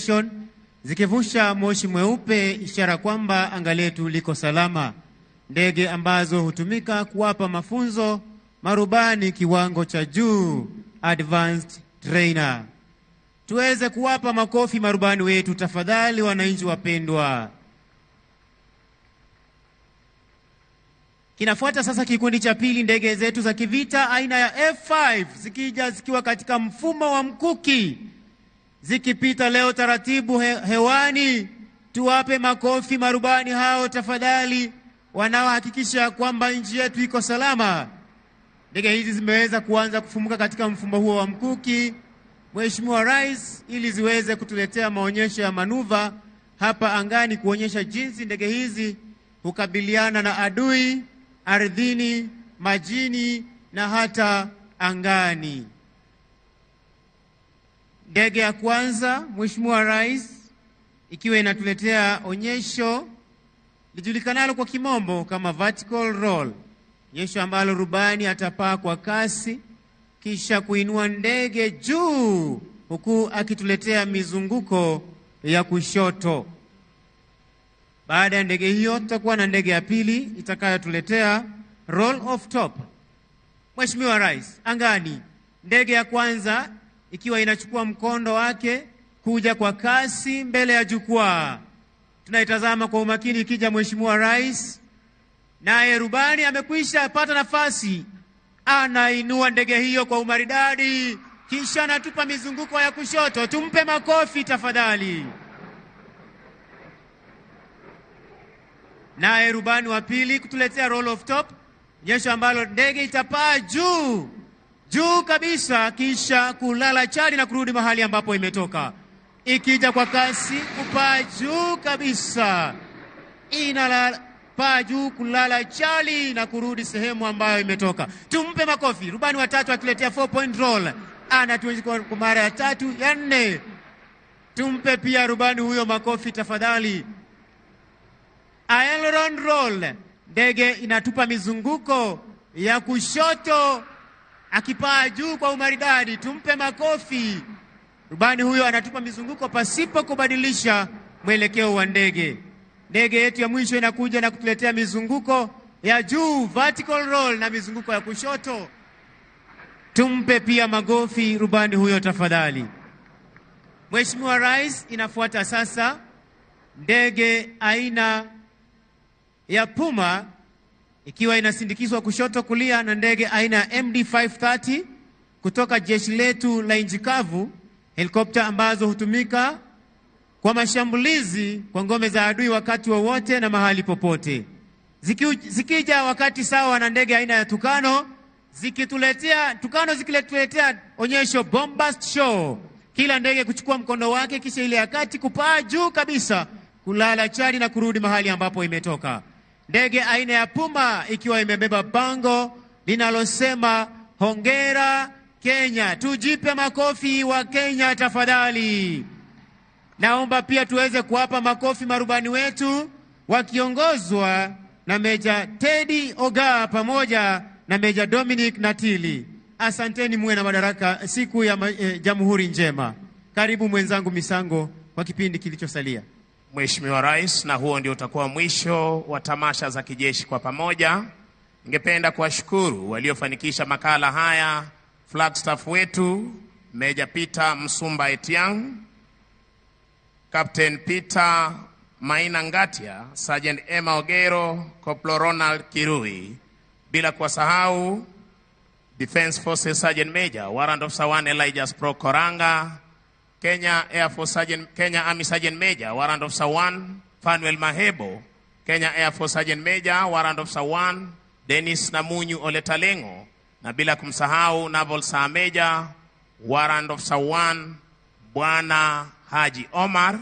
Formation zikivusha moshi mweupe, ishara kwamba anga letu liko salama. Ndege ambazo hutumika kuwapa mafunzo marubani kiwango cha juu, advanced trainer. Tuweze kuwapa makofi marubani wetu tafadhali, wananchi wapendwa. Kinafuata sasa kikundi cha pili, ndege zetu za kivita aina ya F5 zikija zikiwa katika mfumo wa mkuki, zikipita leo taratibu hewani. Tuwape makofi marubani hao tafadhali, wanaohakikisha kwamba nchi yetu iko salama. Ndege hizi zimeweza kuanza kufumuka katika mfumo huo wa mkuki, Mheshimiwa Rais, ili ziweze kutuletea maonyesho ya manuva hapa angani, kuonyesha jinsi ndege hizi hukabiliana na adui ardhini, majini na hata angani. Ndege ya kwanza, Mheshimiwa Rais, ikiwa inatuletea onyesho lijulikanalo kwa kimombo kama vertical roll, onyesho ambalo rubani atapaa kwa kasi kisha kuinua ndege juu huku akituletea mizunguko ya kushoto. Baada ya ndege hiyo, tutakuwa na ndege ya pili itakayotuletea roll off top. Mheshimiwa Rais, angani, ndege ya kwanza ikiwa inachukua mkondo wake kuja kwa kasi mbele ya jukwaa. Tunaitazama kwa umakini ikija, Mheshimiwa Rais, naye rubani amekwisha pata nafasi, anainua ndege hiyo kwa umaridadi, kisha anatupa mizunguko ya kushoto. Tumpe makofi tafadhali. Naye rubani wa pili kutuletea roll off top, nyesho ambalo ndege itapaa juu juu kabisa, kisha kulala chali na kurudi mahali ambapo imetoka, ikija kwa kasi kupaa juu kabisa, inapaa juu kulala chali na kurudi sehemu ambayo imetoka. Tumpe makofi rubani wa tatu akiletea 4 point roll, anatuonyesha kwa mara ya tatu ya nne. Tumpe pia rubani huyo makofi tafadhali. Aileron roll, ndege inatupa mizunguko ya kushoto akipaa juu kwa umaridadi. Tumpe makofi rubani huyo, anatupa mizunguko pasipo kubadilisha mwelekeo wa ndege. Ndege yetu ya mwisho inakuja na kutuletea mizunguko ya juu, vertical roll, na mizunguko ya kushoto. Tumpe pia magofi rubani huyo tafadhali. Mheshimiwa Rais, inafuata sasa ndege aina ya Puma ikiwa inasindikizwa kushoto kulia na ndege aina ya MD530 kutoka jeshi letu la nchi kavu, helikopta ambazo hutumika kwa mashambulizi kwa ngome za adui wakati wowote na mahali popote. Zikija wakati sawa na ndege aina ya Tukano, zikituletea Tukano zikituletea onyesho bombast show, kila ndege kuchukua mkondo wake, kisha ile ya kati kupaa juu kabisa, kulala chali na kurudi mahali ambapo imetoka. Ndege aina ya Puma ikiwa imebeba bango linalosema hongera Kenya. Tujipe makofi wa Kenya tafadhali. Naomba pia tuweze kuwapa makofi marubani wetu wakiongozwa na Meja Teddy Oga pamoja na Meja Dominic Natili. Asanteni, muwe na madaraka siku ya Jamhuri njema. Karibu mwenzangu Misango kwa kipindi kilichosalia. Mheshimiwa Rais, na huo ndio utakuwa mwisho wa tamasha za kijeshi kwa pamoja. Ningependa kuwashukuru waliofanikisha makala haya, Flagstaff wetu Meja Peter Msumba Etiang, Captain Peter Maina Ngatia, Sergeant Emma Ogero, Corporal Ronald Kirui, bila kuwasahau Defense Forces Sergeant Major Warrant Officer 1 Elijah Spro Koranga, Kenya Air Force Sergeant, Kenya Army Sergeant Major Warrant Officer 1 Fanuel Mahebo, Kenya Air Force Sergeant Major Warrant Officer 1 Dennis Namunyu Oletalengo, na bila kumsahau Naval Sir Major Warrant Officer 1 Bwana Haji Omar,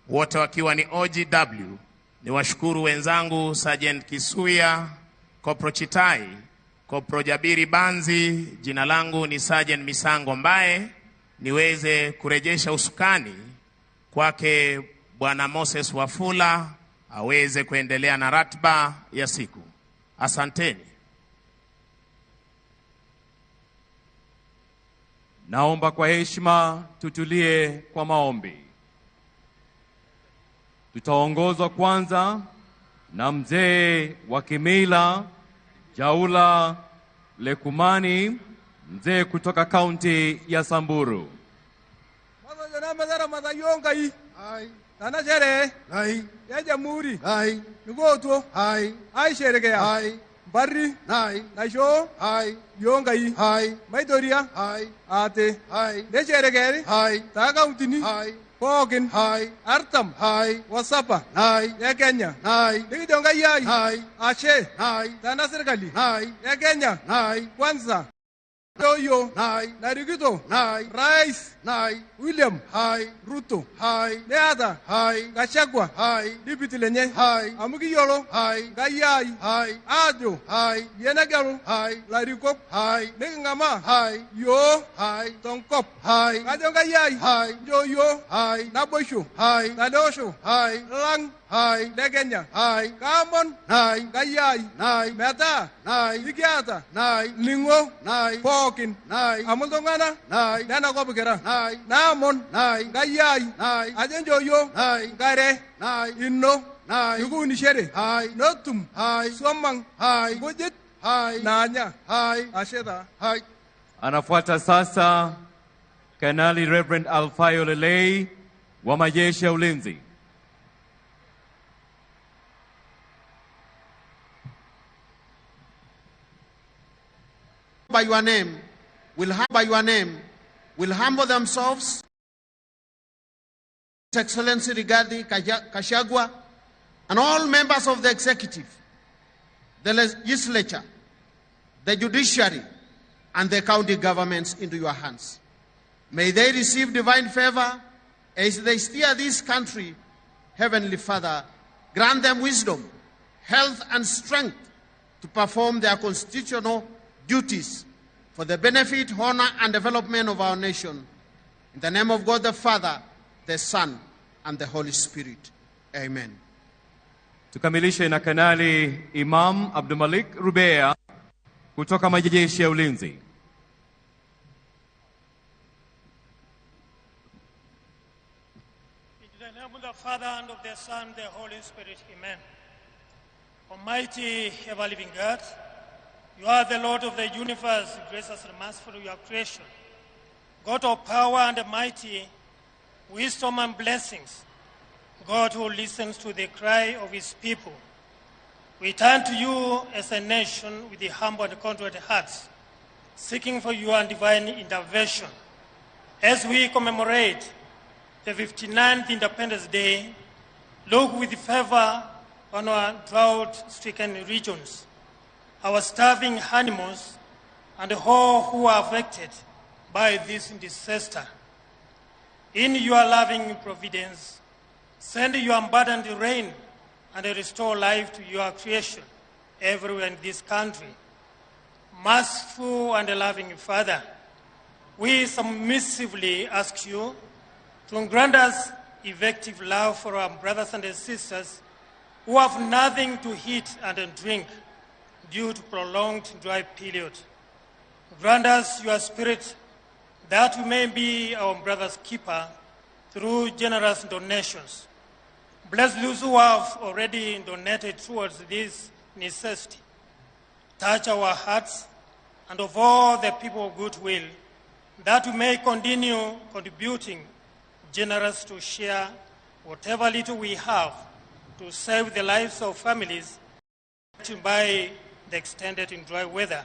wote wakiwa ni OGW. Niwashukuru wenzangu Sergeant Kisuya, Kopro Chitai, Kopro Jabiri Banzi. Jina langu ni Sergeant Misango Mbae. Niweze kurejesha usukani kwake Bwana Moses Wafula aweze kuendelea na ratiba ya siku. Asanteni. Naomba kwa heshima tutulie kwa maombi. Tutaongozwa kwanza na mzee wa kimila Jaula Lekumani, mzee kutoka kaunti ya Samburu. Barri, Naisho, Yongai, Maitoria, Ate, Nesherekeri, Takauntini, Pookin, Artam, Wasapa, ya Kenya, Nikijo Nkai ai, Ashe, Tena serikali, ya Kenya, Kwanza, Toyo, Narikito, Rais, William, Ruto, Neata, Gachagua, Deputy lenye, amu kiyiolo, Nkai ai, ajo, iyie negelu, ilarikok, niking'amaa, yiok, tenkop, kajo Nkai ai, nchoo yiok, naboisho, tele osho, lang' le Kenya, kaomon, Nkai ai, metaa, ikiata, ning'o, pookin, amu iltung'anak, lenakop kira, naomon, Nkai ai, ajo nchoo yiok, nkare, ino, nikiunishore, netum, swam ang', nkujit, naanya. Ashe taa. Anafuata sasa Kanali Reverend Alfayo Lelei wa majeshi ya ulinzi. By your name will by your name will humble themselves. His Excellency Rigathi Gachagua and all members of the executive, the legislature, the judiciary, and the county governments into your hands. May they receive divine favor as they steer this country. Heavenly Father, grant them wisdom, health, and strength to perform their constitutional duties for the benefit, honor, and development of our nation. In the name of God the Father, the Son, and the Holy Spirit. Amen. Tukamilishe na Kanali Imam Abdulmalik Rubea kutoka majeshi ya ulinzi. In the name of the Father, and of the Son, and the Holy Spirit, amen. Almighty, ever-living God, you are the Lord of the universe, gracious and merciful to your creation. God of power and mighty, wisdom and blessings, God who listens to the cry of his people. We turn to you as a nation with the humble and contrite hearts, seeking for your divine intervention. As we commemorate the 59th Independence Day, look with favor on our drought-stricken regions, our starving animals, and all who are affected by this disaster. In your loving providence, send your abundant rain and restore life to your creation everywhere in this country. Merciful and loving Father, we submissively ask you to grant us effective love for our brothers and sisters who have nothing to eat and drink due to prolonged dry period. Grant us your spirit that we may be our brother's keeper through generous donations. Bless those who have already donated towards this necessity. Touch our hearts and of all the people of goodwill, that we may continue contributing generous to share whatever little we have to save the lives of families by the extended in dry weather,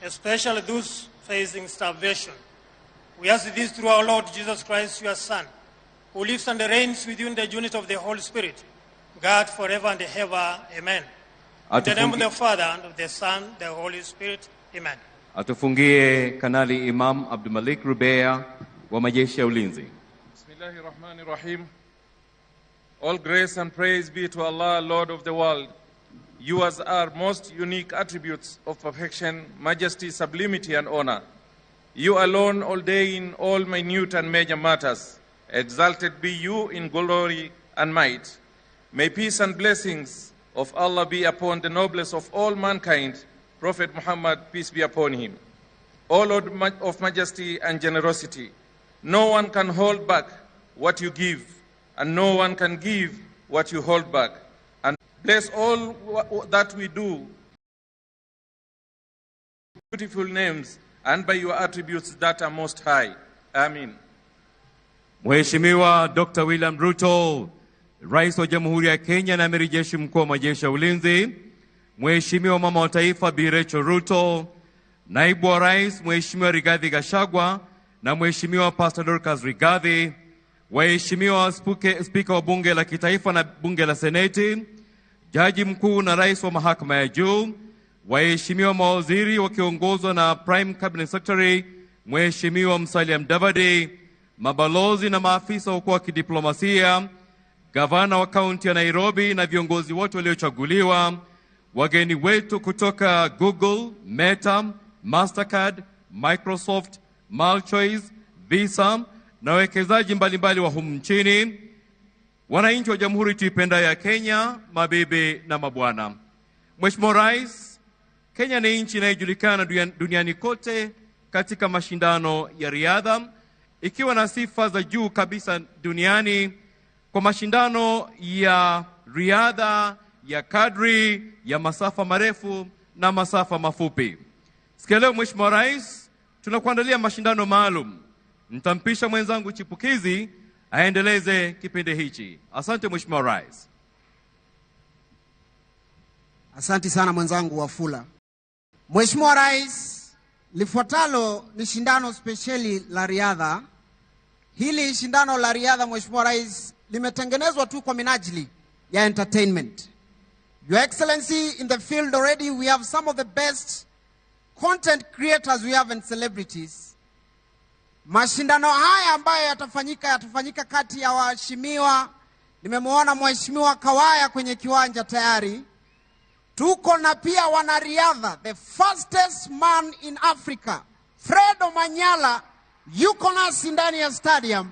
especially those facing starvation. We ask this through our Lord Jesus Christ, your Son, who lives and reigns with you in the unity of the Holy Spirit, God forever and ever. Amen. In the name of the Father, and of the Son, the Holy Spirit. Amen. Atufungie Kanali Imam Abdulmalik Rubea wa majeshi ya ulinzi. Bismillahir Rahmanir Rahim. All grace and praise be to Allah, Lord of the world. Yours are most unique attributes of perfection, majesty, sublimity, and honor. You alone ordain all minute and major matters. Exalted be you in glory and might. May peace and blessings of Allah be upon the noblest of all mankind, Prophet Muhammad, peace be upon him. O Lord of majesty and generosity, no one can hold back what you give, and no one can give what you hold back. And bless all that we do, beautiful names, and by your attributes that are most high. Amen. Mheshimiwa Dr. William Ruto, Rais wa Jamhuri ya Kenya na Amiri Jeshi Mkuu wa Majeshi ya Ulinzi, Mheshimiwa Mama wa Taifa Bi Rachel Ruto, Naibu wa Rais Mheshimiwa Rigathi Gachagua na Mheshimiwa Pastor Dorcas Rigathi, Waheshimiwa Spika wa Bunge la Kitaifa na Bunge la Seneti, Jaji Mkuu na Rais wa Mahakama ya Juu, waheshimiwa mawaziri wakiongozwa na Prime Cabinet Secretary Mheshimiwa Musalia Mudavadi, mabalozi na maafisa wakuu wa kidiplomasia, gavana wa kaunti ya Nairobi na viongozi wote waliochaguliwa, wageni wetu kutoka Google, Meta, Mastercard, Microsoft, MultiChoice, Visa na wawekezaji mbalimbali wa humu nchini, wananchi wa jamhuri tuipendayo ya Kenya, mabibi na mabwana. Mheshimiwa Rais, Kenya ni nchi inayojulikana duniani kote katika mashindano ya riadha, ikiwa na sifa za juu kabisa duniani kwa mashindano ya riadha ya kadri ya masafa marefu na masafa mafupi. Siku ya leo Mheshimiwa Rais, tunakuandalia mashindano maalum. Nitampisha mwenzangu Chipukizi aendeleze kipindi hichi. Asante Mheshimiwa Rais. Asante sana mwenzangu Wafula. Mheshimiwa Rais, lifuatalo ni shindano spesheli la riadha. Hili shindano la riadha, Mheshimiwa Rais, limetengenezwa tu kwa minajili ya entertainment. Your Excellency, in the field already we have some of the best content creators we have and celebrities. Mashindano haya ambayo yatafanyika kati ya waheshimiwa. Nimemwona Mheshimiwa Kawaya kwenye kiwanja tayari. Tuko na pia wanariadha, the fastest man in Africa, Fred Omanyala yuko nasi ndani ya stadium.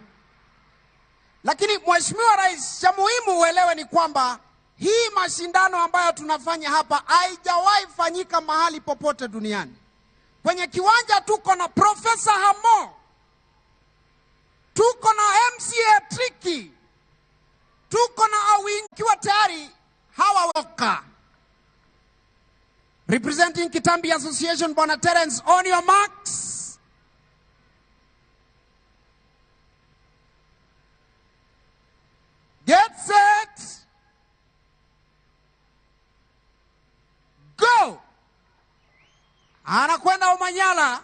Lakini Mheshimiwa Rais, cha muhimu uelewe ni kwamba hii mashindano ambayo tunafanya hapa haijawahi fanyika mahali popote duniani. Kwenye kiwanja tuko na Professor Hamo, tuko na MCA Tricky, tuko na Awinkiwa tayari hawa woka. Representing Kitambi Association, Bwana Terence, on your marks. Get set. Go. Anakwenda Omanyala.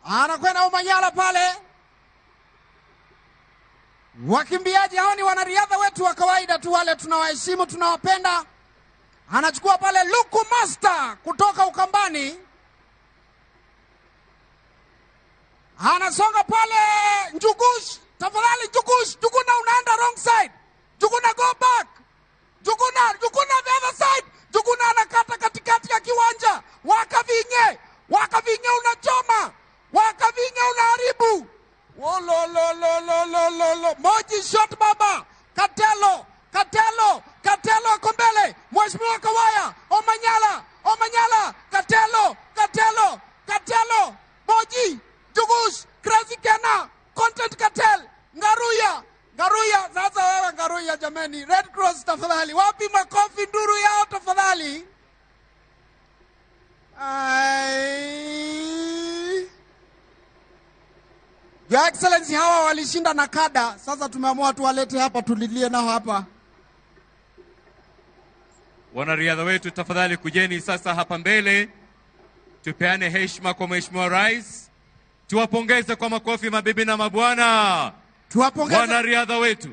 Anakwenda Omanyala pale. Wakimbiaji hao ni wanariadha wetu wa kawaida tu, wale tunawaheshimu, tunawapenda. Anachukua pale Luku Master kutoka Ukambani. Anasonga pale Njugush. Tafadhali Njugush, Njuguna unaenda wrong side. Njuguna go back. Njuguna, Njuguna the other side. Njuguna anakata katikati ya kiwanja. Wakavinye, Wakavinye unachoma. Wakavinye unaharibu. Wolo lo lo lo lo lo lo. Moji shot baba. Katelo, Katelo, Katelo ako mbele. Mheshimiwa Kawaya, Omanyala, Omanyala, Katelo, Katelo, Katelo, Moji, Njugush, Crazy Kena, Content Cartel, Ngaruya, Ngaruya. Sasa wewe Ngaruya jameni, Red Cross tafadhali. Wapi makofi nduru yao tafadhali? Ai. Your Excellency, hawa walishinda na kada. Sasa tumeamua tuwalete hapa tulilie nao hapa. Wanariadha wetu tafadhali kujeni sasa hapa mbele. Tupeane heshima kwa Mheshimiwa Rais. Tuwapongeze kwa makofi mabibi na mabwana. Tuwapongeze wanariadha wetu.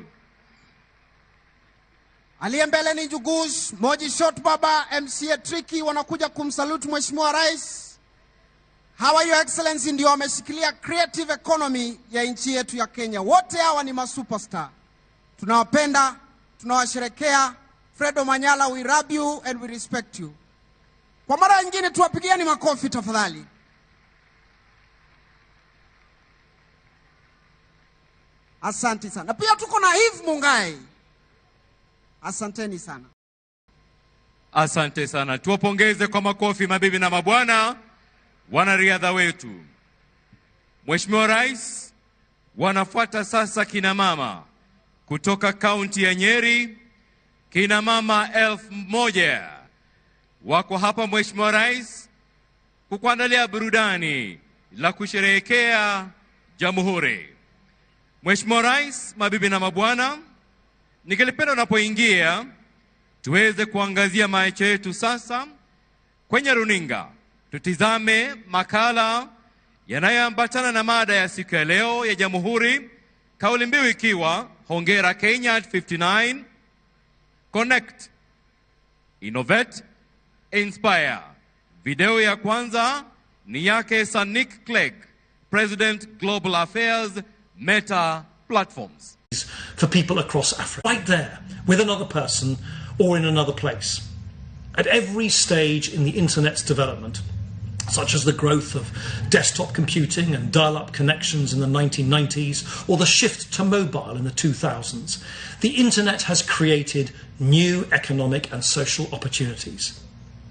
Aliye mbele ni Njugush, Moji Shot Baba, MCA Tricky wanakuja kumsalute Mheshimiwa Rais. Hawa Your Excellency ndio wameshikilia creative economy ya nchi yetu ya Kenya. Wote hawa ni masuperstar. Tunawapenda, tunawasherekea. Fred Omanyala, we love you and we respect you. Kwa mara nyingine tuwapigieni makofi tafadhali. Asante sana. Pia tuko na Eve Mungai. Asanteni sana. Asante sana. Tuwapongeze kwa makofi mabibi na mabwana wanariadha wetu. Mheshimiwa Rais, wanafuata sasa kina mama. kutoka kaunti ya Nyeri, kina mama 1000 wako hapa Mheshimiwa Rais kukuandalia burudani la kusherehekea Jamhuri. Mheshimiwa Rais, mabibi na mabwana, ningelipenda unapoingia tuweze kuangazia macho yetu sasa kwenye runinga, tutizame makala yanayoambatana na mada ya siku ya leo ya Jamhuri, kauli mbiu ikiwa Hongera Kenya at 59, Connect, Innovate, Inspire. Video ya kwanza ni yake Sir Nick Clegg, President Global Affairs, Meta Platforms. For people across Africa, right there, with another person or in another place. At every stage in the internet's development, such as the growth of desktop computing and dial-up connections in the 1990s, or the shift to mobile in the 2000s, the internet has created new economic and social opportunities.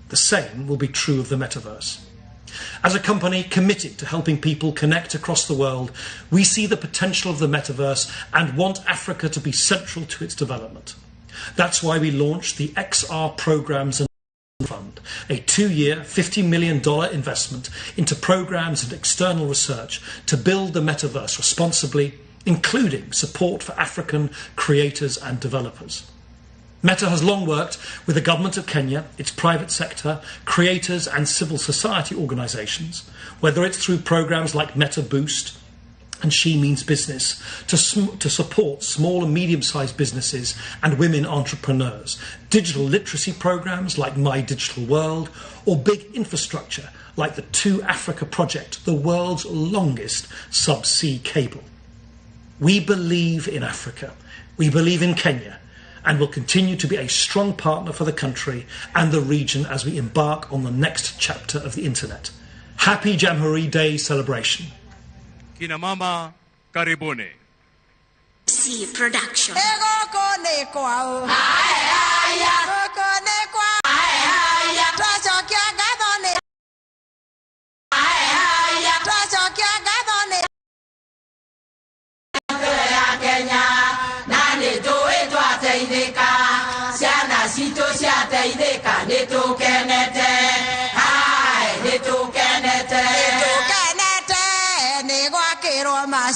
The same will be true of the metaverse. As a company committed to helping people connect across the world, we see the potential of the metaverse and want Africa to be central to its development. That's why we launched the XR Programs and Fund, a 2-year, $50 million investment into programs and external research to build the metaverse responsibly, including support for African creators and developers. Meta has long worked with the government of Kenya, its private sector, creators and civil society organisations, whether it's through programs like Meta Boost and She Means Business, to support small and medium-sized businesses and women entrepreneurs, digital literacy programs like My Digital World, or big infrastructure like the 2Africa project, the world's longest subsea cable. We believe in Africa. We believe in Kenya, and will continue to be a strong partner for the country and the region as we embark on the next chapter of the internet. Happy Jamhuri Day celebration. Kina mama, karibuni. C Production.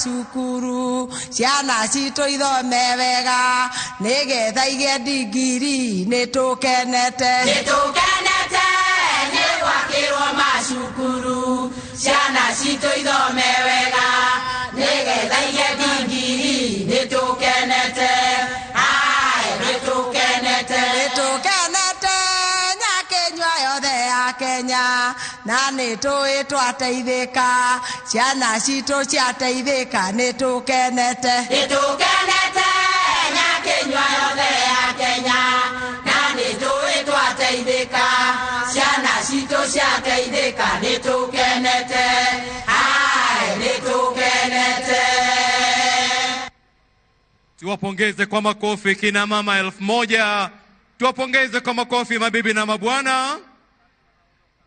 Cukuru ciana citũ ithome wega nĩgetha igĩe ndigiri nĩtũkenete nĩtũkenete nĩ gwakĩrwo macukuru ciana citũ ithome wega nĩgetha igĩe ndigiri nĩtũkenete ai nĩtũkenete nĩtũkenete Nyakĩnyua yothe ya Kenya na nĩtũĩ twateithĩka ciana citũ ciateithĩka nĩtũkenete nĩtũkenete Nyakĩnyua yothe ya Kenya na nĩtũĩ twateithĩka ciana citũ ciateithĩka nĩtũkenete ai nĩtũkenete. Tuwapongeze kwa makofi kina mama 1000. Tuwapongeze kwa makofi mabibi na mabwana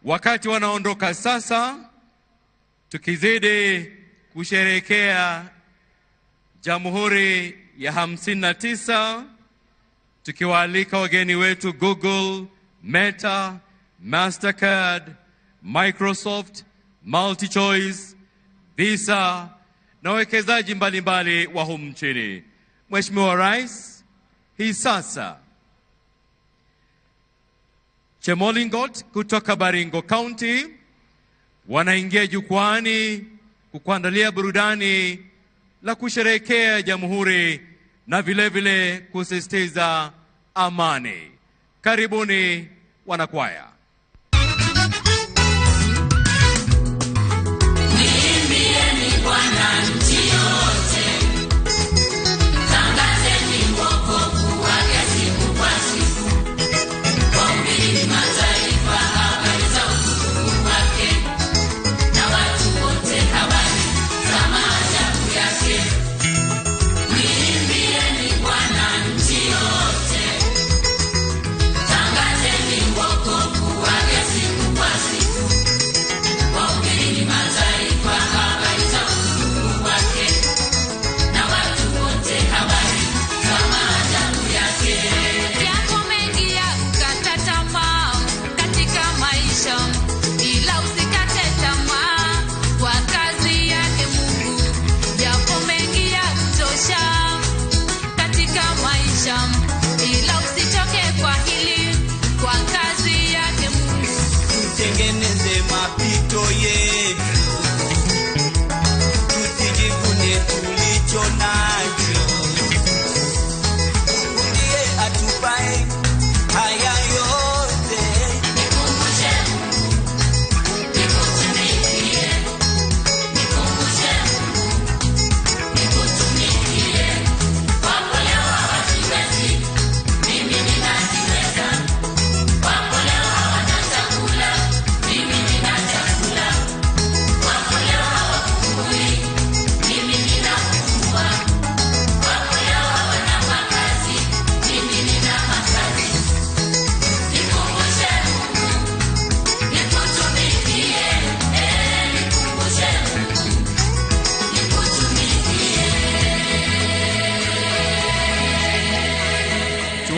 wakati wanaondoka sasa, tukizidi kusherehekea Jamhuri ya 59, tukiwaalika wageni wetu Google, Meta, Mastercard, Microsoft, MultiChoice, Visa na wawekezaji mbalimbali wa humu nchini. Mheshimiwa Rais, hii sasa Chemolingot kutoka Baringo County wanaingia jukwani kukuandalia burudani la kusherehekea Jamhuri na vile vile kusisitiza amani. Karibuni wanakwaya. Mwimbieni Bwana nchi yote, tangazeni wokovu wake siku kwa siku, wahubirini mataifa habari za utukufu wake, na watu wote habari za maajabu yake. Mwimbieni Bwana nchi yote, tangazeni wokovu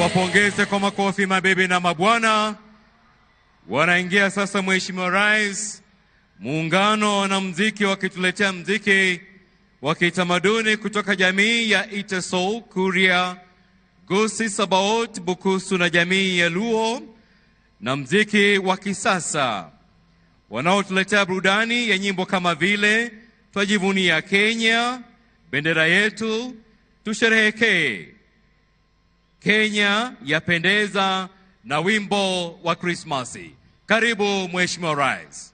Tuwapongeze kwa makofi mabibi na mabwana. Wanaingia sasa, Mheshimiwa Rais, muungano wa wanamuziki wakituletea muziki wa kitamaduni kutoka jamii ya Iteso, Kuria, Gusii, Sabaot, Bukusu na jamii ya Luo na muziki wa kisasa wanaotuletea burudani ya nyimbo kama vile Twajivunia Kenya, Bendera Yetu, Tusherehekee, Kenya Yapendeza na wimbo wa Krismasi. Karibu Mheshimiwa Rais.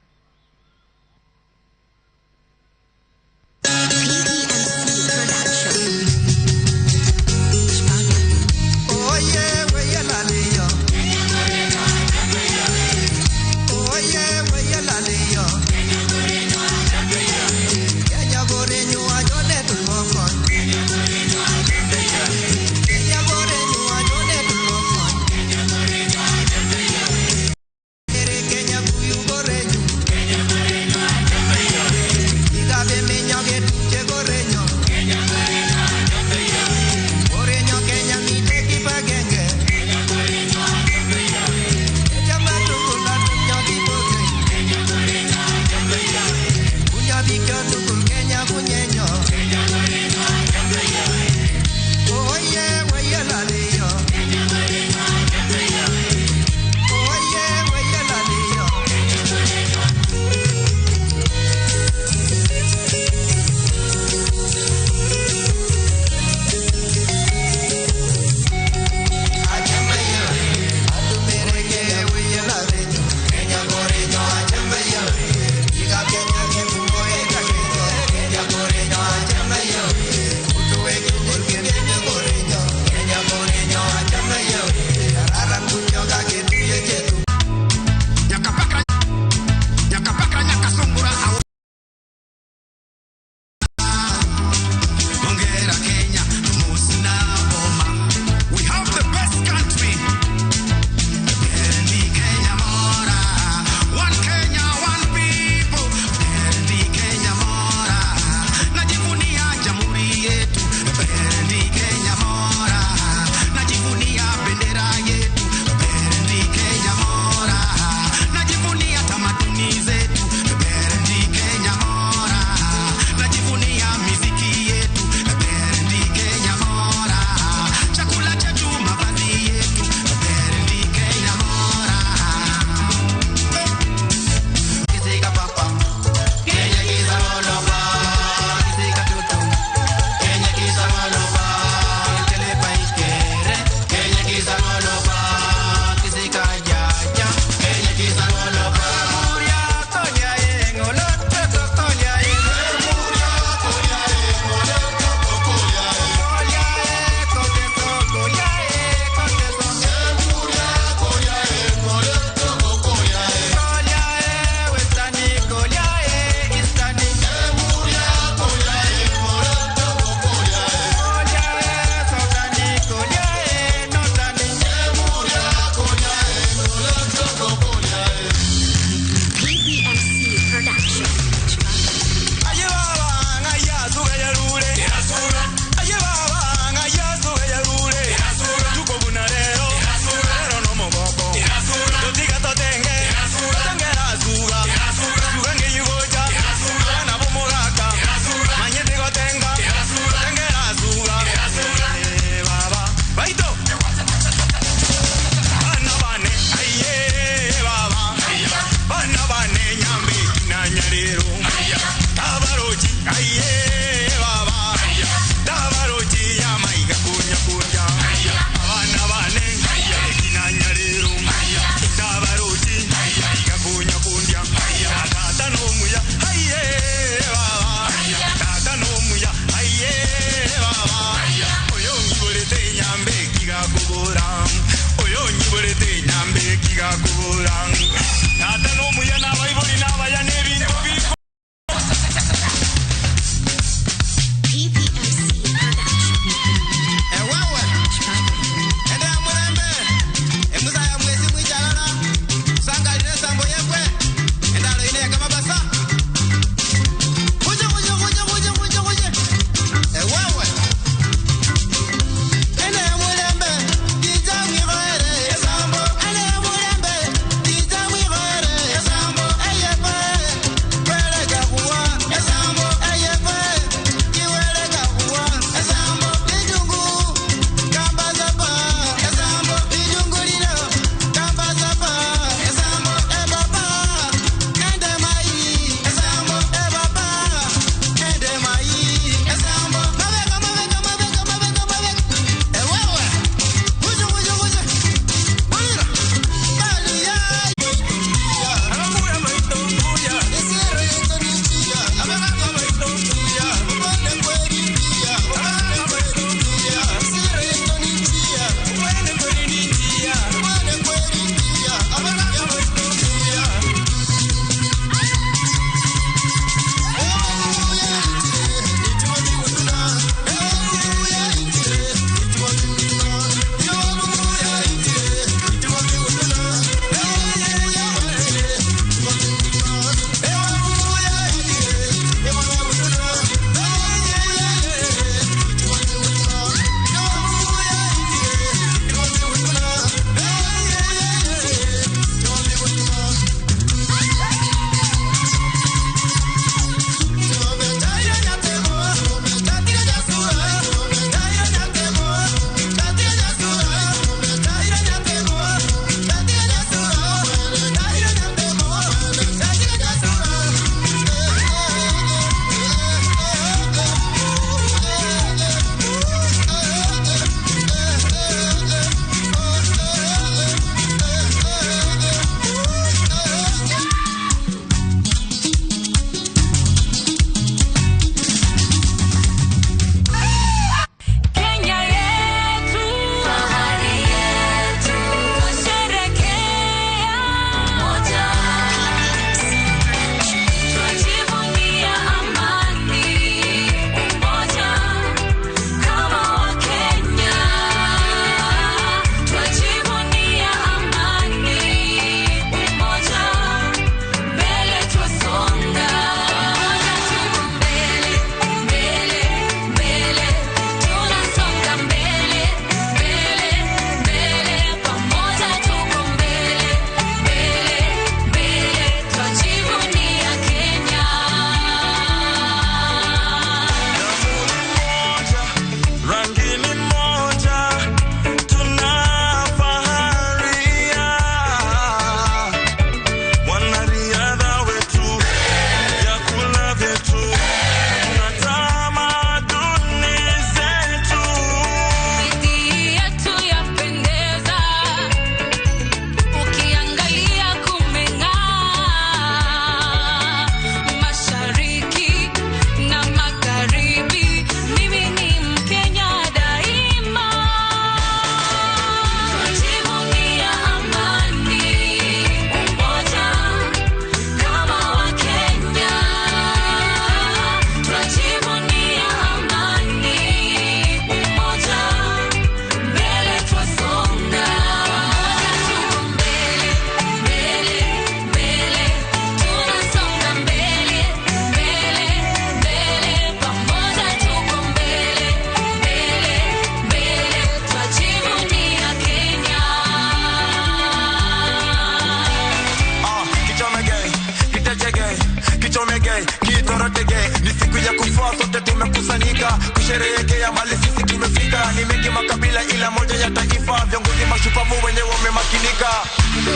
Tunasherehekea mali sisi tumefika. Ni mengi makabila ila moja ya taifa. Viongozi mashupavu wenye wamemakinika.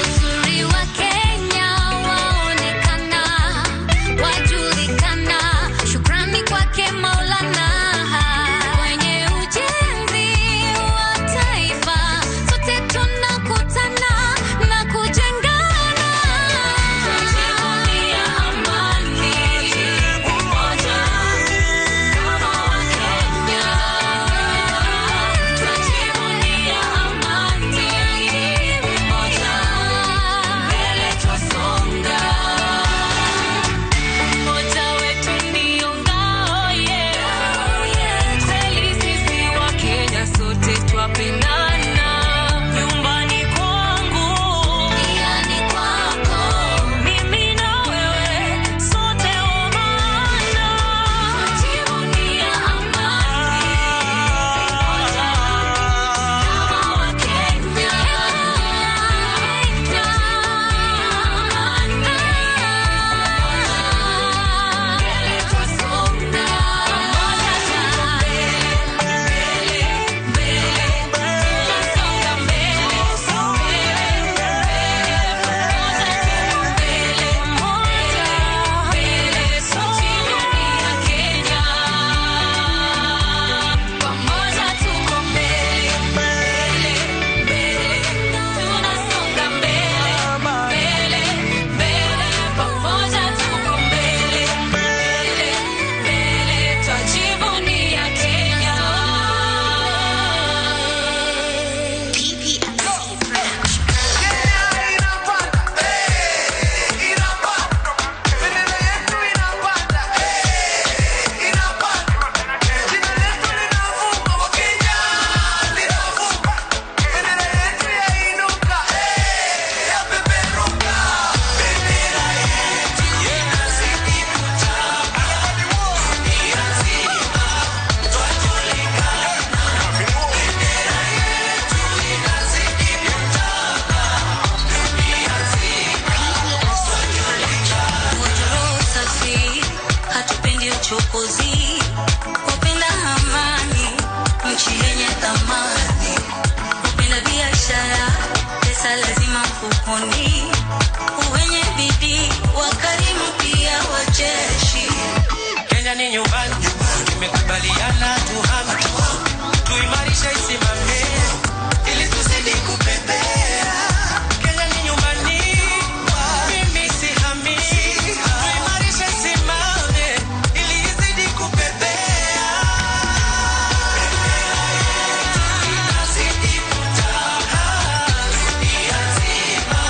Uzuri wa Kenya waonekana, wajulikana. Shukrani kwake Maulana. Kwenye ujenzi wa taifa sote tunakutana na kujengana. Tujivunie amani, umoja kama Wakenya. Tujivunie amani, umoja, mbele twasonga. Umoja wetu ndio ngao yetu. Kweli sisi Wakenya sote twapendana. Nyumbani kwangu, pia ni kwako. Mimi na wewe sote wa maana. Tujivunie amani, umoja kama Wakenya. Mbele twasonga. Pamoja tuko mbele, mbele, mbele. Tunasonga mbele, mbele, mbele. Pamoja tuko mbele, moja, mbele. Tujivunie Kenya. Pamoja tuko mbele, mbele, mbele. Tunasonga mbele, mbele, mbele. Pamoja tuko mbele, mbele, mbele. Twajivunia Kenya. PPMC Production. Roho safi, hatupendi uchokozi, upenda amani, nchi yenye thamani, upenda biashara, pesa lazima mfukoni, wenye bidii, wakarimu pia wacheshi. Kenya ni nyumbani, tumekubaliana tuhame, tuimarishe isimame, ili tuzidi kupepea. Kenya ni nyumbani, mimi sihami, tuimarishe isimame, ili izidi kupepea. Inazidi kutawala dunia nzima,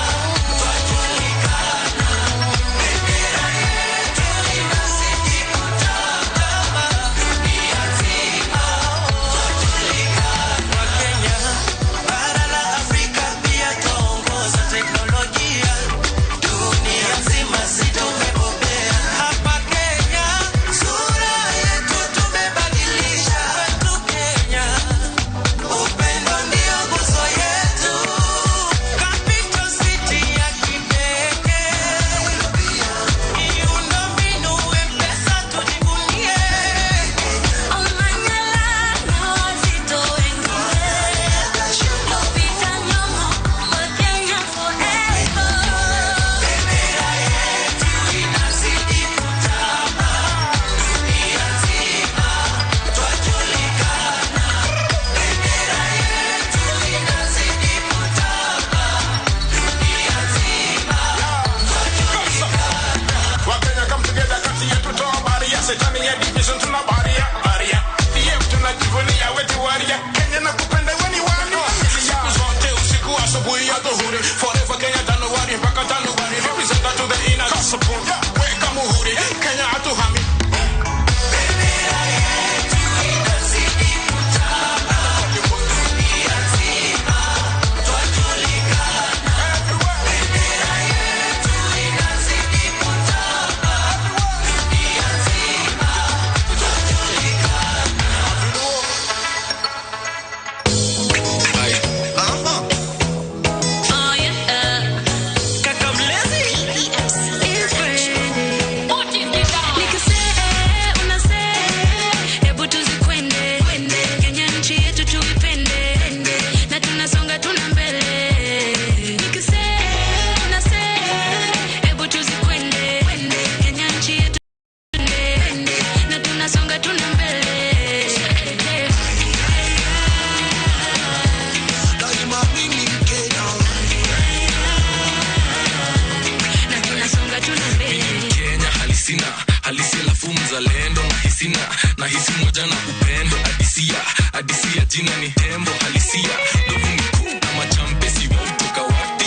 Na hisi moja na upendo. Adisia, adisia jina ni tembo halisia. Ndovu mkuu na machampesi wa kutoka wapi?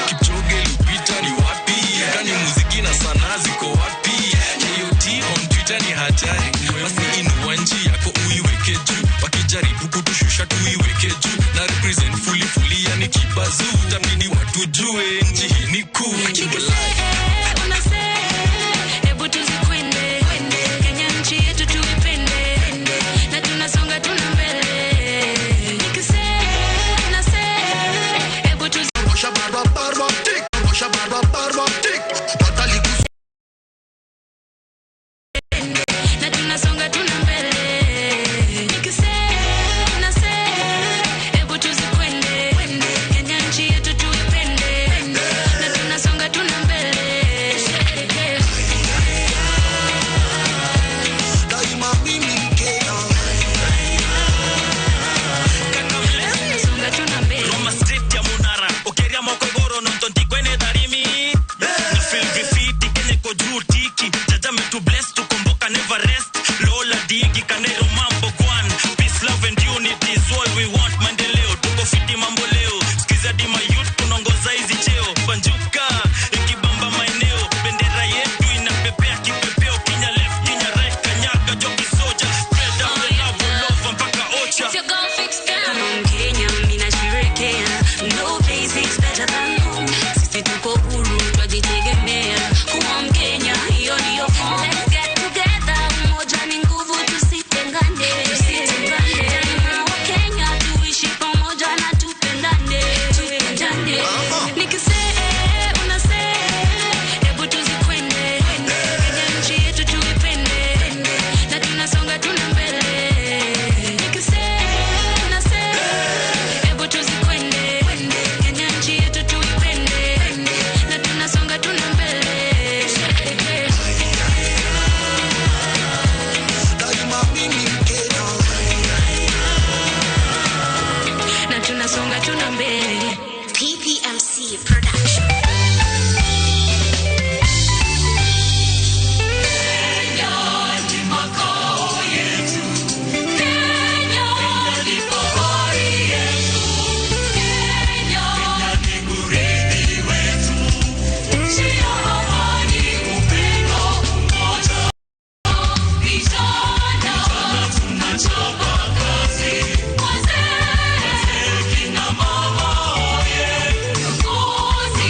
Kipchoge Lupita ni wapi? Kani muziki na sanaa ziko wapi? KOT on Twitter ni hatari. Basi inua nchi yako uiweke juu. Wakijaribu kutushusha tuiweke juu. Na represent fully fully yani kibazu. Itabidi watu jue nchi hii ni kuu. Hebu tuzikwende Kenya nchi yetu tuipende na tunasonga tuna mbele. Nikisema hebu na tunasonga tuna mbele. Nikisema hebu tuzikwende Kenya nchi yetu tuipende na tunasonga tuna mbele. Tunasonga tuna mbele. Roma Street ya Munara, Okeria Mokogoro, Nontontikwene Darimi. Na feel vifiti, Kenya iko juu tiki. Jaja metu bless, tukomboka never rest. Lola digi, Kanero mambo kwan. Peace, love and unity is all we want. Maendeleo, tuko fiti mambo leo. Sikiza di ma youth, tunaongoza hizi cheo. Banjuka, ikibamba maeneo. Bendera yetu inapepea kipepeo. Kenya left, Kenya right, kanyaga joki soja. Spread out the love, all over mpaka Ocha. If you're gonna fix them. Kama Mkenya, mimi nasherehekea. No place is better than home. Sisi tuko huru, twajitegemea. Kuwa Mkenya, hiyo ndiyo form. Let's get together, umoja ni nguvu, tusitengane. Tena Wakenya, tuishi pamoja na tupendane. Tupendane. Nikisema, unasema, hebu tuzikwende. Kenya nchi yetu tuipende. Na tunasonga tuna mbele. Nikisema, unasema, hebu tuzikwende. Kenya nchi yetu tuipende. Na tunasonga tuna mbele. Na tunasonga tuna mbele. PPMC Production. Kenya ni makao yetu. Kenya ni fahari yetu. Kenya ni urithi wetu. Nchi ya amani, upendo, umoja. Vijana tunachapa kazi. Wazee, kina mama oye. Viongozi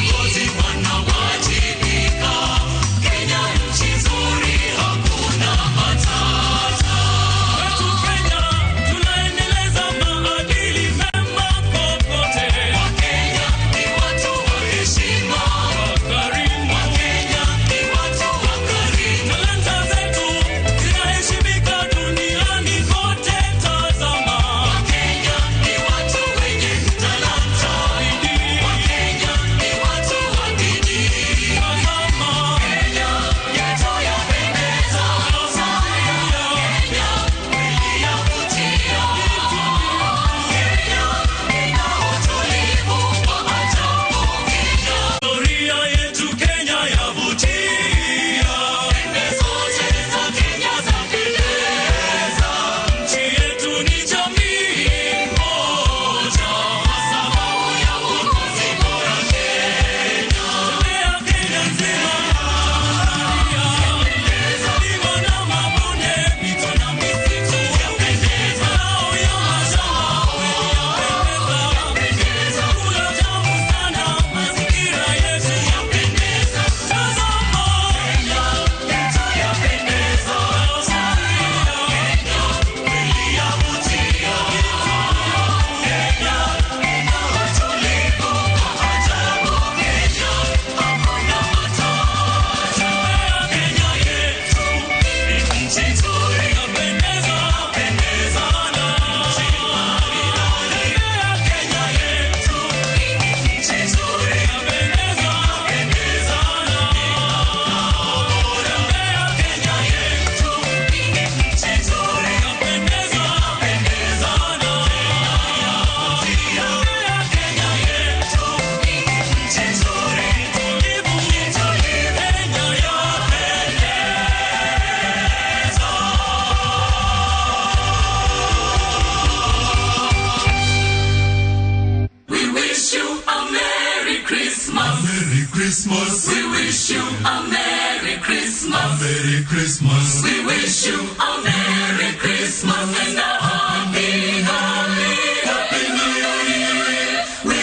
Christmas. We wish you a Merry Christmas. A Merry Christmas. We wish you a Merry Christmas and a Happy, Happy, Happy New Year. We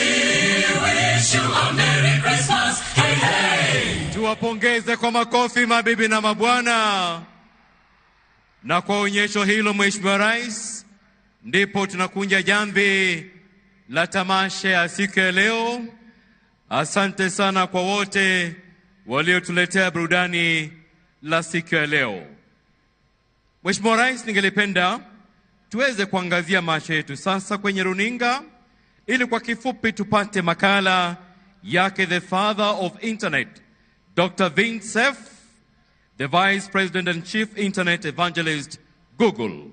wish you a Merry Christmas. Hey, hey. Tuwapongeze kwa makofi mabibi na mabwana. Na kwa onyesho hilo, Mheshimiwa Rais, ndipo tunakunja jamvi la tamasha ya siku ya leo. Asante sana kwa wote waliotuletea burudani la siku ya leo. Mheshimiwa Rais, ningelipenda tuweze kuangazia macho yetu sasa kwenye runinga ili kwa kifupi tupate makala yake the father of internet, Dr. Vint Cerf, the Vice President and Chief Internet Evangelist, Google.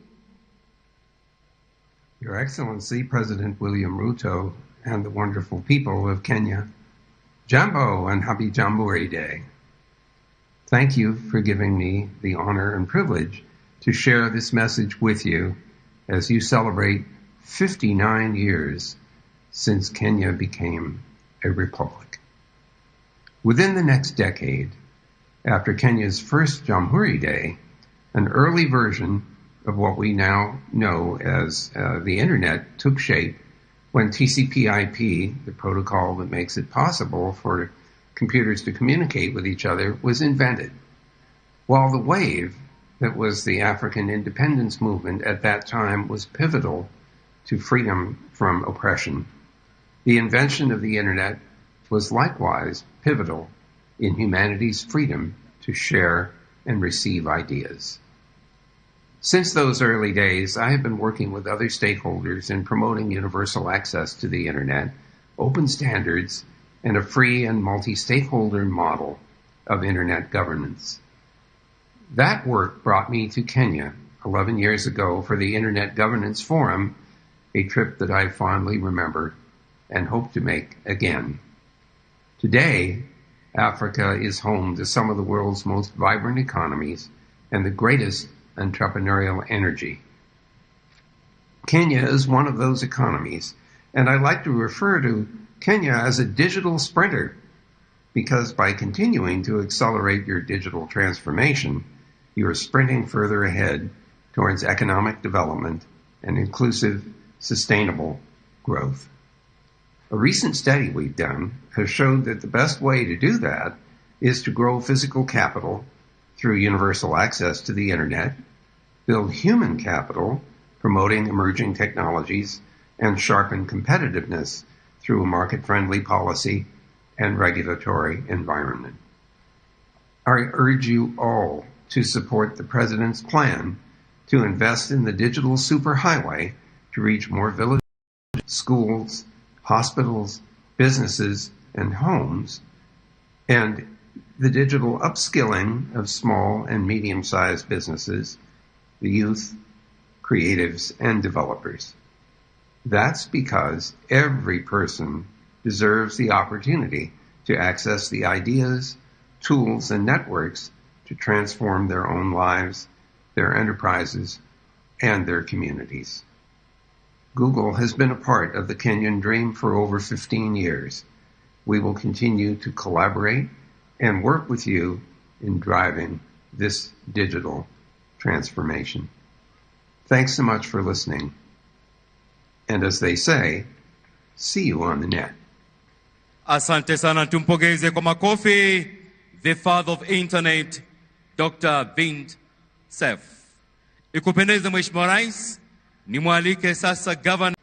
Your Excellency, President William Ruto, and the wonderful people of Kenya, Jambo and Happy Jamhuri Day. Thank you for giving me the honor and privilege to share this message with you as you celebrate 59 years since Kenya became a republic. Within the next decade, after Kenya's first Jamhuri Day, an early version of what we now know as the internet took shape when TCP/IP, the protocol that makes it possible for computers to communicate with each other, was invented. While the wave that was the African independence movement at that time was pivotal to freedom from oppression, the invention of the internet was likewise pivotal in humanity's freedom to share and receive ideas. Since those early days, I have been working with other stakeholders in promoting universal access to the internet, open standards, and a free and multi-stakeholder model of internet governance. That work brought me to Kenya 11 years ago for the Internet Governance Forum, a trip that I fondly remember and hope to make again. Today, Africa is home to some of the world's most vibrant economies and the greatest entrepreneurial energy. Kenya is one of those economies, and I like to refer to Kenya as a digital sprinter, because by continuing to accelerate your digital transformation, you are sprinting further ahead towards economic development and inclusive, sustainable growth. A recent study we've done has shown that the best way to do that is to grow physical capital through universal access to the internet, build human capital, promoting emerging technologies, and sharpen competitiveness through a market-friendly policy and regulatory environment. I urge you all to support the President's plan to invest in the digital superhighway to reach more villages, schools, hospitals, businesses, and homes, and the digital upskilling of small and medium-sized businesses, the youth, creatives, and developers. That's because every person deserves the opportunity to access the ideas, tools, and networks to transform their own lives, their enterprises, and their communities. Google has been a part of the Kenyan dream for over 15 years. We will continue to collaborate and work with you in driving this digital transformation. Thanks so much for listening. And as they say, see you on the net. Asante sana, tumpongeze kwa makofi the father of internet, Dr. Vint Cerf. Ikupendeze Mheshimiwa Rais, nimwalike sasa Governor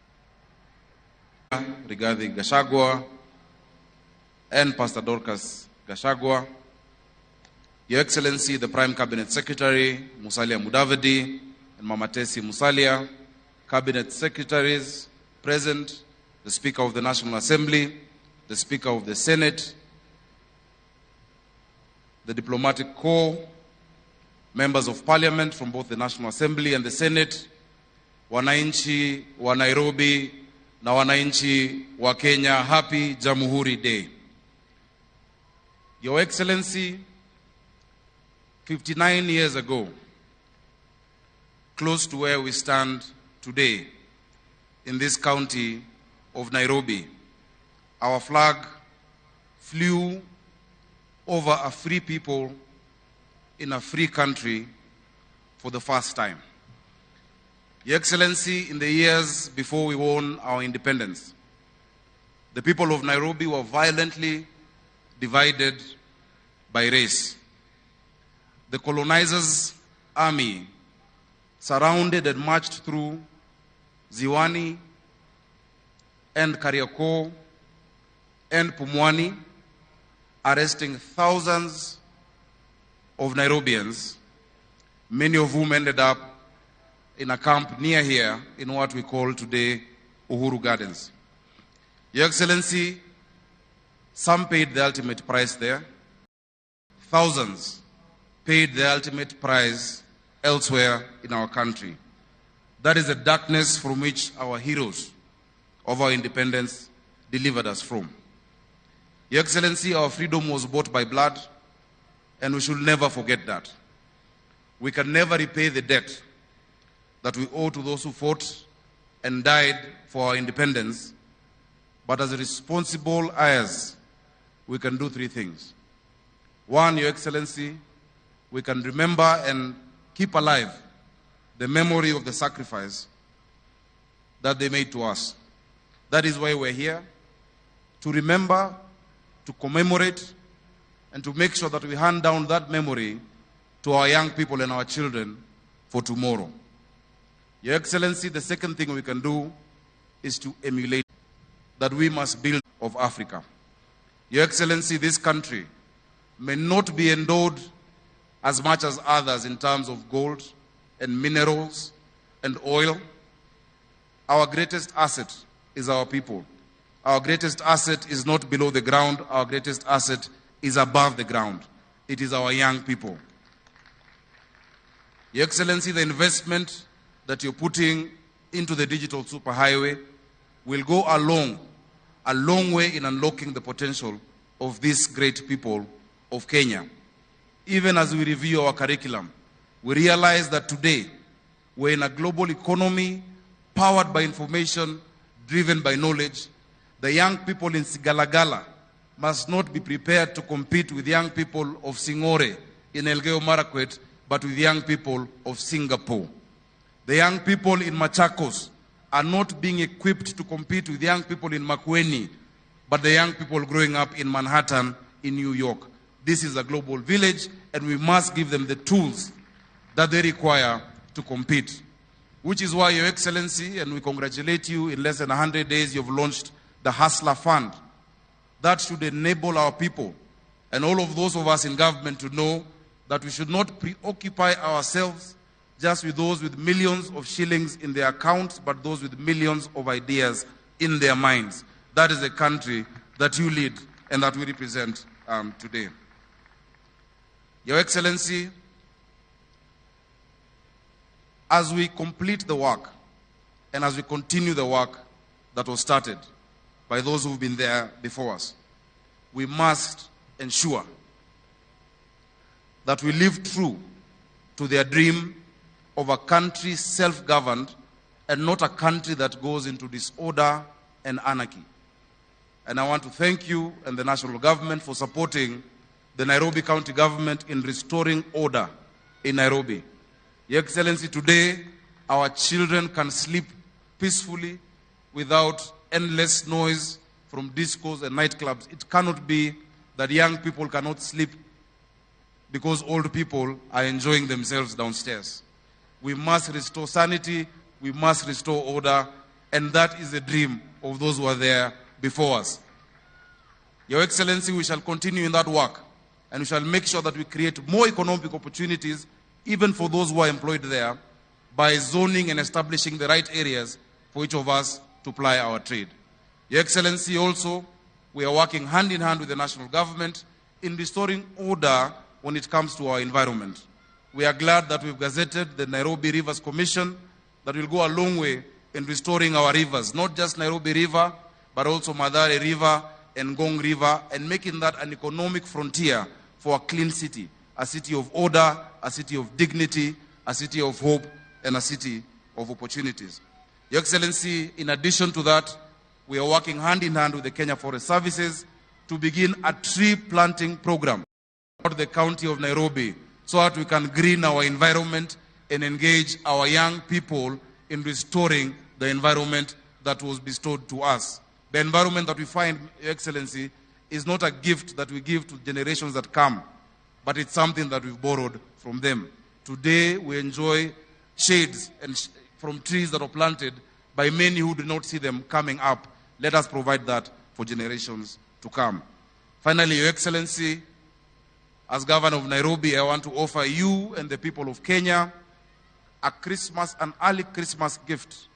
Rigathi Gachagua and Pastor Dorcas Gachagua, Your Excellency, the Prime Cabinet Secretary, Musalia Mudavadi, and Mama Tesi Musalia, Cabinet Secretaries present, the Speaker of the National Assembly, the Speaker of the Senate, the Diplomatic Corps, members of Parliament from both the National Assembly and the Senate, wananchi wa Nairobi na wananchi wa Kenya, happy Jamhuri Day. Your Excellency, 59 years ago, close to where we stand today in this county of Nairobi, our flag flew over a free people in a free country for the first time. Your Excellency, in the years before we won our independence, the people of Nairobi were violently divided by race. The colonizers' army surrounded and marched through Ziwani and Kariakoo and Pumwani, arresting thousands of Nairobians, many of whom ended up in a camp near here in what we call today Uhuru Gardens. Your Excellency, some paid the ultimate price there. Thousands paid the ultimate price elsewhere in our country. That is the darkness from which our heroes of our independence delivered us from. Your Excellency, our freedom was bought by blood, and we should never forget that. We can never repay the debt that we owe to those who fought and died for our independence, but as responsible heirs, we can do three things. One, Your Excellency, we can remember and keep alive the memory of the sacrifice that they made to us. That is why we're here, to remember, to commemorate, and to make sure that we hand down that memory to our young people and our children for tomorrow. Your Excellency, the second thing we can do is to emulate that we must build of Africa. Your Excellency, this country may not be endowed as much as others in terms of gold and minerals and oil. Our greatest asset is our people. Our greatest asset is not below the ground. Our greatest asset is above the ground. It is our young people. Your Excellency, the investment that you're putting into the digital superhighway will go a long way in unlocking the potential of these great people of Kenya. Even as we review our curriculum, we realize that today we're in a global economy powered by information, driven by knowledge. The young people in Sigalagala must not be prepared to compete with young people of Singore in Elgeyo Marakwet, but with young people of Singapore. The young people in Machakos are not being equipped to compete with young people in Makueni, but the young people growing up in Manhattan, in New York. This is a global village, and we must give them the tools that they require to compete. Which is why, Your Excellency, and we congratulate you, in less than 100 days you've launched the Hustler Fund. That should enable our people and all of those of us in government to know that we should not preoccupy ourselves just with those with millions of shillings in their accounts, but those with millions of ideas in their minds. That is the country that you lead and that we represent today. Your Excellency, as we complete the work and as we continue the work that was started by those who've been there before us, we must ensure that we live true to their dream of a country self-governed and not a country that goes into disorder and anarchy. And I want to thank you and the national government for supporting the Nairobi County government in restoring order in Nairobi. Your Excellency, today our children can sleep peacefully without endless noise from discos and nightclubs. It cannot be that young people cannot sleep because old people are enjoying themselves downstairs. We must restore sanity, we must restore order, and that is the dream of those who are there before us. Your Excellency, we shall continue in that work, and we shall make sure that we create more economic opportunities, even for those who are employed there, by zoning and establishing the right areas for each of us to ply our trade. Your Excellency, also, we are working hand in hand with the national government in restoring order when it comes to our environment. We are glad that we've gazetted the Nairobi Rivers Commission that will go a long way in restoring our rivers, not just Nairobi River, but also Mathare River and Ngong River, and making that an economic frontier for a clean city, a city of order, a city of dignity, a city of hope, and a city of opportunities. Your Excellency, in addition to that, we are working hand in hand with the Kenya Forest Services to begin a tree planting program. The county of Nairobi, so that we can green our environment and engage our young people in restoring the environment that was bestowed to us. The environment that we find, Your Excellency, is not a gift that we give to generations that come, but it's something that we've borrowed from them. Today, we enjoy shades and from trees that were planted by many who do not see them coming up. Let us provide that for generations to come. Finally, Your Excellency, as Governor of Nairobi, I want to offer you and the people of Kenya a Christmas, an early Christmas gift.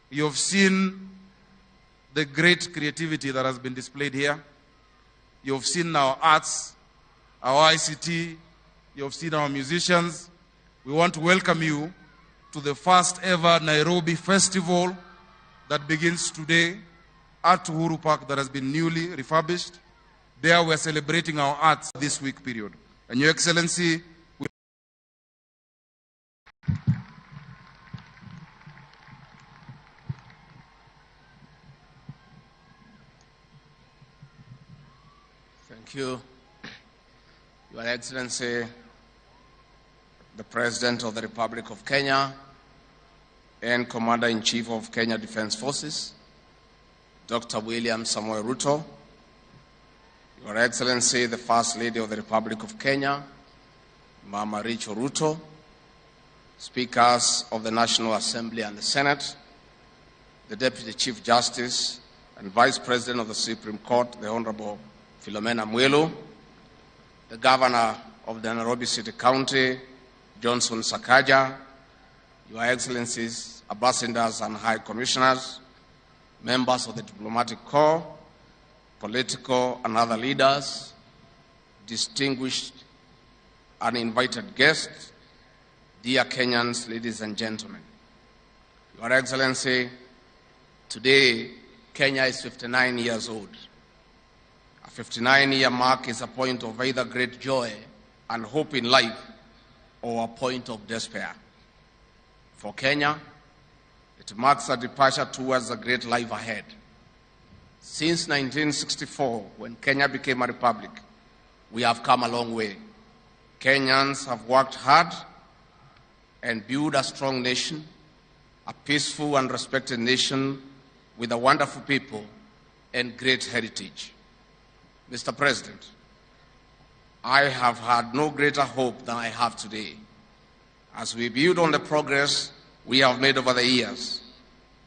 You have seen the great creativity that has been displayed here. You have seen our arts, our ICT, you have seen our musicians. We want to welcome you to the first ever Nairobi Festival that begins today at Uhuru Park that has been newly refurbished. There we are celebrating our arts this week period. And Your Excellency, we Thank you, Your Excellency, the President of the Republic of Kenya and Commander-in-Chief of Kenya Defense Forces, Dr. William Samoei Ruto, Your Excellency, the First Lady of the Republic of Kenya, Mama Rachel Ruto, Speakers of the National Assembly and the Senate, the Deputy Chief Justice and Vice President of the Supreme Court, the Honorable Philomena Mwilu, the Governor of the Nairobi City County, Johnson Sakaja, Your Excellencies, Ambassadors and High Commissioners, members of the Diplomatic Corps, political and other leaders, distinguished and invited guests, dear Kenyans, ladies and gentlemen. Your Excellency, today Kenya is 59 years old. A 59-year mark is a point of either great joy and hope in life or a point of despair. For Kenya, it marks a departure towards a great life ahead. Since 1964, when Kenya became a republic, we have come a long way. Kenyans have worked hard and built a strong nation, a peaceful and respected nation with a wonderful people and great heritage. Mr. President, I have had no greater hope than I have today. As we build on the progress we have made over the years,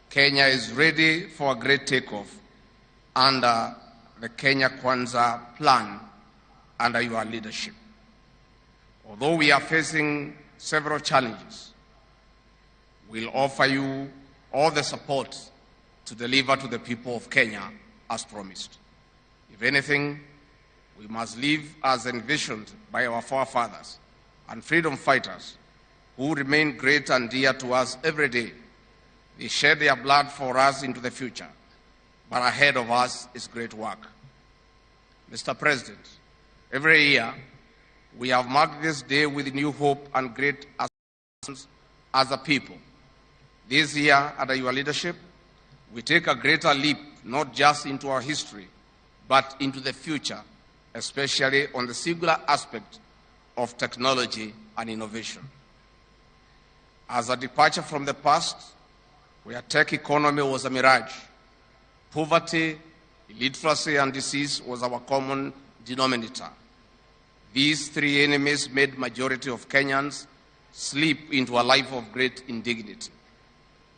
Kenya is ready for a great takeoff under the Kenya Kwanza plan under your leadership. Although we are facing several challenges, we'll offer you all the support to deliver to the people of Kenya as promised. If anything, we must live as envisioned by our forefathers and freedom fighters who remain great and dear to us every day. They shed their blood for us into the future, but ahead of us is great work. Mr. President, every year we have marked this day with new hope and great aspirations as a people. This year, under your leadership, we take a greater leap, not just into our history, but into the future, especially on the singular aspect of technology and innovation. As a departure from the past, where tech economy was a mirage, poverty, illiteracy, and disease was our common denominator. These three enemies made majority of Kenyans slip into a life of great indignity.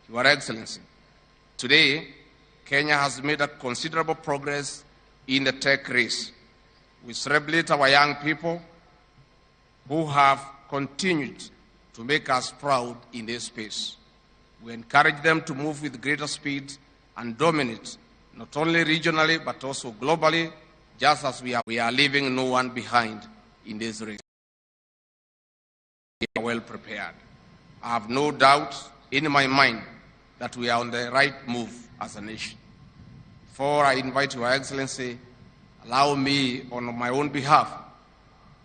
Your Excellency, today, Kenya has made a considerable progress in the tech race. We celebrate our young people who have continued to make us proud in this space. We encourage them to move with greater speed and dominate, not only regionally, but also globally, just as we are leaving no one behind in this race. We are well prepared. I have no doubt in my mind that we are on the right move as a nation. Before I invite Your Excellency, allow me on my own behalf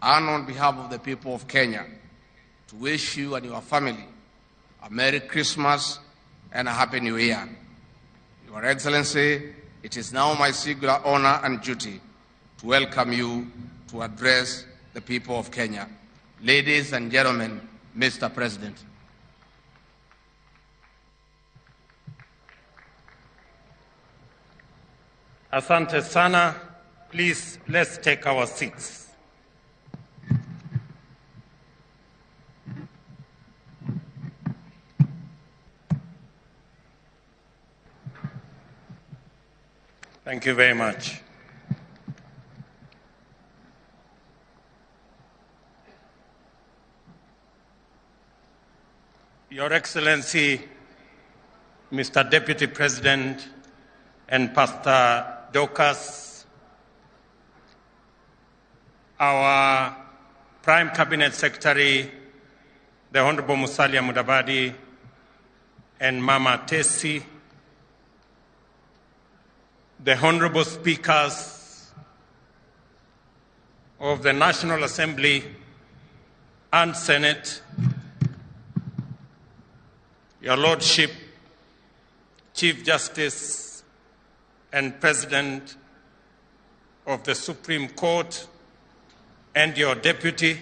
and on behalf of the people of Kenya to wish you and your family a Merry Christmas and a Happy New Year. Your Excellency, it is now my singular honor and duty to welcome you to address the people of Kenya. Ladies and gentlemen, Mr. President. Asante sana. Please, let's take our seats. Thank you very much. Your Excellency, Mr. Deputy President and Pastor Dorcas, our Prime Cabinet Secretary, the Honorable Musalia Mudavadi, and Mama Tesi, the Honorable Speakers of the National Assembly and Senate, Your Lordship, Chief Justice and President of the Supreme Court and your deputy,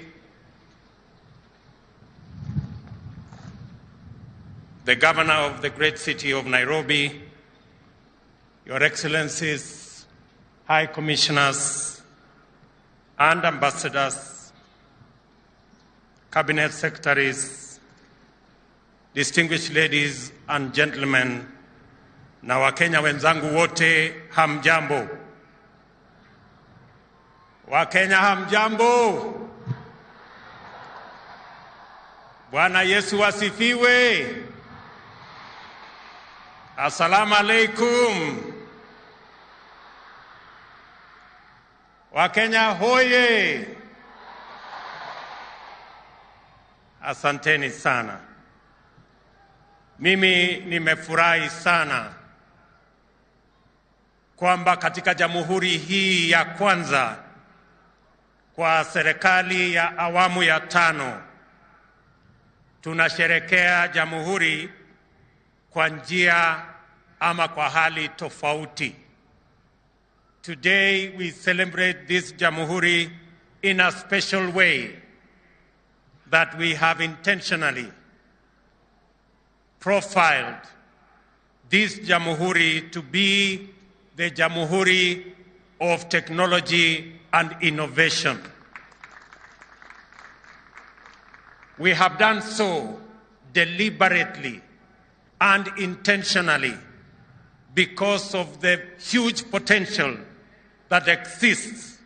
the Governor of the great city of Nairobi, Your Excellencies, High Commissioners and Ambassadors, Cabinet Secretaries, distinguished ladies and gentlemen, na Wakenya wenzangu wote, hamjambo. Wakenya hamjambo. Bwana Yesu asifiwe. Assalamu alaikum. Wakenya hoye. Asanteni sana. Mimi nimefurahi sana kwamba katika jamhuri hii ya kwanza kwa serikali ya awamu ya 5 tunasherekea jamhuri kwa njia ama kwa hali tofauti. Today we celebrate this jamhuri in a special way that we have intentionally profiled this jamhuri to be the jamhuri of technology and innovation. We have done so deliberately and intentionally because of the huge potential that exists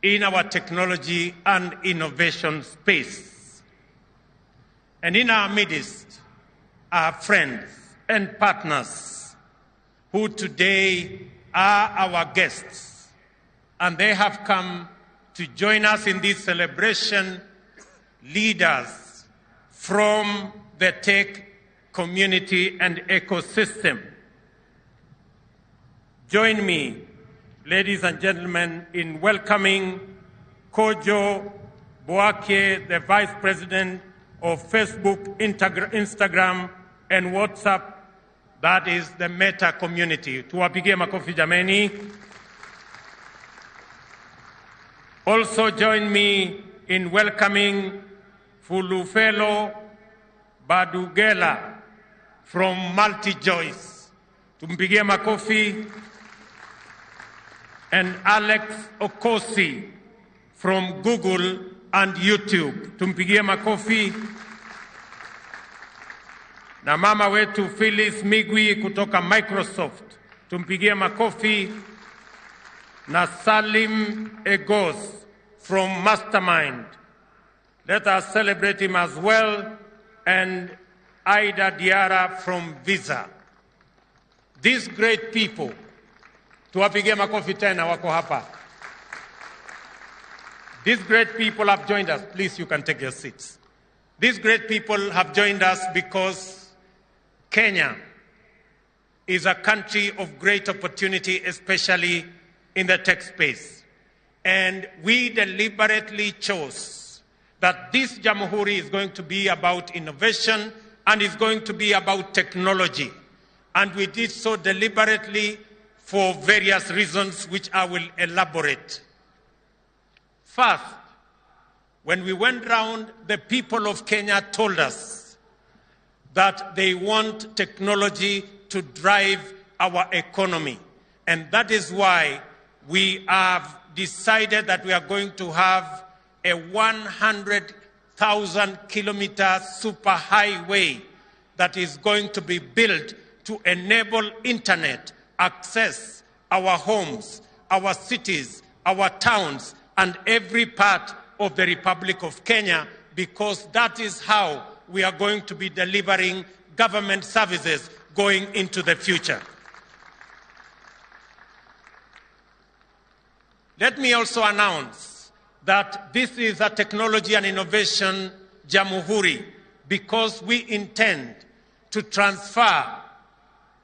in our technology and innovation space. And in our midst are friends and partners who today are our guests, and they have come to join us in this celebration, leaders from the tech community and ecosystem. Join me, ladies and gentlemen, in welcoming Kojo Boakye, the Vice President of Facebook, Instagram, and WhatsApp, that is the Meta community. Tuwapigie makofi jameni. Also join me in welcoming Fulufelo Badugela from MultiChoice. Tumpigie makofi. And Alex Okosi from Google and YouTube. Tumpigie makofi. Na mama wetu Phyllis Migwi kutoka Microsoft. Tumpigie makofi. Na Salim Egos from Mastermind. Let us celebrate him as well. And Ida Diara from Visa. These great people, tuwapigie makofi tena, wako hapa. These great people have joined us. Please, you can take your seats. These great people have joined us because Kenya is a country of great opportunity, especially in the tech space. And we deliberately chose that this Jamhuri is going to be about innovation and is going to be about technology. And we did so deliberately for various reasons, which I will elaborate. First, When we went round, the people of Kenya told us that they want technology to drive our economy. And that is why we have decided that we are going to have a 100,000 kilometer superhighway that is going to be built to enable internet access our homes, our cities, our towns, and every part of the Republic of Kenya, because that is how we are going to be delivering government services going into the future. Let me also announce that this is a technology and innovation Jamhuri, because we intend to transfer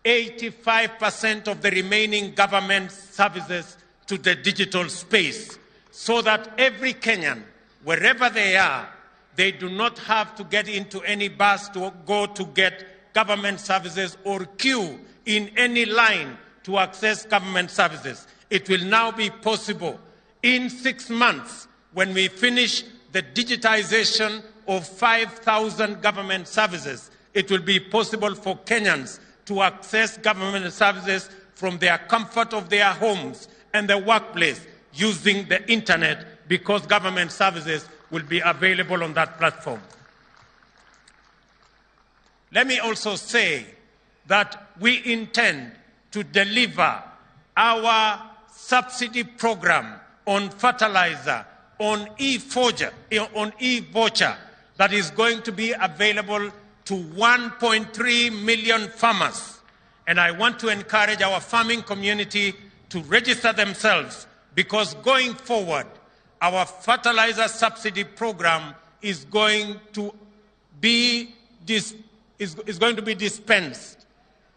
85% of the remaining government services to the digital space, so that every Kenyan, wherever they are, they do not have to get into any bus to go to get government services or queue in any line to access government services. It will now be possible in 6 months, when we finish the digitization of 5,000 government services, it will be possible for Kenyans to access government services from their comfort of their homes and their workplace using the internet, because government services will be available on that platform. Let me also say that we intend to deliver our subsidy program on fertilizer, on e-voucher, that is going to be available to 1.3 million farmers. And I want to encourage our farming community to register themselves, because going forward, our fertilizer subsidy program is going to be dispensed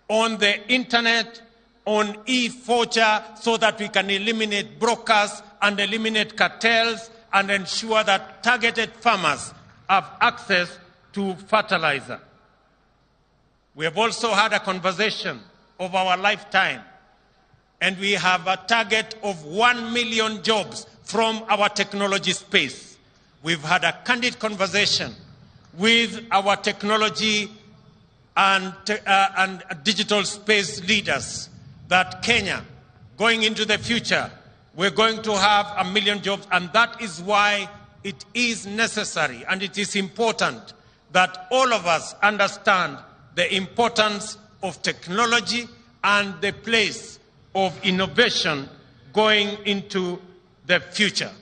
on the internet, on e-voucher, so that we can eliminate brokers and eliminate cartels and ensure that targeted farmers have access to fertilizer. We have also had a conversation of our lifetime, and we have a target of 1 million jobs from our technology space. We've had a candid conversation with our technology and digital space leaders that Kenya, going into the future, we're going to have 1 million jobs, and that is why it is necessary and it is important that all of us understand the importance of technology and the place of innovation going into the future.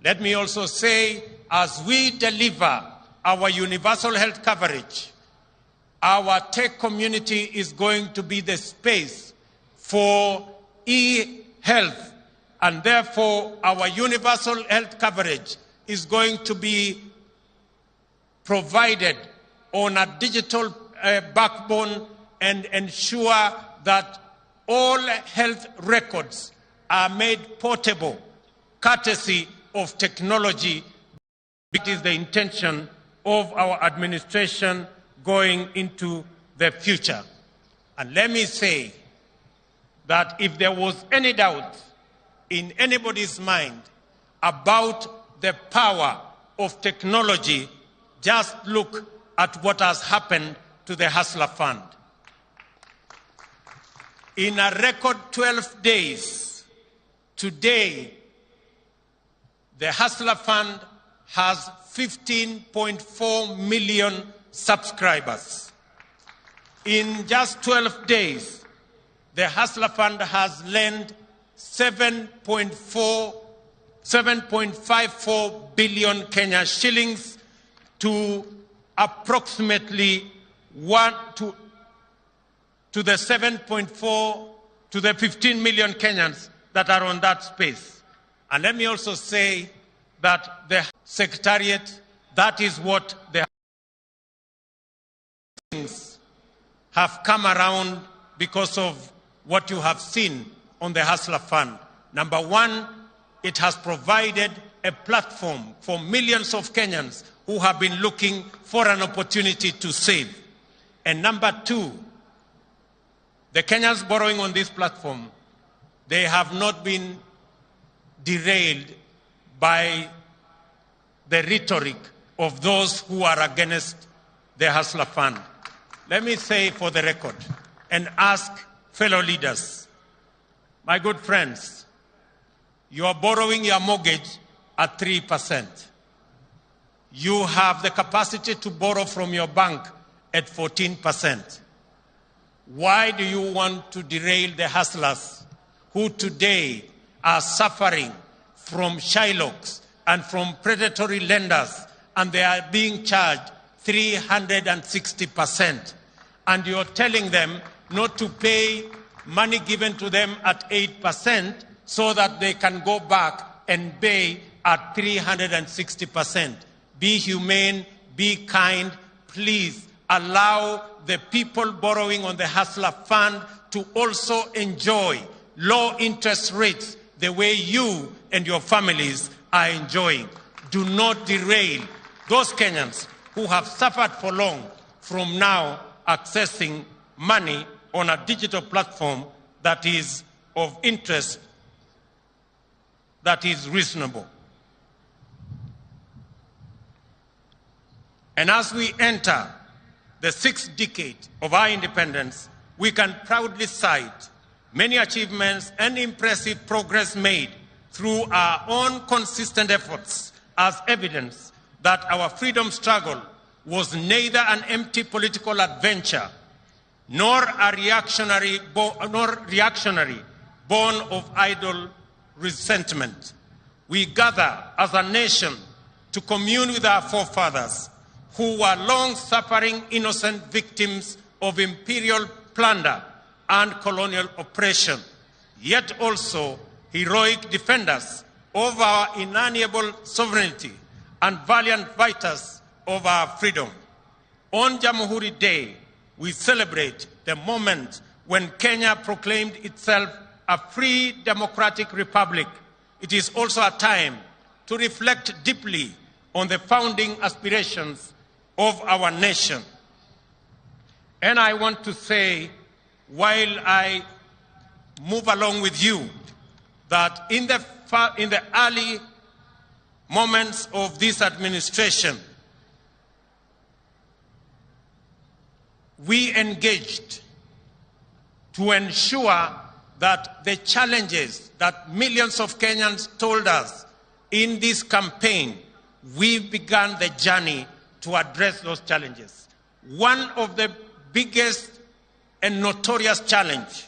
Let me also say, as we deliver our universal health coverage, our tech community is going to be the space for e-health, and therefore our universal health coverage is going to be provided on a digital backbone and ensure that all health records are made portable, courtesy of technology. It is the intention of our administration going into the future. And let me say that if there was any doubt in anybody's mind about the power of technology, just look at what has happened to the Hustler Fund. In a record 12 days, today, the Hustler Fund has 15.4 million subscribers. In just 12 days, the Hustler Fund has lent 7.54 billion Kenya shillings to approximately to the 7.4 to the 15 million Kenyans that are on that space. And let me also say that the Secretariat, that is what the things have come around because of what you have seen on the Hustler Fund. Number one, it has provided a platform for millions of Kenyans who have been looking for an opportunity to save. And number two, the Kenyans borrowing on this platform, they have not been derailed by the rhetoric of those who are against the Hustler Fund. Let me say for the record and ask fellow leaders, my good friends, you are borrowing your mortgage at 3%. You have the capacity to borrow from your bank at 14%. Why do you want to derail the hustlers who today are suffering from Shylocks and from predatory lenders, and they are being charged 360%? And you're telling them not to pay money given to them at 8% so that they can go back and pay at 360%. Be humane, be kind. Please allow the people borrowing on the Hustler Fund to also enjoy low interest rates the way you and your families are enjoying. Do not derail those Kenyans who have suffered for long from now accessing money on a digital platform that is of interest, that is reasonable. And as we enter the sixth decade of our independence, we can proudly cite many achievements and impressive progress made through our own consistent efforts as evidence that our freedom struggle was neither an empty political adventure nor a reactionary, born of idle resentment. We gather as a nation to commune with our forefathers who were long-suffering innocent victims of imperial plunder and colonial oppression, yet also heroic defenders of our inalienable sovereignty and valiant fighters of our freedom. On Jamhuri Day, we celebrate the moment when Kenya proclaimed itself a free democratic republic. It is also a time to reflect deeply on the founding aspirations of our nation. And I want to say, while I move along with you, that in the early moments of this administration, we engaged to ensure that the challenges that millions of Kenyans told us in this campaign, we began the journey to address those challenges. One of the biggest and notorious challenge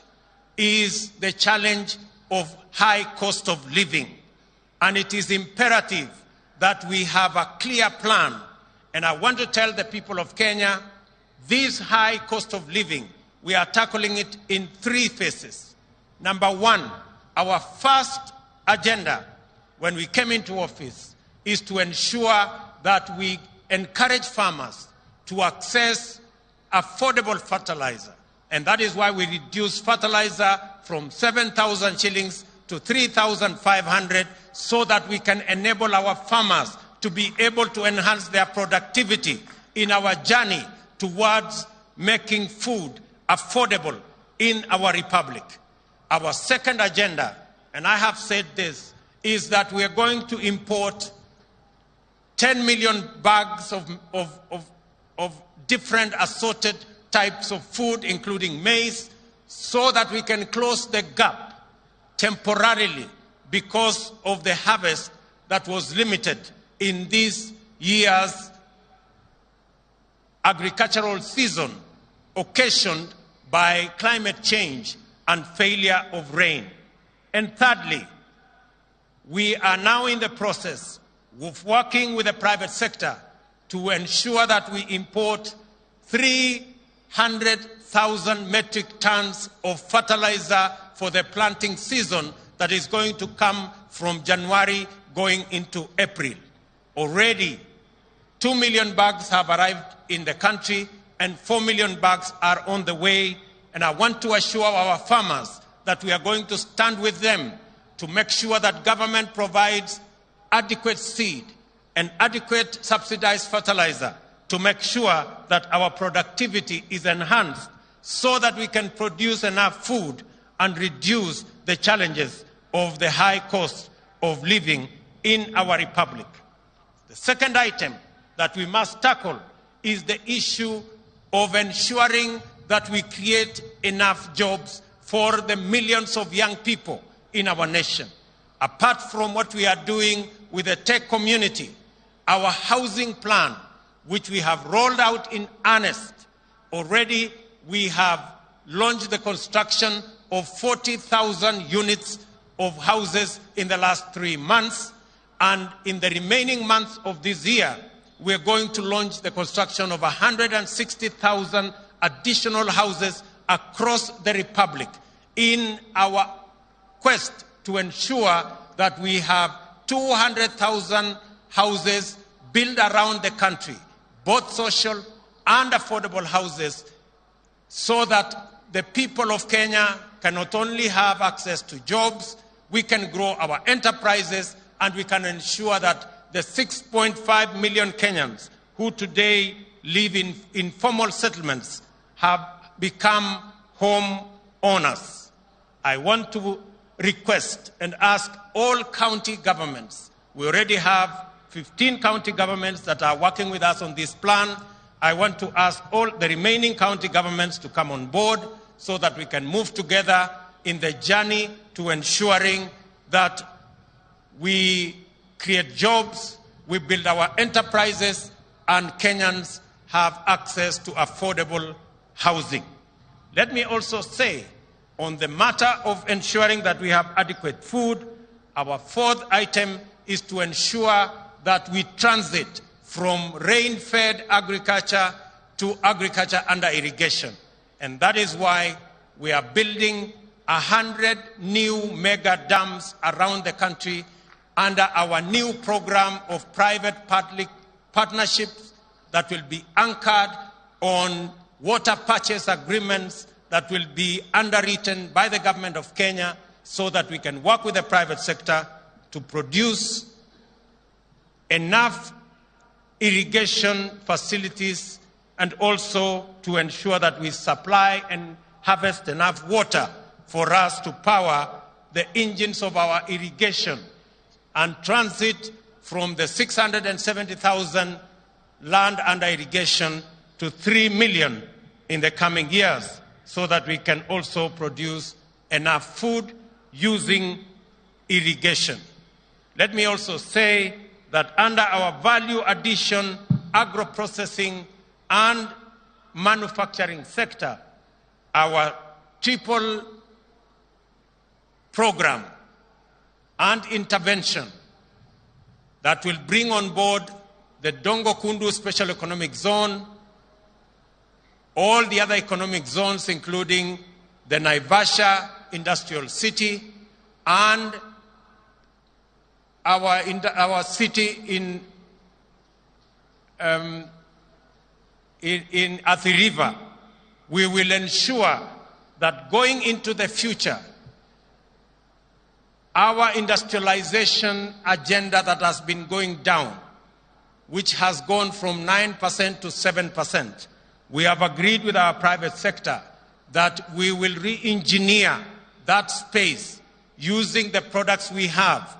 is the challenge of high cost of living. And it is imperative that we have a clear plan. And I want to tell the people of Kenya, this high cost of living, we are tackling it in three phases. Number one, our first agenda when we came into office is to ensure that we encourage farmers to access affordable fertilizer. And that is why we reduced fertilizer from 7,000 shillings to 3,500 so that we can enable our farmers to be able to enhance their productivity in our journey towards making food affordable in our republic. Our second agenda, and I have said this, is that we are going to import 10 million bags of different assorted types of food, including maize, so that we can close the gap temporarily because of the harvest that was limited in this year's agricultural season, occasioned by climate change and failure of rain. And thirdly, we are now in the process of working with the private sector to ensure that we import 300,000 metric tons of fertilizer for the planting season that is going to come from January going into April. Already, 2 million bags have arrived in the country and 4 million bags are on the way. And I want to assure our farmers that we are going to stand with them to make sure that government provides adequate seed and adequate subsidized fertilizer to make sure that our productivity is enhanced so that we can produce enough food and reduce the challenges of the high cost of living in our republic. The second item that we must tackle is the issue of ensuring that we create enough jobs for the millions of young people in our nation. Apart from what we are doing with the tech community, our housing plan, which we have rolled out in earnest, already we have launched the construction of 40,000 units of houses in the last 3 months. And in the remaining months of this year, we are going to launch the construction of 160,000 additional houses across the Republic in our quest to ensure that we have 200,000 houses built around the country, both social and affordable houses, so that the people of Kenya can not only have access to jobs, we can grow our enterprises, and we can ensure that the 6.5 million Kenyans who today live in informal settlements have become home owners. I want to request and ask all county governments. We already have 15 county governments that are working with us on this plan. I want to ask all the remaining county governments to come on board so that we can move together in the journey to ensuring that we create jobs, we build our enterprises, and Kenyans have access to affordable housing. Let me also say, on the matter of ensuring that we have adequate food, our fourth item is to ensure that we transit from rain-fed agriculture to agriculture under irrigation. And that is why we are building 100 new mega dams around the country under our new program of private-public partnerships that will be anchored on water purchase agreements that will be underwritten by the government of Kenya so that we can work with the private sector to produce enough irrigation facilities and also to ensure that we supply and harvest enough water for us to power the engines of our irrigation and transit from the 670,000 land under irrigation to 3 million in the coming years, so that we can also produce enough food using irrigation. Let me also say that under our value addition, agro-processing and manufacturing sector, our triple program and intervention that will bring on board the Dongo Kundu Special Economic Zone, all the other economic zones, including the Naivasha Industrial City and our city in Athi River. We will ensure that going into the future, our industrialization agenda that has been going down, which has gone from 9% to 7%, we have agreed with our private sector that we will re-engineer that space using the products we have,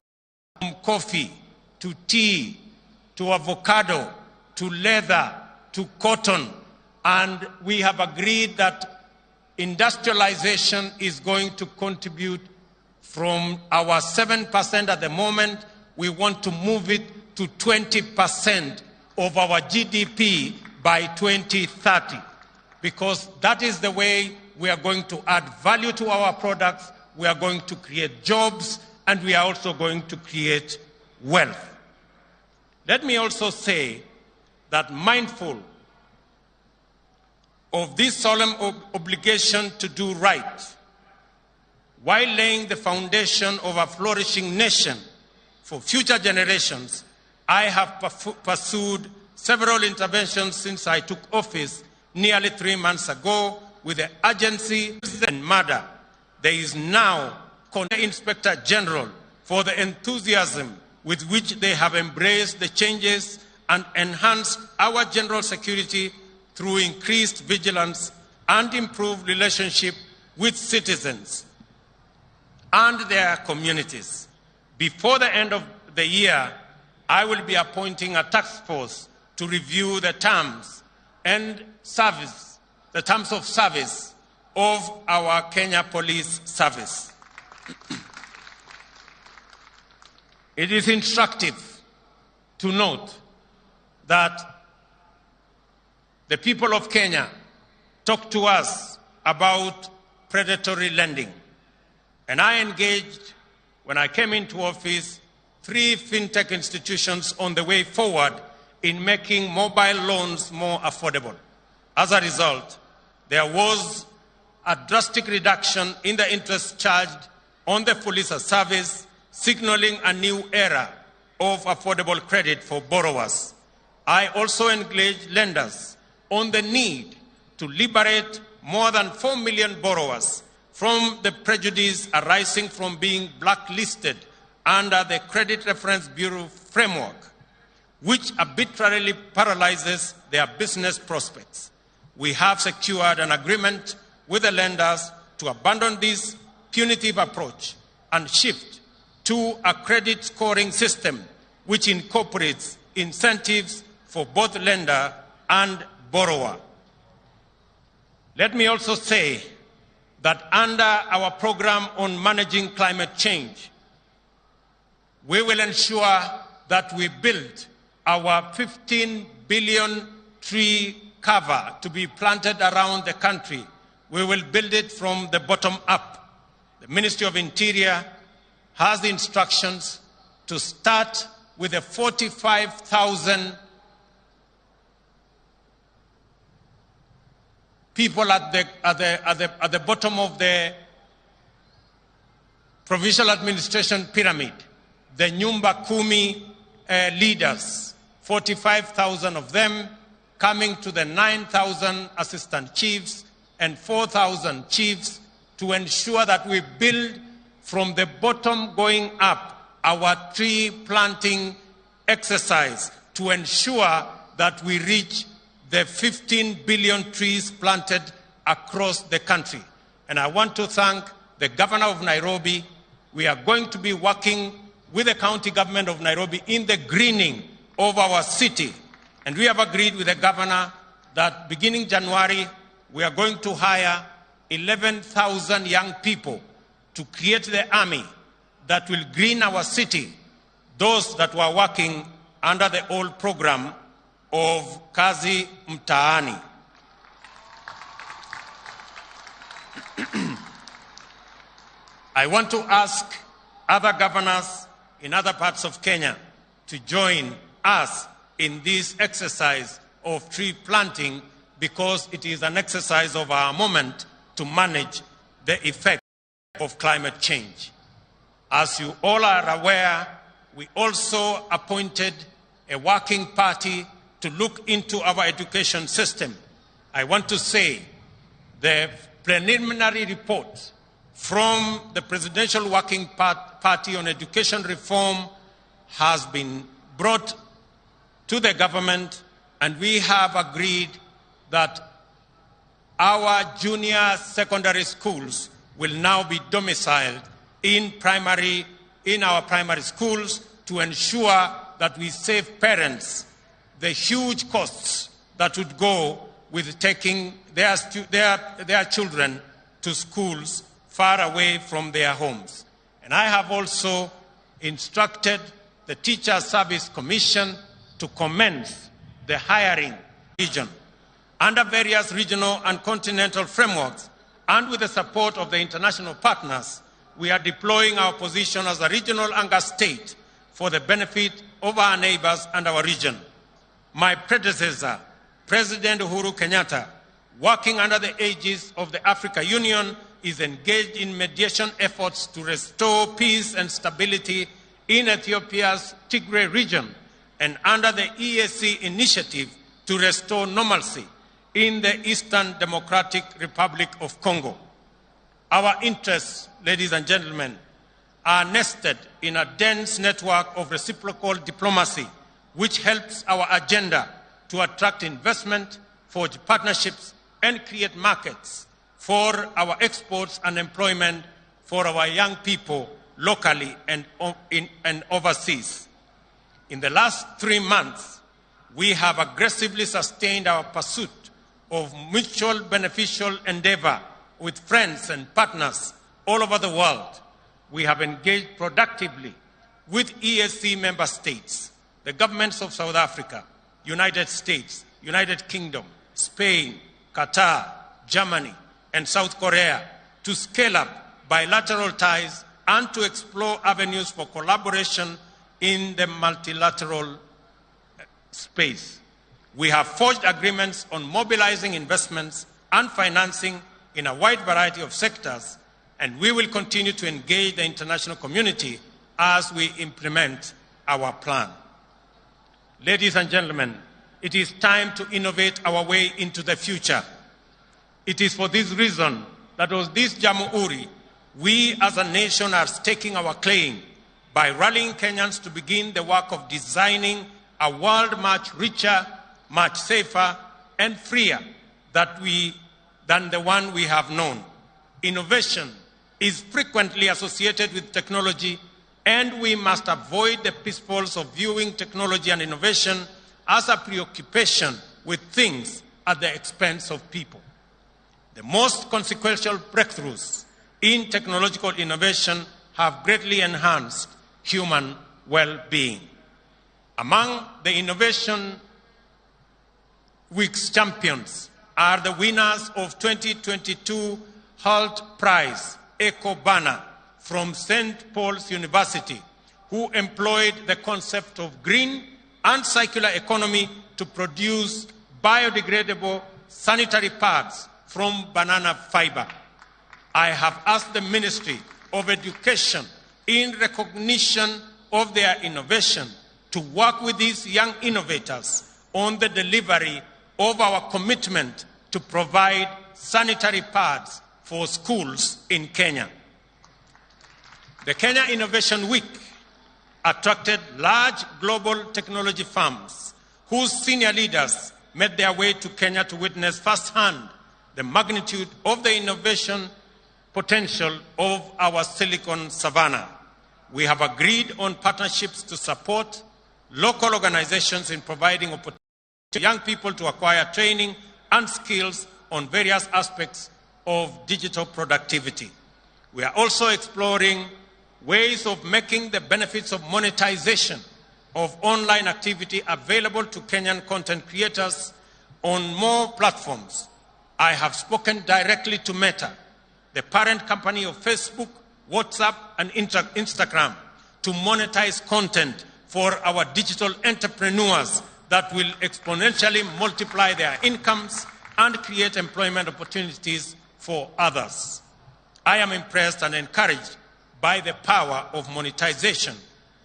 from coffee to tea to avocado to leather to cotton. And we have agreed that industrialization is going to contribute from our 7% at the moment. We want to move it to 20% of our GDP by 2030, because that is the way we are going to add value to our products, we are going to create jobs, and we are also going to create wealth. Let me also say that mindful of this solemn obligation to do right, while laying the foundation of a flourishing nation for future generations, I have pursued several interventions since I took office nearly 3 months ago with the urgency and murder. There is now Inspector General for the enthusiasm with which they have embraced the changes and enhanced our general security through increased vigilance and improved relationship with citizens and their communities. Before the end of the year, I will be appointing a task force to review the terms and service, the terms of service of our Kenya Police Service. It is instructive to note that the people of Kenya talked to us about predatory lending. And I engaged, when I came into office, 3 fintech institutions on the way forward in making mobile loans more affordable. As a result, there was a drastic reduction in the interest charged on the Fuliza service, signaling a new era of affordable credit for borrowers. I also engaged lenders on the need to liberate more than 4 million borrowers from the prejudice arising from being blacklisted under the Credit Reference Bureau framework, which arbitrarily paralyzes their business prospects. We have secured an agreement with the lenders to abandon this punitive approach and shift to a credit scoring system which incorporates incentives for both lender and borrower. Let me also say that under our program on managing climate change, we will ensure that we build our 15 billion tree cover to be planted around the country. We will build it from the bottom up. The Ministry of Interior has the instructions to start with the 45,000 people at the bottom of the provincial administration pyramid, the Nyumba Kumi leaders, 45,000 of them coming to the 9,000 assistant chiefs and 4,000 chiefs to ensure that we build from the bottom going up our tree planting exercise to ensure that we reach the 15 billion trees planted across the country. And I want to thank the governor of Nairobi. We are going to be working with the county government of Nairobi in the greening of our city. And we have agreed with the governor that beginning January, we are going to hire 11,000 young people to create the army that will green our city, those that were working under the old program of Kazi Mtaani. I want to ask other governors in other parts of Kenya to join us in this exercise of tree planting, because it is an exercise of our moment to manage the effect of climate change. As you all are aware, we also appointed a working party to look into our education system. I want to say the preliminary report from the Presidential Working Party on Education Reform has been brought to the government, and we have agreed that our junior secondary schools will now be domiciled in our primary schools to ensure that we save parents the huge costs that would go with taking their children to schools far away from their homes. And I have also instructed the Teacher Service Commission to commence the hiring region under various regional and continental frameworks, and with the support of the international partners, we are deploying our position as a regional anchor state for the benefit of our neighbors and our region. My predecessor, President Uhuru Kenyatta, working under the aegis of the Africa Union, is engaged in mediation efforts to restore peace and stability in Ethiopia's Tigray region, and under the EAC initiative to restore normalcy in the Eastern Democratic Republic of Congo. Our interests, ladies and gentlemen, are nested in a dense network of reciprocal diplomacy, which helps our agenda to attract investment, forge partnerships, and create markets for our exports and employment for our young people locally and overseas. In the last 3 months, we have aggressively sustained our pursuit of mutual beneficial endeavor with friends and partners all over the world. We have engaged productively with EAC member states, the governments of South Africa, United States, United Kingdom, Spain, Qatar, Germany, and South Korea to scale up bilateral ties and to explore avenues for collaboration in the multilateral space. We have forged agreements on mobilizing investments and financing in a wide variety of sectors, and we will continue to engage the international community as we implement our plan. Ladies and gentlemen, it is time to innovate our way into the future. It is for this reason that on this Jamhuri, we as a nation are staking our claim by rallying Kenyans to begin the work of designing a world much richer, much safer, and freer than the one we have known. Innovation is frequently associated with technology, and we must avoid the pitfalls of viewing technology and innovation as a preoccupation with things at the expense of people. The most consequential breakthroughs in technological innovation have greatly enhanced human well-being. Among the Innovation Week's champions are the winners of 2022 Hult Prize, Ecobana, from St. Paul's University, who employed the concept of green and circular economy to produce biodegradable sanitary pads from banana fiber. I have asked the Ministry of Education, in recognition of their innovation, to work with these young innovators on the delivery of our commitment to provide sanitary pads for schools in Kenya. The Kenya Innovation Week attracted large global technology firms whose senior leaders made their way to Kenya to witness firsthand the magnitude of the innovation potential of our Silicon Savannah. We have agreed on partnerships to support local organizations in providing opportunities to young people to acquire training and skills on various aspects of digital productivity. We are also exploring ways of making the benefits of monetization of online activity available to Kenyan content creators on more platforms. I have spoken directly to Meta, the parent company of Facebook, WhatsApp, and Instagram, to monetize content for our digital entrepreneurs that will exponentially multiply their incomes and create employment opportunities for others. I am impressed and encouraged by the power of monetization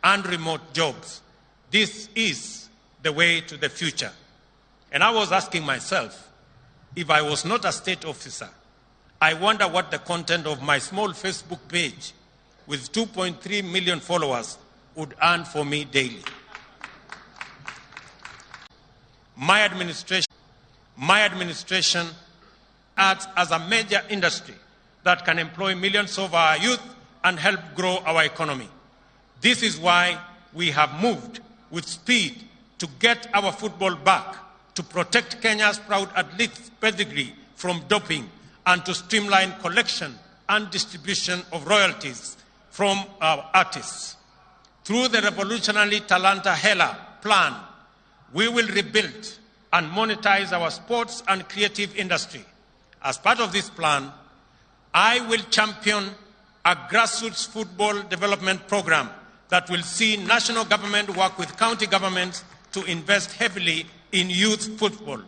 and remote jobs. This is the way to the future. And I was asking myself, if I was not a state officer, I wonder what the content of my small Facebook page with 2.3 million followers would earn for me daily. My administration acts as a major industry that can employ millions of our youth and help grow our economy. This is why we have moved with speed to get our football back, to protect Kenya's proud athletes' pedigree from doping, and to streamline collection and distribution of royalties from our artists. Through the revolutionary Talanta Hela plan, we will rebuild and monetize our sports and creative industry. As part of this plan, I will champion a grassroots football development program that will see national government work with county governments to invest heavily in youth football.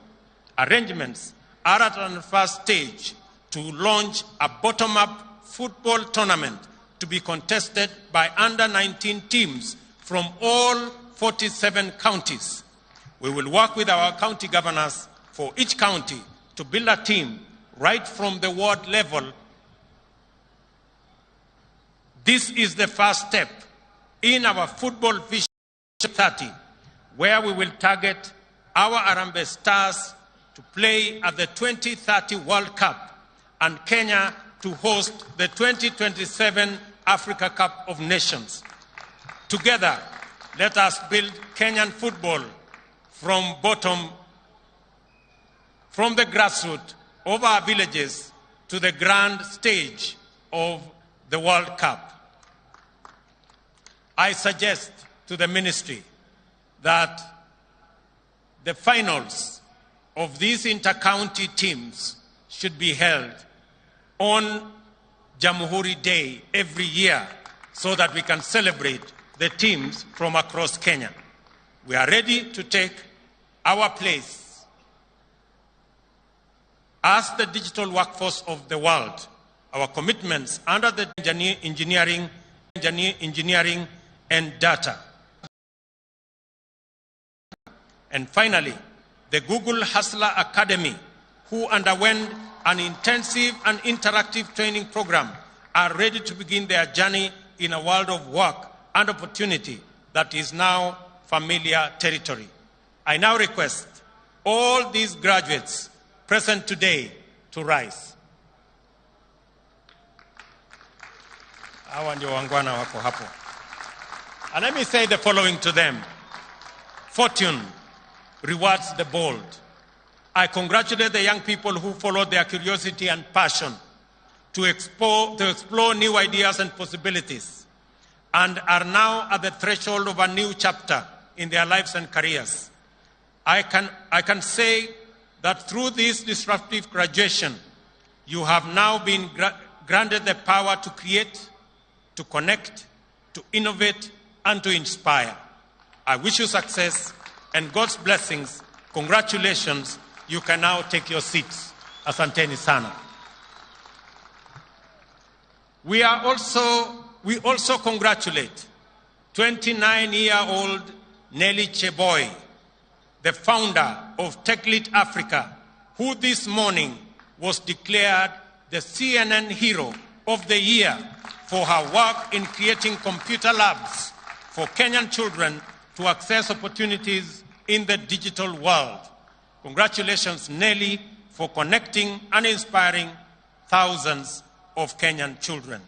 Arrangements are at an first stage to launch a bottom-up football tournament to be contested by under-19 teams from all 47 counties. We will work with our county governors for each county to build a team right from the ward level. This is the first step in our Football Vision 30, where we will target our Harambee Stars to play at the 2030 World Cup and Kenya to host the 2027 Africa Cup of Nations. Together, Let us build Kenyan football from bottom, from the grassroots of our villages to the grand stage of the World Cup. I suggest to the ministry that the finals of these inter-county teams should be held on Jamhuri Day every year so that we can celebrate the teams from across Kenya. We are ready to take our place as the digital workforce of the world. Our commitments under the engineering and data. And finally, the Google Hustler Academy, who underwent an intensive and interactive training program, are ready to begin their journey in a world of work and opportunity that is now familiar territory. I now request all these graduates present today to rise. Hawa ndio wangwana wako hapo. And let me say the following to them. Fortune rewards the bold. I congratulate the young people who followed their curiosity and passion to explore new ideas and possibilities, and are now at the threshold of a new chapter in their lives and careers. I can say that through this disruptive graduation, you have now been granted the power to create, to connect, to innovate, and to inspire. I wish you success and God's blessings. Congratulations. You can now take your seats. Asanteni sana. We also congratulate 29-year-old Nelly Cheboy, the founder of TechLead Africa, who this morning was declared the CNN Hero of the Year for her work in creating computer labs for Kenyan children to access opportunities in the digital world. Congratulations, Nelly, for connecting and inspiring thousands of Kenyan children.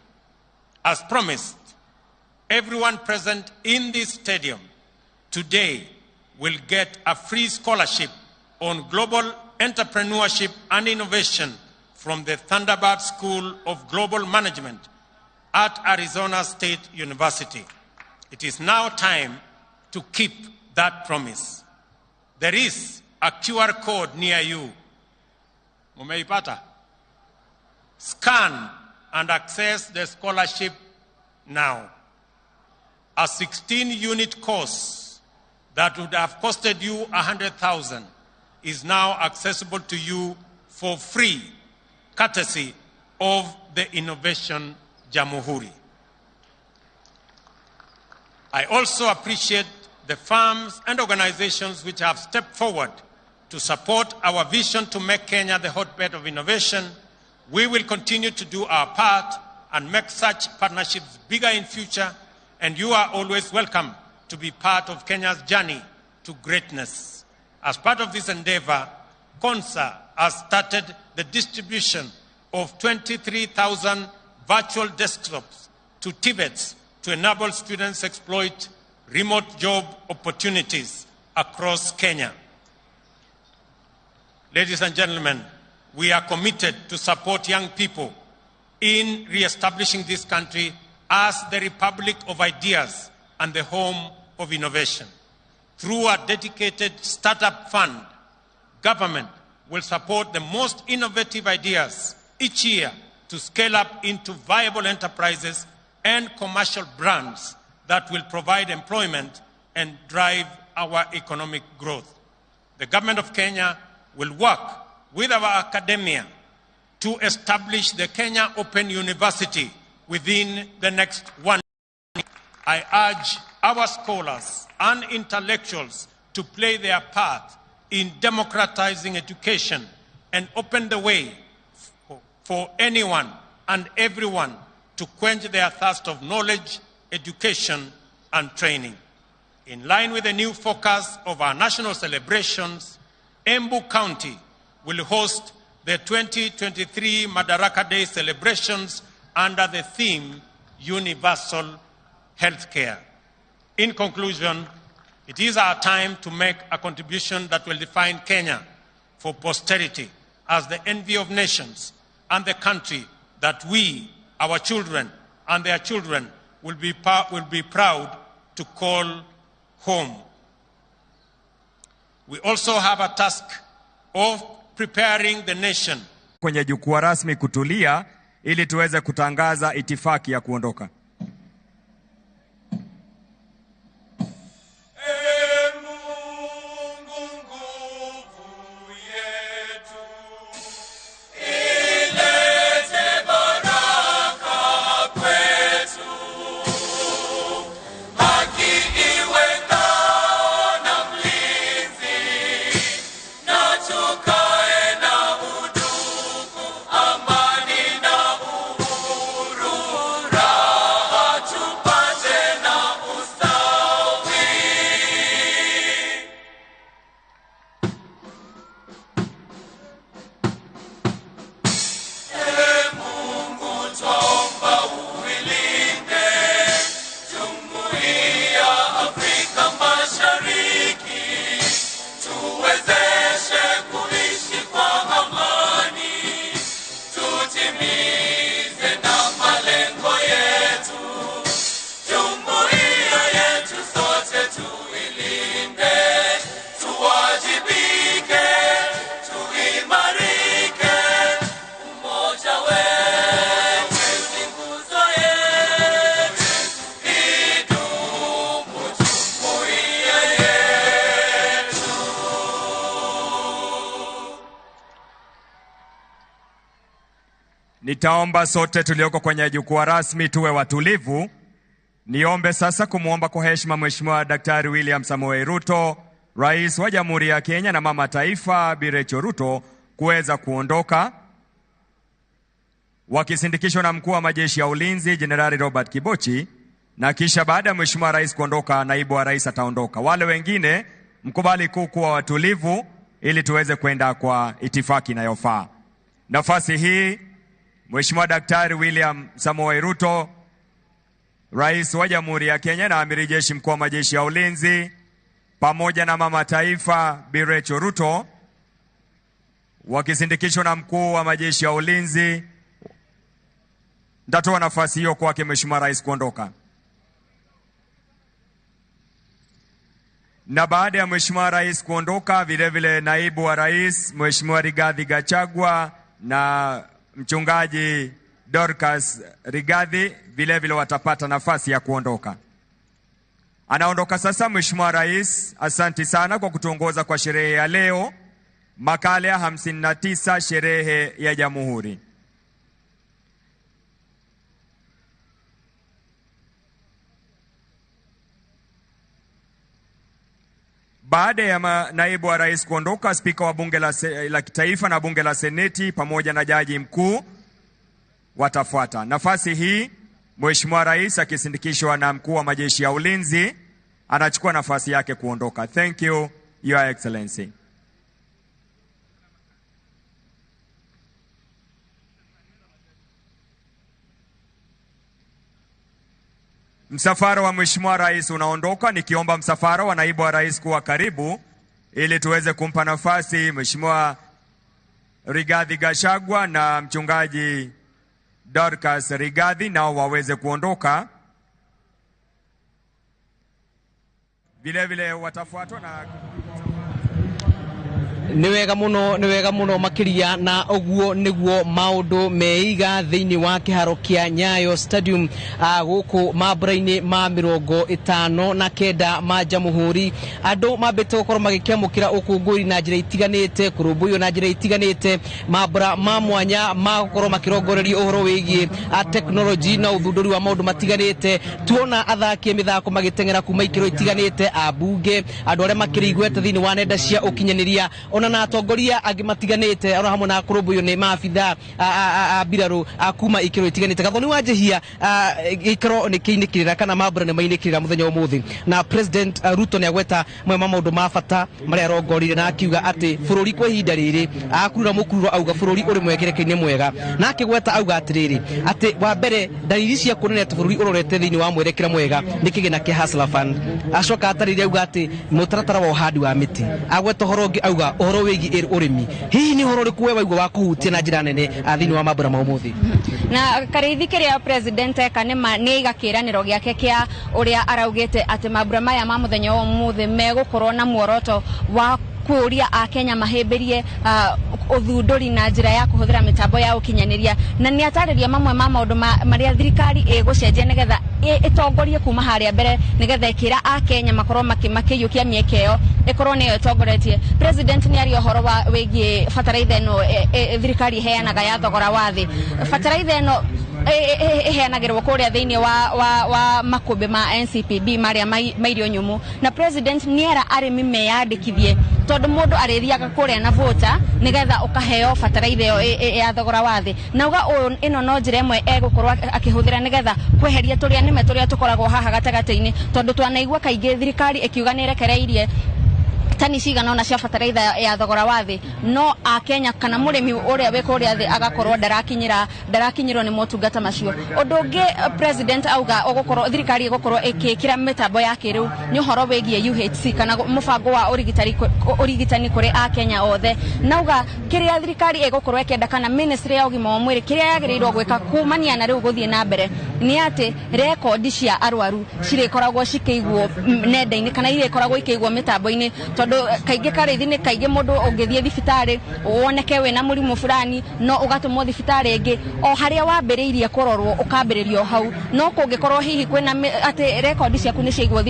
As promised, everyone present in this stadium today will get a free scholarship on global entrepreneurship and innovation from the Thunderbird School of Global Management at Arizona State University. It is now time to keep that promise. There is a QR code near you. Mumeipata? Scan and access the scholarship now. A 16-unit course that would have costed you 100,000 is now accessible to you for free, courtesy of the Innovation Jamhuri. I also appreciate the firms and organizations which have stepped forward to support our vision to make Kenya the hotbed of innovation. We will continue to do our part and make such partnerships bigger in future, and you are always welcome to be part of Kenya's journey to greatness. As part of this endeavor, CONSA has started the distribution of 23,000 virtual desktops to TVETs to enable students exploit remote job opportunities across Kenya. Ladies and gentlemen, we are committed to support young people in re-establishing this country as the Republic of Ideas and the home of innovation. Through a dedicated startup fund, government will support the most innovative ideas each year to scale up into viable enterprises and commercial brands that will provide employment and drive our economic growth. The government of Kenya will work with our academia to establish the Kenya Open University within the next 1 year. I urge our scholars and intellectuals to play their part in democratizing education and open the way for anyone and everyone to quench their thirst of knowledge, education, and training. In line with the new focus of our national celebrations, Embu County will host the 2023 Madaraka Day celebrations under the theme Universal Healthcare. In conclusion, it is our time to make a contribution that will define Kenya for posterity as the envy of nations and the country that we, our children, and their children will be proud to call home. We also have a task of preparing the nation. Kwenye jukwaa rasmi kutulia ili tuweze kutangaza itifaki ya kuondoka. Nitaomba sote tulioko kwenye jukwaa rasmi tuwe watulivu. Niombe sasa kumuomba kwa heshima Mheshimiwa Daktari William Samoei Ruto, Rais wa Jamhuri ya Kenya, na Mama Taifa Bi Rachel Ruto kuweza kuondoka wakisindikishwa na Mkuu wa Majeshi ya Ulinzi Jenerali Robert Kibochi, na kisha baada ya Mheshimiwa Rais kuondoka, Naibu wa Rais ataondoka. Wale wengine mkubali kuwa watulivu ili tuweze kwenda kwa itifaki inayofaa. Nafasi hii Mheshimiwa Daktari William Samoei Ruto, Rais wa Jamhuri ya Kenya na Amiri Jeshi Mkuu wa Majeshi ya Ulinzi, pamoja na Mama Taifa Bi Rachel Ruto, wakisindikishwa na Mkuu wa Majeshi ya Ulinzi. Nitatoa nafasi hiyo kwake Mheshimiwa Rais kuondoka. Na baada ya Mheshimiwa Rais kuondoka, vile vile Naibu wa Rais Mheshimiwa Rigathi Gachagua na Mchungaji Dorcas Rigathi vile vile watapata nafasi ya kuondoka. Anaondoka sasa Mheshimiwa Rais. Asante sana kwa kutuongoza kwa sherehe ya leo, makala ya 59, sherehe ya Jamhuri. Baada ya Naibu wa Rais kuondoka, Spika wa Bunge la Kitaifa na Bunge la Seneti pamoja na Jaji Mkuu watafuata. Nafasi hii Mheshimiwa Rais akisindikishwa na Mkuu wa Majeshi ya Ulinzi anachukua nafasi yake kuondoka. Thank you, Your Excellency. Msafara wa Mheshimiwa Rais unaondoka, nikiomba msafara wa Naibu wa Rais kuwa karibu ili tuweze kumpa nafasi Mheshimiwa Rigathi Gachagua na Mchungaji Dorcas Rigathi nao waweze kuondoka. Vile vile watafuatwa na Nĩ wega muno makiria na ũguo nĩguo maũndũ meiga thĩinĩ wa kĩharo kĩa Nyayo Stadium gũkũ mambura-inĩ ma 59 ma Jamhuri. Andũ mambĩte gũkorwo magĩkĩamũkĩra ũkũngũĩri na njĩra itiganĩte, kũrũmbũiyo na njĩra itiganĩte, mambura ma mwanya ma gũkorwo makĩrongoreria ũhoro wĩgiĩ teknoloji na ũthundũri wa maũndũ matiganĩte. Tuona athaki a mĩthako magĩteng'era kuma ikĩro itiganĩte, ambunge, andũ arĩa makĩrĩ igweta thĩinĩ wa nenda cia ũkinyanĩria ona na atongoria angĩ matiganĩte ona hamwe na kũrũmbũiyo nĩ maabitha a mbirarũ kuma ikĩro itiganĩte. Gathoni wa Njihia, gĩikaro nĩ kĩinĩkĩrĩra kana mambura nĩ mainĩkĩrĩra mũthenya wa ũmũthĩ, na President Ruto nĩ agweta mamwe ma maũndũ ma bata marĩa arongorire na akiuga atĩ bũrũri kwa ihinda rĩrĩ akurura mũkururo, auga bũrũri ũrĩ mwekerekeine mwega, na akĩgweta auga atĩrĩrĩ atĩ wa mbere dalili cia kuonania atĩ bũrũri ũrorete thĩinĩ wa mwerekera mwega nĩ kĩgĩna kĩa Hustler Fund. Acoka atarĩria auga atĩ mũtaratara wa ũhandi wa mĩtĩ, agweta ũhoro ũngĩ auga ũhoro wĩgiĩ ũrĩmi. Hihi nĩ ũhoro ũrĩkũ we waigua wa kũhutia na njĩra nene thĩinĩ wa mambura ma ũmũthĩ? Na Karĩithi, kĩrĩa president eka nĩ aiga kĩĩranĩro gĩake kĩa ũrĩa araugĩte atĩ mambura maya ma mũthenya wa ũmũthĩ megũkorwo na muoroto wa kũria akenya mahĩmbĩrie ũthundũri na njĩra ya kũhũthĩra mĩtambo ya ũkinyanĩria, na nĩ atarĩria mamwe ma maũndũ marĩa thirikari ĩgũcenjia nĩgetha ĩtongorie kuma harĩa mbere, nĩgetha ĩkĩra akenya makorwo makĩiyũkia mĩeke ĩyo ĩkorwo nĩyo ĩtongoretie. President nĩ aria ũhoro wa wĩgiĩ bataraitha ĩno thirikari ĩheanaga ya thogora wa thĩ. Bataraitha ĩno ĩheanagĩrwo kũrĩa thĩinĩ wa makũmbĩ ma NCPB marĩa ma irio nyũmũ, na president nĩ era arĩmi meyandĩkithie tondũ mũndũ arĩthiaga kũrĩa na voucher nĩgetha ũkaheo bataraitha ĩyo ya thogora wa thĩ, na uga ũyũ ĩno no njĩra ĩmwe egũkorwo akĩhũthĩra nĩgetha kweheria tũrĩa nĩme tũrĩa tũkoragwo haha gatagatĩ-inĩ, tondũ twanaigua kaingĩ thirikari ĩkiuga nĩ ĩrekereirie tani cigana ũna cia bataraitha ya thogora wa thĩ, no akenya kana mũrĩmi ũrĩa wĩ kũrĩa thĩ agakorwo ndarakinyĩrwo nĩ motungata macio. Ũndũ ũngĩ president auga ũgũkorwo thirikari ĩgũkorwo ĩgĩkĩra mĩtambo ya kĩrĩu nĩ ũhoro wĩgiĩ UHC kana mũbango wa ũrigitani kũrĩ akenya othe, nauga kĩrĩa thirikari ĩgũkorwo ĩkĩenda kana ministry ya ũgima wa mwĩrĩ kĩrĩa yagĩrĩirwo gwĩka kumania na rĩu gũthiĩ na mbere nĩ atĩ rekondi cia arwaru cirĩkoragwo cikĩigwo nenda-inĩ kana irĩkoragwo ikĩigwo mĩtambo-inĩ, tondũ kaingĩ Karĩithi nĩ kaingĩ mũndũ ũngĩthiĩ thibitarĩ woneke wĩna mũrimũ fulani no ũgatũmwo thibitarĩ ĩngĩ o harĩa wambĩrĩirie kũrorwo ũkambĩrĩrio hau, no kũngĩkorwo hihi kwĩna atĩ rekondi ciaku nĩ ciaigwo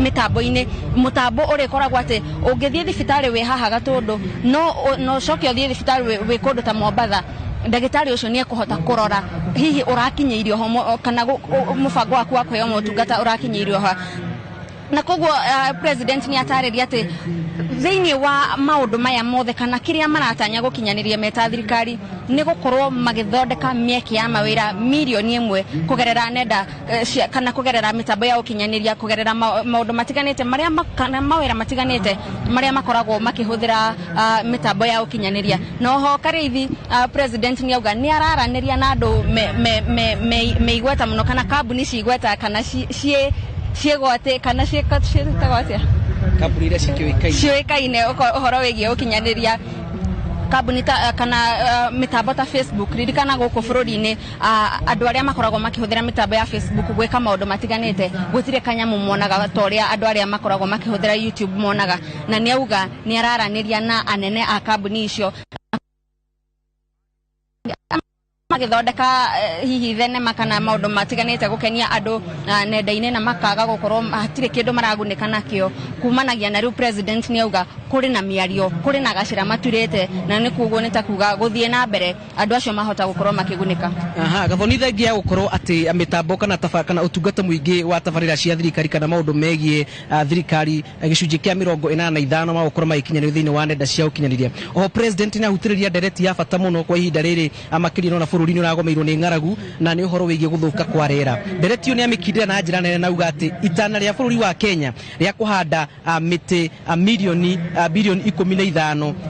mĩtambo-inĩ, mũtambo ũrĩkoragwo atĩ ũngĩthiĩ thibitarĩ wĩ haha Gatũndũ no ũcoke ũthiĩ thibitarĩ wĩ kũndũ ta Mombatha, ndagĩtarĩ ũcio nĩ ekũhota kũrora hihi ũrakinyĩirio ho kana mũbango waku wa kũheo motungata ũrakinyĩirio ha. Na koguo president nĩ atarĩria atĩ thĩinĩ wa maũndũ maya mothe kana kĩrĩa maratanya gũkinyanĩria meta thirikari nĩ gũkorwo magĩthondeka mĩeke ya mawĩra 1 million kũgerera nenda kana kũgerera mĩtambo ya ũkinyanĩria, kũgerera maũndũ matiganĩte marĩa kana mawĩra matiganĩte marĩa makoragwo makĩhũthĩra mĩtambo ya ũkinyanĩria. Na oho Karĩithi, president nĩ auga nĩ araranĩria na andũ me igweta mũno kana kambuni ci igweta kana ciĩgwatĩ kana ciĩtagwo atĩa, kambuni iria cikĩũĩkaine ciũĩkaine ũhoro wĩgiĩ ũkinyanĩria, kambuni ta kana mĩtambo ta Facebook. Ririkana gũkũ bũrũri-inĩ andũ arĩa makoragwo makĩhũthĩra mĩtambo ya Facebook gwĩka maũndũ matiganĩte gũtirĩ kanyamũ monaga ta ũrĩa andũ arĩa makoragwo makĩhũthĩra YouTube monaga, na nĩ auga nĩ araranĩria na anene a kambuni icio magĩthondeka hihi thenema kana maũndũ matiganĩte gũkenia andũ nenda-inĩ na makaga gũkorwo hatirĩ kĩndũ maragunĩka nakĩo kumanagia na rĩu. President nĩ auga kũrĩ na mĩario, kũrĩ na gacĩra maturĩte, na nĩ kuguo nĩ ta kuga gũthiĩ na mbere andũ acio mahota gũkorwo makĩgunĩka. Aha, Gathoni, thengia ya gũkorwo atĩ mĩtambo kana kana ũtungata mũingĩ wa tabarĩra cia thirikari kana maũndũ megiĩ thirikari gĩcunjĩ kĩa 85 magũkorwo magĩkinyanĩrio thĩinĩ wa nenda cia ũkinyanĩria. Oho president nĩ ahutĩrĩria ndereti ya bata mũno kwa ihinda rĩrĩ, makĩria nona bũrũri nĩ ũragomeirwo nĩ ng'aragu na nĩ ũhoro wĩgiĩ gũthũka kwa rĩera. Ndereti ĩyo nĩ amĩkindĩra na njĩra nene na auga atĩ itana rĩa bũrũri wa Kenya rĩa kũhanda mĩtĩ milioni 15 bilioni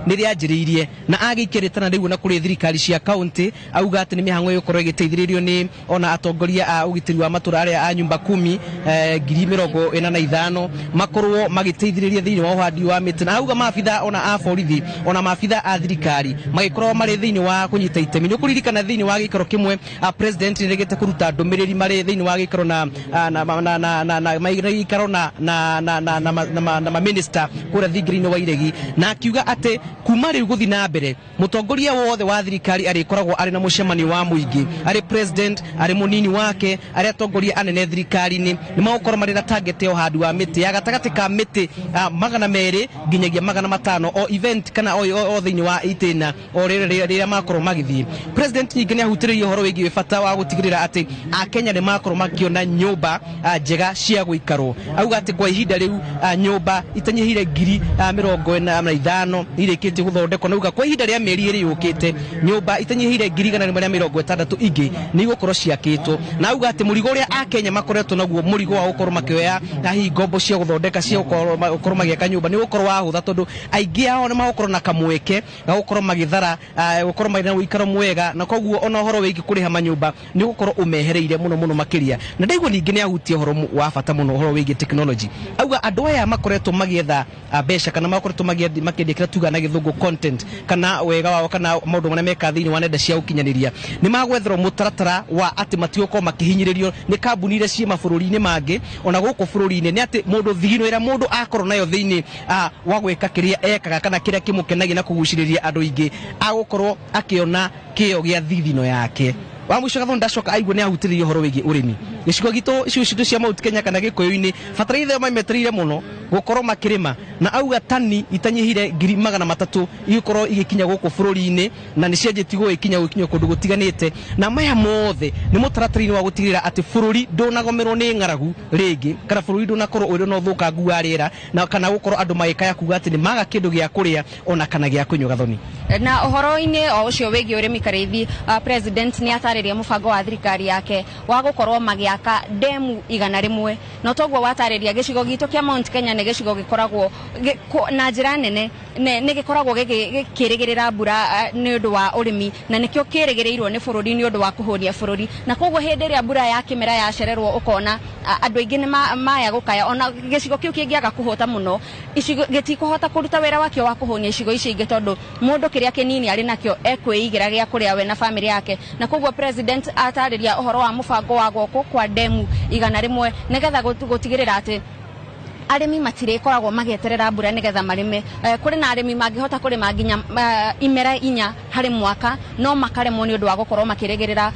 nĩ rĩanjĩrĩirie, na agĩikia rĩtana rĩu na kũrĩ thirikari cia kaunti, auga atĩ nĩ mĩhang'o ĩgũkorwo ĩgĩteithĩrĩrio nĩ ona atongoria a ũgitĩri wa matũra arĩa a nyumba kumi 45,000 makorwo magĩteithĩrĩria thĩinĩ wa ũhandi wa mĩtĩ, na auga maabitha ona a borithi ona maabitha a thirikari magĩkorwo marĩ thĩinĩ wa kũnyita itemi. Nĩ ũkũririkana thĩinĩ wa gĩikaro kĩmwe president nĩ rĩgĩte kũruta ndũmĩrĩri marĩ thĩinĩ wa gĩikaro na na na na na na gĩikaro na na na na na na na maminista kũrĩa thingira-inĩ wa Iregi, na akiuga atĩ kuma rĩu gũthiĩ na mbere mũtongoria wothe wa thirikari arĩkoragwo arĩ na mũcemanio wa mũingĩ, arĩ president, arĩ mũnini wake, arĩ atongoria anene thirikari-inĩ, nĩ magũkorwo marĩ na target ya ũhandi wa mĩtĩ ya gatagatĩ ka mĩtĩ 200 nginyagia 500 o event kana o thĩinĩ wa itĩna o rĩrĩa makorwo magĩthiĩ. President ningĩ Ningĩ nĩ ahutĩrĩirie ũhoro wĩgiĩ bata wa gũtigĩrĩra atĩ Akenya nĩ makorwo makĩona nyũmba njega cia gũikarwo. Auga atĩ kwa ihinda rĩu nyũmba itanyihĩire 45,000 irĩkĩtie gũthondekwo, na auga kwa ihinda rĩa mĩeri 2 yũkĩte nyũmba itanyihĩire 160,000 ingĩ nĩ igũkorwo ciakĩtwo. Na auga atĩ mũrigo ũrĩa Akenya makoretwo naguo, mũrigo wa gũkorwo makĩoya na hihi ngombo cia gũthondeka cia gũkorwo magĩaka nyũmba, nĩ gũkorwo wahũtha, tondũ aingĩ ao nĩ magũkorwo na kamweke ga gũkorwo magĩthara, gũkorwo marĩ na ũikaro mwega, na koguo ona ũhoro wĩgiĩ kũrĩha manyũmba nĩ gũkorwo ũmehereire mũno mũno makĩria. Na ndaigua ningĩ nĩ ahutia ũhoro wa bata mũno, ũhoro wĩgiĩ technology. Auga andũ aya makoretwo magĩetha mbeca, kana makoretwo makĩendia kĩrĩa tugaga na gĩthũngũ content, kana wega wao, kana maũndũ marĩa mekaga thĩinĩ wa nenda cia ũkinyanĩria, nĩ magwetherwo mũtaratara wa atĩ matigũkorwo makĩhinyĩrĩrio nĩ kambuni iria ciĩ mabũrũri-inĩ mangĩ ona gũkũ bũrũri-inĩ. Nĩ atĩ mũndũ thigino ĩrĩa mũndũ akorwo nayo thĩinĩ wa gwĩka kĩrĩa ekaga kana kĩrĩa kĩmũkenagia na kũgucĩrĩria andũ aingĩ, agũkorwo akĩona kĩo gĩa thithino yake. Wa mũico Gathoni ndacoka aigua nĩ ahutĩrĩirie ũhoro wĩgiĩ ũrĩmi. Gĩcigo gitũ, icigo citũ cia Mount Kenya kana Gĩkũyũ-inĩ, bataraitha ĩyo mametereire mũno gũkorwo makĩrĩma, na auga tani itanyihĩire 300,000 igũkorwo igĩkinya gũkũ bũrũri-inĩ, na nĩ cianjĩtie gũgĩkinya kũndũ gũtiganĩte. Na maya mothe nĩ mũtaratara-inĩ wa gũtigĩrĩra atĩ bũrũri ndũnagomerwo nĩ ng'aragu rĩngĩ, kana bũrũri ndũnakorwo ũrĩ na ũthũkangu wa rĩera, na kana gũkorwo andũ magĩkaya kuga atĩ nĩ maga kĩndũ gĩa kũrĩa ona kana gĩa kũnyua. Gathoni. Na ũhoro-inĩ o ũcio wĩgiĩ ũrĩmi, Karĩithi, president nĩ atarĩria mũbango wa thirikari yake wa gũkorwo magĩaka demu 100. No toguo watarĩria, gĩcigo gitũ kĩa Mount Kenya nĩ gĩcigo gĩkoragwo na njĩra nene nĩ gĩkoragwo gĩkĩrĩgĩrĩra mbura nĩ ũndũ wa ũrĩmi, na nĩkĩo kĩrĩgĩrĩirwo nĩ bũrũri nĩ ũndũ wa kũhũnia bũrũri. Na koguo hĩndĩ ĩrĩa mbura ya kĩmera yacererwo, ũkona andũ aingĩ nĩ maya gũkaya, ona gĩcigo kĩu kĩngĩaga kũhũta mũno, icigo gĩtikũhota kũruta wĩra wakĩo wa kũhũnia icigo icio ingĩ, tondũ mũndũ kĩrĩa kĩnini arĩ nakĩo ekwĩigĩra gĩa kũrĩa we na famĩlĩ yake. Na koguo president atarĩria ũhoro wa mũbango wa gwakwo kwa demu 100 nĩgetha gũtigĩrĩra atĩ arĩmi matirĩkoragwo magĩeterera mbura nĩgetha marĩme. Kũrĩ na arĩmi mangĩhota kũrĩma nginya imera 4 harĩ mwaka, no makaremwo nĩ ũndũ wa gũkorwo makĩrĩgĩrĩra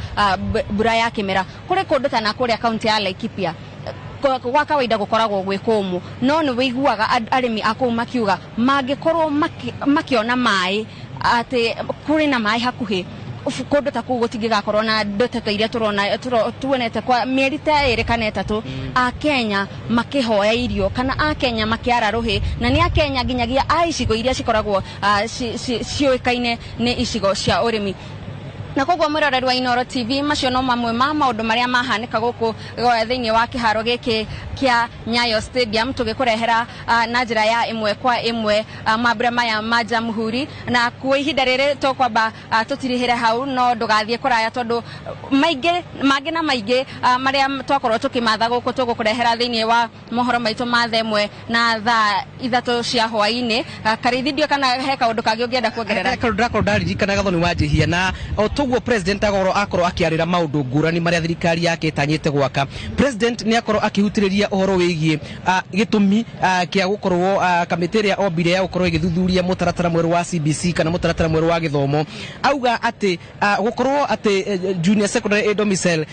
mbura ya kĩmera. Kũrĩ kũndũ ta na kũrĩa kaunti ya Laikipia gwa kawaida gũkoragwo gwĩ kũmũ, no nĩ wĩiguaga arĩmi a kũu makiuga mangĩkorwo makĩona maĩ, atĩ kũrĩ na maĩ hakuhĩ, kũndũ ta kũu gũtingĩgakorwo na ndeto iria tũrona tuonete kwa mĩeri ta 2 kana 3, Akenya makĩhoya irio kana Akenya makĩara rũhĩ. Na nĩ Akenya nginyagia a icigo iria cikoragwo ciũĩkaine nĩ icigo cia ũrĩmi. Na koguo mwĩroreri wa Inooro TV, macio no mamwe ma maũndũ marĩa mahanĩka gũkũ thĩinĩ wa kĩharo gĩkĩ kĩa Nyayo Stadium, tũgĩkũrehera na njĩra ya 1 kwa 1 mambura maya ma Jamhuri. Na kwa ihinda rĩrĩ tũkwamba tũtirihĩre hau, no ndũgathiĩ kũraya, tondũ maingĩ mangĩ na maingĩ marĩa twakorwo tũkĩmatha gũkũ tũgũkũrehera thĩinĩ wa mohoro maitũ ma thaa 1 na thaa 3 cia hwaĩ-inĩ. Karĩithi, ndiũĩ kana he kaũndũ kangĩ ũngĩenda kuongerera. Kaũndũ ndakorwo ndaririkana Gathoni wa njĩhia, na o toguo president akorwo akĩarĩra maũndũ ngũrani marĩa thirikari yake ĩtanyĩte gwaka. President nĩ akorwo akĩhutĩrĩria ũhoro wĩgiĩ gĩtũmi kĩa gũkorwo kamĩtĩ ĩrĩa ombire ya gũkorwo ĩgĩthuthuria mũtaratara mwerũ wa CBC kana mũtaratara mwerũ wa gĩthomo. Auga atĩ gũkorwo atĩ junior secondary domicile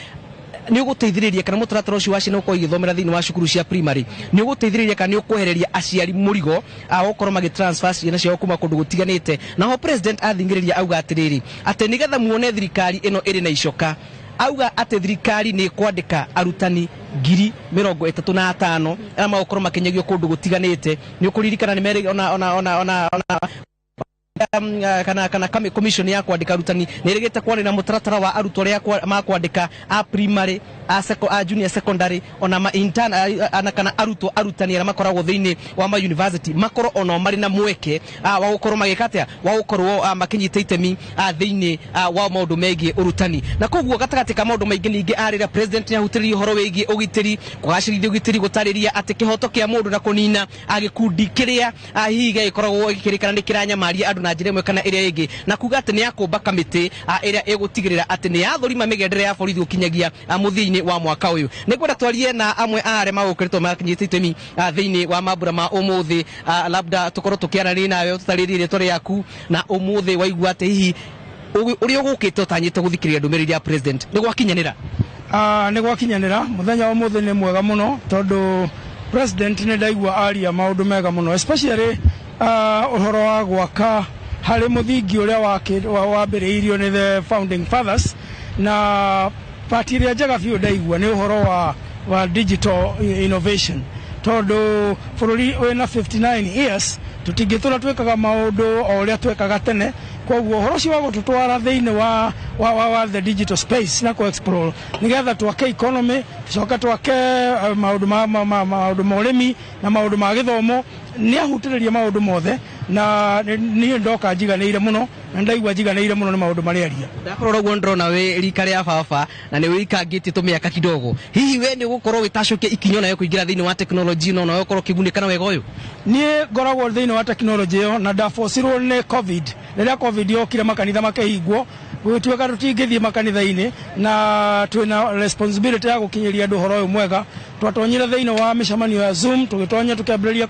nĩ ũgũteithĩrĩria, kana mũtaratara ũcio wa ciana gũkorwo igĩthomera thĩinĩ wa cukuru cia primary nĩ ũgũteithĩrĩria kana nĩ ũkwehereria aciari mũrigo gũkorwo magĩtransfer ciana ciao kuma kũndũ gũtiganĩte. Naho president athingĩrĩria auga atĩrĩrĩ, atĩ nĩgetha muone thirikari ĩno ĩrĩ na icoka, auga atĩ thirikari nĩ ĩkwandĩka arutani 35,000 arĩa magũkorwo makĩnyagio kũndũ gũtiganĩte. Nĩ ũkũririkana nĩ merĩ ona kana commission ya kwandĩka arutani nĩ ĩrĩgĩte kwarĩra mũtaratara wa arutwo arĩa makwandĩka a primary, a junior secondary, ona ma intern, kana arutwo arutani arĩa makoragwo thĩinĩ wa ma university makorwo ona marĩ na mweke wa gũkorwo magĩka atĩa, wa gũkorwo makĩnyita itemi thĩinĩ wa maũndũ megiĩ ũrutani. Na koguo gatagatĩ ka maũndũ maingĩ ningĩ arĩra president nĩ ahutĩrĩirie ũhoro wĩgiĩ ũgitĩri, kũgacĩrithia ũgitĩri, gũtarĩria atĩ kĩhoto kĩa mũndũ na kũnina gĩkundi kĩrĩa hihi gĩgĩkoragwo gĩkĩrĩkana nĩ kĩranyamaria andũ na njĩra ĩmwe kana ĩrĩa ĩngĩ, na kuga atĩ nĩ akũmba kamĩtĩ ĩrĩa ĩgũtigĩrĩra atĩ nĩ yathũrima mĩgendere ya borithi gũkinyagia mũthia-inĩ wa mwaka ũyũ. Nĩngwenda twarie na amwe a arĩa magũkoretwo makinyĩte itemi thĩinĩ wa mambura ma ũmũthĩ, labda tũkorwo tũkĩaranĩria nawe ũtũtarĩrie rĩtwa rĩaku, na ũmũthĩ waigua atĩ hihi ũrĩa ũgũkĩte ũtanyĩte gũthikĩrĩria ndũmĩrĩri ya president nĩ gwakinyanĩra? Nĩ gwakinyanĩra. Mũthenya wa ũmũthĩ nĩ mwega mũno, tondũ president nĩ ndaigua aria maũndũ mega mũno, especially ũhoro wa gwaka Harĩ mũthingi ũrĩa wambĩrĩirio nĩ the founding fathers. Na part ĩrĩa njega biũ ndaigua nĩ ũhoro wa digital innovation, tondũ bũrũri wĩna 59 years tũtingĩtũra twĩkaga maũndũ o ũrĩa twekaga tene. Koguo ũhoro ũcio wa gũtũtwara thĩinĩ wa the digital space na kũ-explore nĩgetha twake economy, tũcoke twake maũndũ ma ũrĩmi na maũndũ ma gĩthomo, nĩ ahutĩrĩria maũndũ mothe. Na niĩ ndoka njiganĩire mũno na ndaigua njiganĩire mũno nĩ maũndũ marĩa aria. Ndakorwo ũguo ndĩrona wĩ rika rĩa baba na nĩ wĩikangĩtie tũmĩaka kidogo, hihi we nĩ ũgũkorwo wĩtacũkia ikinya nayo kũingĩra thĩinĩ wa tekinoronjĩ ĩno na ũkorwo ũkĩgunĩka na wega ũyũ? Niĩ ngoragwo thĩinĩ wa tekinoronjĩ ĩyo na ndabocirwo nĩ COVID. Rĩrĩa COVID yokire makanitha makĩhingwo, gũgĩtuĩka tũtingĩthiĩ makanitha-inĩ na twĩna responsibility ya gũkinyĩria andũ ũhoro ũyũ mwega. Twatonyire thĩinĩ wa mĩcemanio ya Zoom, tũgĩtonya tũkĩambĩrĩria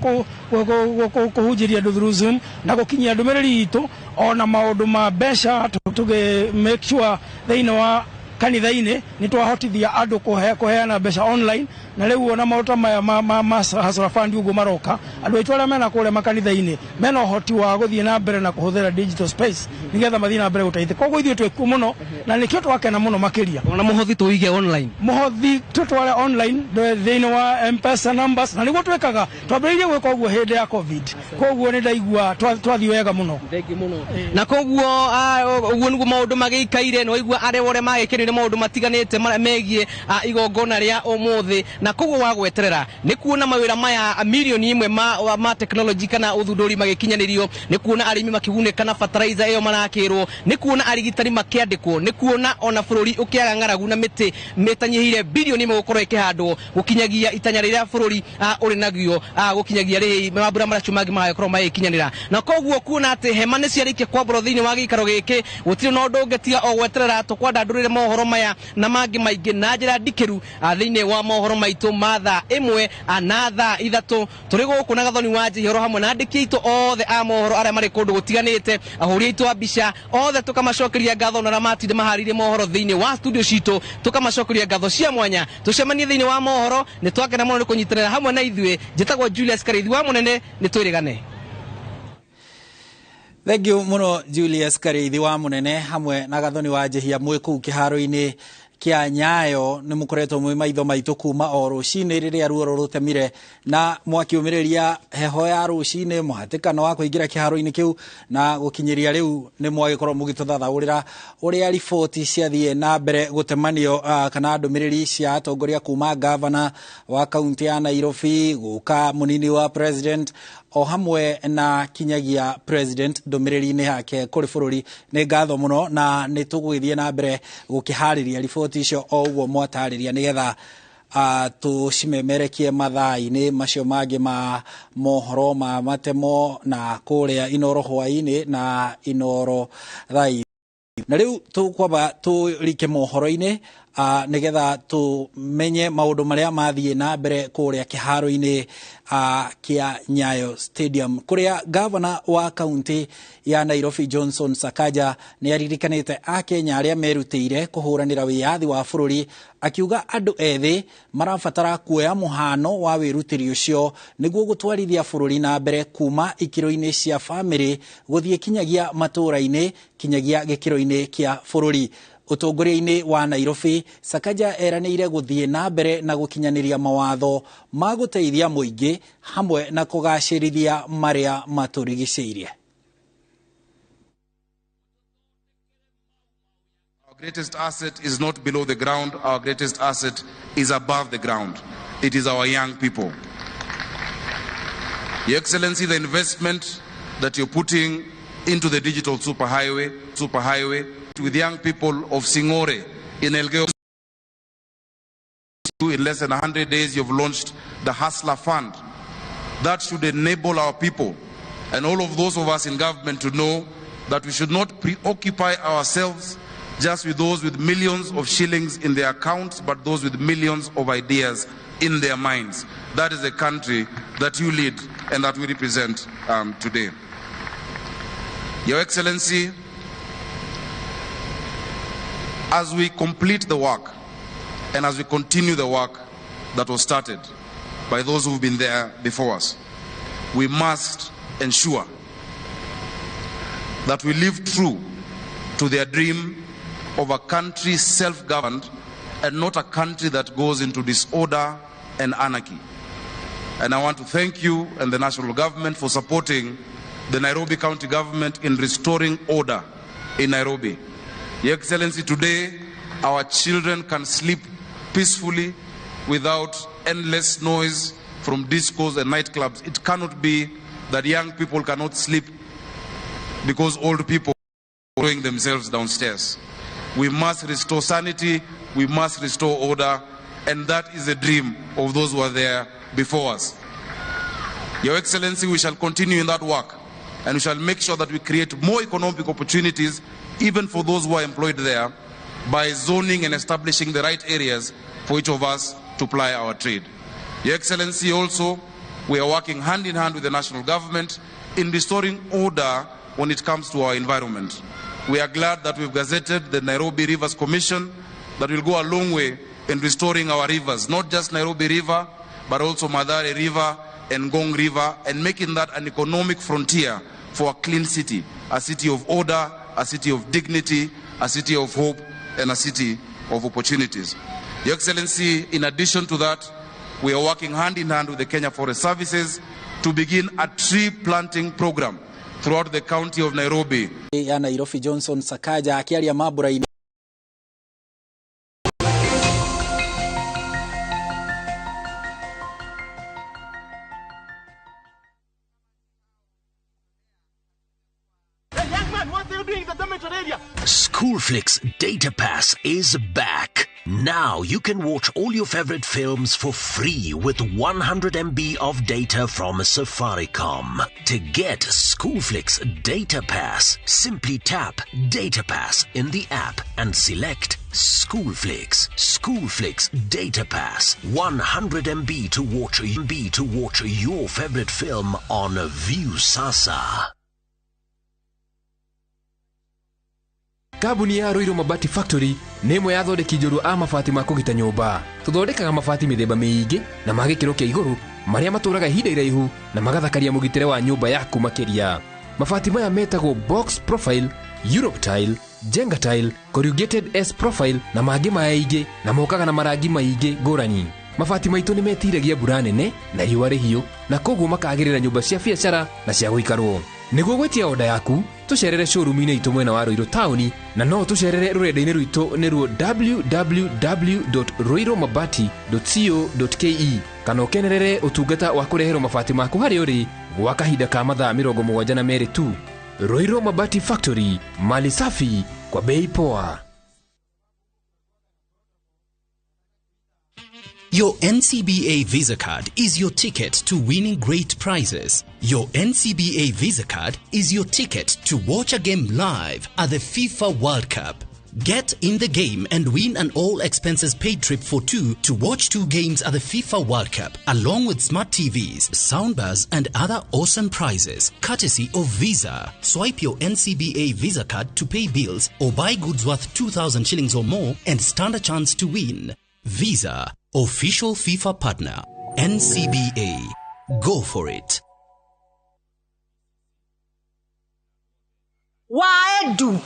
kũhunjĩria andũ through Zoom na gũkinyia ndũmĩrĩri itũ ona maũndũ ma mbeca, tũgĩ make sure thĩinĩ wa kanitha-inĩ nĩ twahotithia andũ kũheana mbeca online. Na rĩu ona maũndũ maya ma Hustler Fund ũguo maroka, andũ aitũ arĩa mena kũrĩa makanitha-inĩ mena ũhoti wa gũthiĩ na mbere na kũhũthĩra digital space nĩgetha mathiĩ na mbere gũteithĩka. Koguo ithuĩ twĩkuo mũno na nĩkĩo twakena mũno makĩria. Ona mũhothi tũige online, mũhothi tũtware online thĩinĩ wa M-Pesa numbers, na nĩguo twĩkaga. Twambĩrĩirie gwĩka ũguo hĩndĩ ya COVID, koguo nĩ ndaigua twathiĩ wega mũno. Thengiũ mũno. Na koguo ũguo nĩguo maũndũ magĩikaire, nĩ waigua arĩa othe magĩkĩrĩire maũndũ matiganĩte megiĩ igongona rĩa ũmũthĩ. Na koguo wa gweterera nĩ kuona mawĩra maya milioni ĩmwe ma tekinoronjĩ kana ũthundũri magĩkinyanĩrio, nĩ kuona arĩmi makĩgunĩka na fertilizer ĩyo marakĩrwo, nĩ kuona arigitani makĩandĩkwo, nĩ kuona ona bũrũri ũkĩaga ng'aragu na mĩtĩ mĩtanyihire bilioni ĩmwe gũkorwo ĩkĩhandwo gũkinyagia itanya rĩrĩa bũrũri ũrĩ naguo gũkinyagia rĩ mambura macio mangĩ magagĩkorwo magĩkinyanĩra. Na koguo kuona atĩ hema nĩ ciarĩkia kwambũrwo thĩinĩ wa gĩikaro gĩkĩ, gũtirĩ na ũndũ ũngĩ tiga o gweterera tũkwandandũrĩre mohoro maya na mangĩ maingĩ na njĩra ndikĩru thĩinĩ wa mohoro maitũ ma thaa 1 na thaa 3. Tũrĩ gũkũ na Gathoni wa Njihoro hamwe na andĩki aitũ othe a mohoro arĩa marĩ kũndũ gũtiganĩte, ahũri aitũ a mbica othe, tũkamacokeria ngatho na arĩa matinde maharĩirie mohoro thĩinĩ wa studio citũ, tũkamacokeria ngatho cia mwanya. Tũcemanie thĩinĩ wa mohoro, nĩ twakena mũno nĩ kũnyitanĩra hamwe na ithuĩ. Njĩtagwo Julius Karithi wa Mũnene, nĩ twĩrĩgane. Thank you muno Julius Karithi wa Mũnene hamwe na Gathoni wa Njihia mwĩ kũu kĩharo-inĩ kĩa Nyayo. Nĩ mũkoretwo mwĩ maitho maitũ kuma o rũcinĩ rĩrĩa ruoro rũtemire na mwakiumĩrĩria heho ya rũcinĩ, mũhatĩkano wa kũingĩra kĩharo-inĩ kĩu na gũkinyĩria rĩu nĩ mwagĩkorwo mũgĩtũthathaũrĩra ũrĩa riboti ciathiĩ na mbere gũtemanio kana ndũmĩrĩri cia atongoria kuma gavana wa kaunti ya Nairobi gũka mũnini wa president o hamwe na kinyagia president ndũmĩrĩri-inĩ yake kũrĩ bũrũri. Nĩ ngatho mũno na nĩ tũgũgĩthiĩ na mbere gũkĩharĩria riboti icio o ũguo mwatarĩria nĩgetha tũcimemerekie mathaa-inĩ macio mangĩ ma mohoro ma matemo na kũrĩa Inoro hwaĩ-inĩ na Inoro thaa. Na rĩu tũkwamba tũrike mohoro-inĩ nĩgetha tũmenye maũndũ marĩa mathiĩ na mbere kũrĩa kĩharo-inĩ kĩa Nyayo Stadium, kũrĩa gavana wa kaunti ya Nairobi Johnson Sakaja nĩ aririkanĩte akenya arĩa merutĩire kũhũranĩra wĩyathi wa bũrũri, akiuga andũ ethĩ marabatara kuoya mũhano wa wĩrutĩri ũcio nĩguo gũtwarithia bũrũri na mbere kuma ikĩro-inĩ cia bamĩrĩ gũthiĩ kinyagia matũũra-inĩ kinyagia gĩkĩro-inĩ kĩa bũrũri. Ũtongoria-inĩ wa Nairobi, Sakaja eranĩire gũthiĩ na mbere na gũkinyanĩria mawatho ma gũteithia mũingĩ hamwe na kũgacĩrithia marĩa matũrigicĩirie. Our greatest asset is not below the ground, our greatest asset is above the ground. It is our young people. Your Excellency, the investment that you're putting into the digital superhighway with young people of Singore in Elgeyo, in less than 100 days you've launched the Hustler Fund. That should enable our people and all of those of us in government to know that we should not preoccupy ourselves just with those with millions of shillings in their accounts, but those with millions of ideas in their minds. That is the country that you lead and that we represent today. Your Excellency, as we complete the work and as we continue the work that was started by those who've been there before us, we must ensure that we live true to their dream of a country self-governed and not a country that goes into disorder and anarchy. And I want to thank you and the national government for supporting the Nairobi County government in restoring order in Nairobi. Your Excellency, today our children can sleep peacefully without endless noise from discos and nightclubs. It cannot be that young people cannot sleep because old people are throwing themselves downstairs. We must restore sanity, we must restore order, and that is the dream of those who are there before us. Your Excellency, we shall continue in that work, and we shall make sure that we create more economic opportunities, even for those who are employed there, by zoning and establishing the right areas for each of us to ply our trade. Your Excellency, also, we are working hand in hand with the national government in restoring order when it comes to our environment. We are glad that we've gazetted the Nairobi Rivers Commission that will go a long way in restoring our rivers, not just Nairobi River, but also Mathare River and Ngong River, and making that an economic frontier for a clean city, a city of order, a city of dignity, a city of hope, and a city of opportunities. Your Excellency, in addition to that, we are working hand in hand with the Kenya Forest Services to begin a tree planting program throughout the county of Nairobi. Ya Nairobi Johnson Sakaja akiaria mambura-inĩ. Schoolflix Data Pass is back. Now you can watch all your favorite films for free with 100 MB of data from Safaricom. To get Schoolflix Data Pass, simply tap Data Pass in the app and select Schoolflix. Schoolflix Data Pass, 100 MB to watch your favorite film on Viusasa. Kambuni ya Ruiru Mabati Factory nĩ ĩmwe ya athondeki njorua a mabati ma kũgita nyũmba. Tũthondekaga mabati mĩthemba mĩingĩ na ma gĩkĩro kĩa igũrũ marĩa matũraga ihinda iraihu na magathakaria mũgitĩre wa nyũmba yaku makĩria. Mabati maya metagwo box profile, Europe tile, Jenga tile, corrugated S profile na mangĩ maingĩ, na mokaga na marangi maingĩ ngũrani. Mabati maitũ nĩ metiragia mbura nene na riũa rĩhiũ, na koguo makagĩrĩra nyũmba cia biacara na cia gũikarwo. Nĩguo gwĩtia oda yaku, tũcerere showroom-inĩ itũ mwena wa Ruiru taũni, na no tũcerere rũrenda-inĩ rwitũ nĩruo www.ruirumabati.co.ke, kana ũkenerere ũtungata wa kũreherwo mabati maku harĩa ũrĩ gwa kahinda ka mathaa 72 tu. Ruiru Mabati Factory, mali safi kwa bei poa. Your NCBA Visa card is your ticket to winning great prizes. Your NCBA Visa card is your ticket to watch a game live at the FIFA World Cup. Get in the game and win an all-expenses paid trip for two to watch 2 games at the FIFA World Cup, along with smart TVs, soundbars, and other awesome prizes, courtesy of Visa. Swipe your NCBA Visa card to pay bills or buy goods worth 2,000 shillings or more and stand a chance to win. Visa, official FIFA partner. NCBA. Go for it. Waedu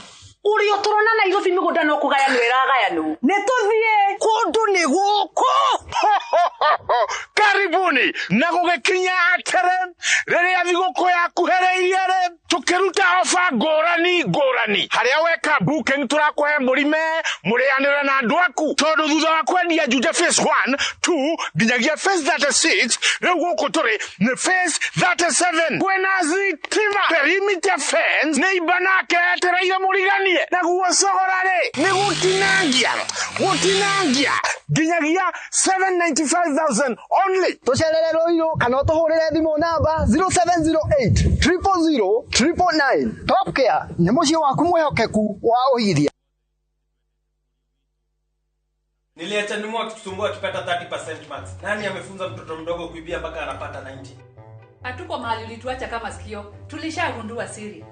uri uturona Nairobi migunda no kugayanwo iragayanwo ni tuthie kundu ni guku. Karibuni na gugikinya atere riria thiguku yakuhereirie ri tukiruta ofa ngurani ngurani haria weka booking turakuhe murime murianire na andu aku tondu thutha wa kwendia Juja phase 1 2 nginyagia phase 36 riu guku turi ni phase 37 kwina zitima perimeter fence ni ibanake etereire muriganie naguo cogora ri ni gutinangia gutinangia nginyagia 795,000 only. Tucerere Ruiru kana utuhurire thimu namba 0708 000 999. Top Care ni muciĩ waku mwihokeku wa ũigithia. Niliacha nimu akitusumbua akipata 30% max. Nani amefunza mtoto mdogo kuibia mpaka anapata 90? Hatuko mahali ulituacha kama sikio. Tulishagundua siri.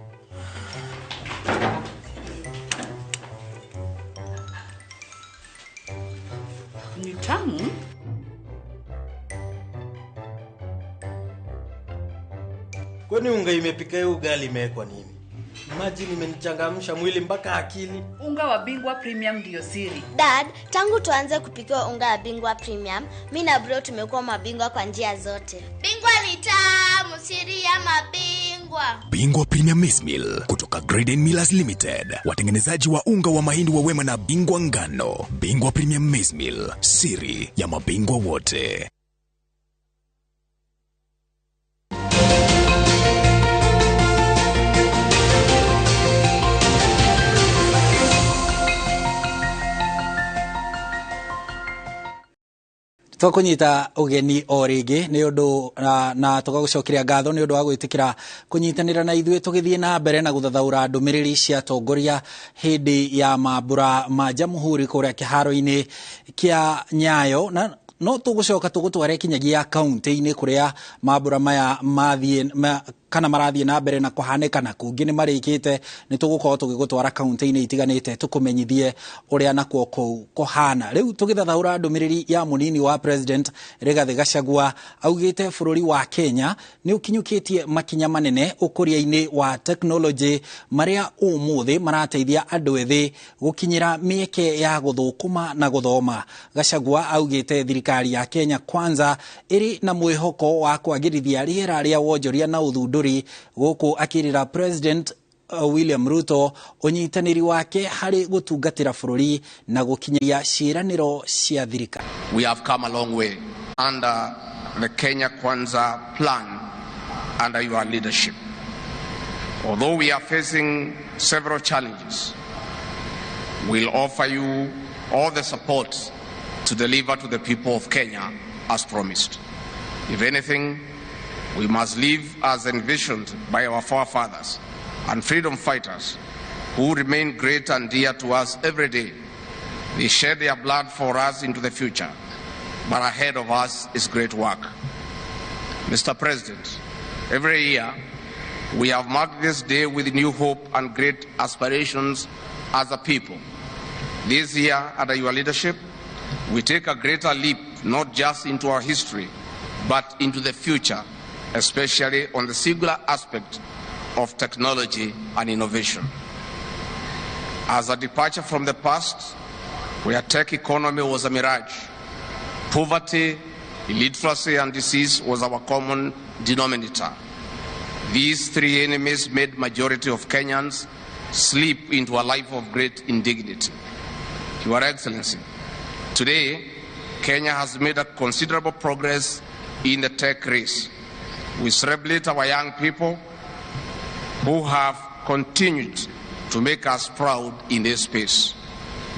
Ni tamu. Kwani unga imepika hiyo ugali imewekwa nini? Imagine imenichangamsha mwili mpaka akili. Unga wa Bingwa Premium ndiyo siri. Dad, tangu tuanze kupikiwa unga wa Bingwa Premium, mi na bro tumekuwa mabingwa kwa njia zote. Bingwa ni tamu, siri ya mabingwa. Bingwa Premium Maize Meal kutoka Graden Millers Limited, watengenezaji wa unga wa mahindi wa Wema na Bingwa Ngano. Bingwa Premium Maize Meal, siri ya mabingwa wote. Twakunyita ugeni o rĩngĩ nĩ ũndũ na tũgagũcokeria ngatho nĩ ũndũ wa gwĩtĩkĩra kũnyitanĩra na ithuĩ tũgĩthiĩ na mbere na gũthathaũra ndũmĩrĩri cia atongoria hĩndĩ ya mambura ma Jamhuri kũrĩa kĩharo-inĩ kĩa Nyayo, na no tũgũcoka tũgũtware kinyagia kaunti-inĩ kũrĩa mambura maya mathiĩ kana marathiĩ na mbere na kũhanĩka na kũngĩ nĩ marĩkĩte. Nĩ tũgũkorwo tũgĩgũtwara kaunti-inĩ itiganĩte tũkũmenyithie ũrĩa nakuo kũu kũhana. Rĩu tũgĩthathaũra ndũmĩrĩri ya mũnini wa President Rigathĩ Gachagua, augĩte bũrũri wa Kenya nĩ ũkinyũkĩtie makinya manene ũkũria-inĩ wa tekinoronjĩ marĩa ũmũthĩ marateithia andũ ethĩ gũkinyĩra mĩeke ya gũthũkũma na gũthoma. Gachagua augĩte thirikari ya Kenya Kwanza ĩrĩ na mwĩhoko wa kwagĩrithia rĩera rĩa wonjoria na ũthundũri, gũkũ akĩrĩra President William Ruto ũnyitanĩri wake harĩ gũtungatĩra bũrũri na gũkinyĩria ciĩranĩro cia thirikari. We have come a long way under the Kenya Kwanza plan under your leadership. Although we are facing several challenges, we'll offer you all the support to deliver to the people of Kenya as promised. If anything, we must live as envisioned by our forefathers and freedom fighters who remain great and dear to us every day. They shed their blood for us into the future, but ahead of us is great work. Mr. President, every year we have marked this day with new hope and great aspirations as a people. This year, under your leadership, we take a greater leap not just into our history, but into the future, especially on the singular aspect of technology and innovation. As a departure from the past, where tech economy was a mirage, poverty, illiteracy, and disease was our common denominator. These three enemies made majority of Kenyans slip into a life of great indignity. Your Excellency, today, Kenya has made a considerable progress in the tech race. We celebrate our young people who have continued to make us proud in this space.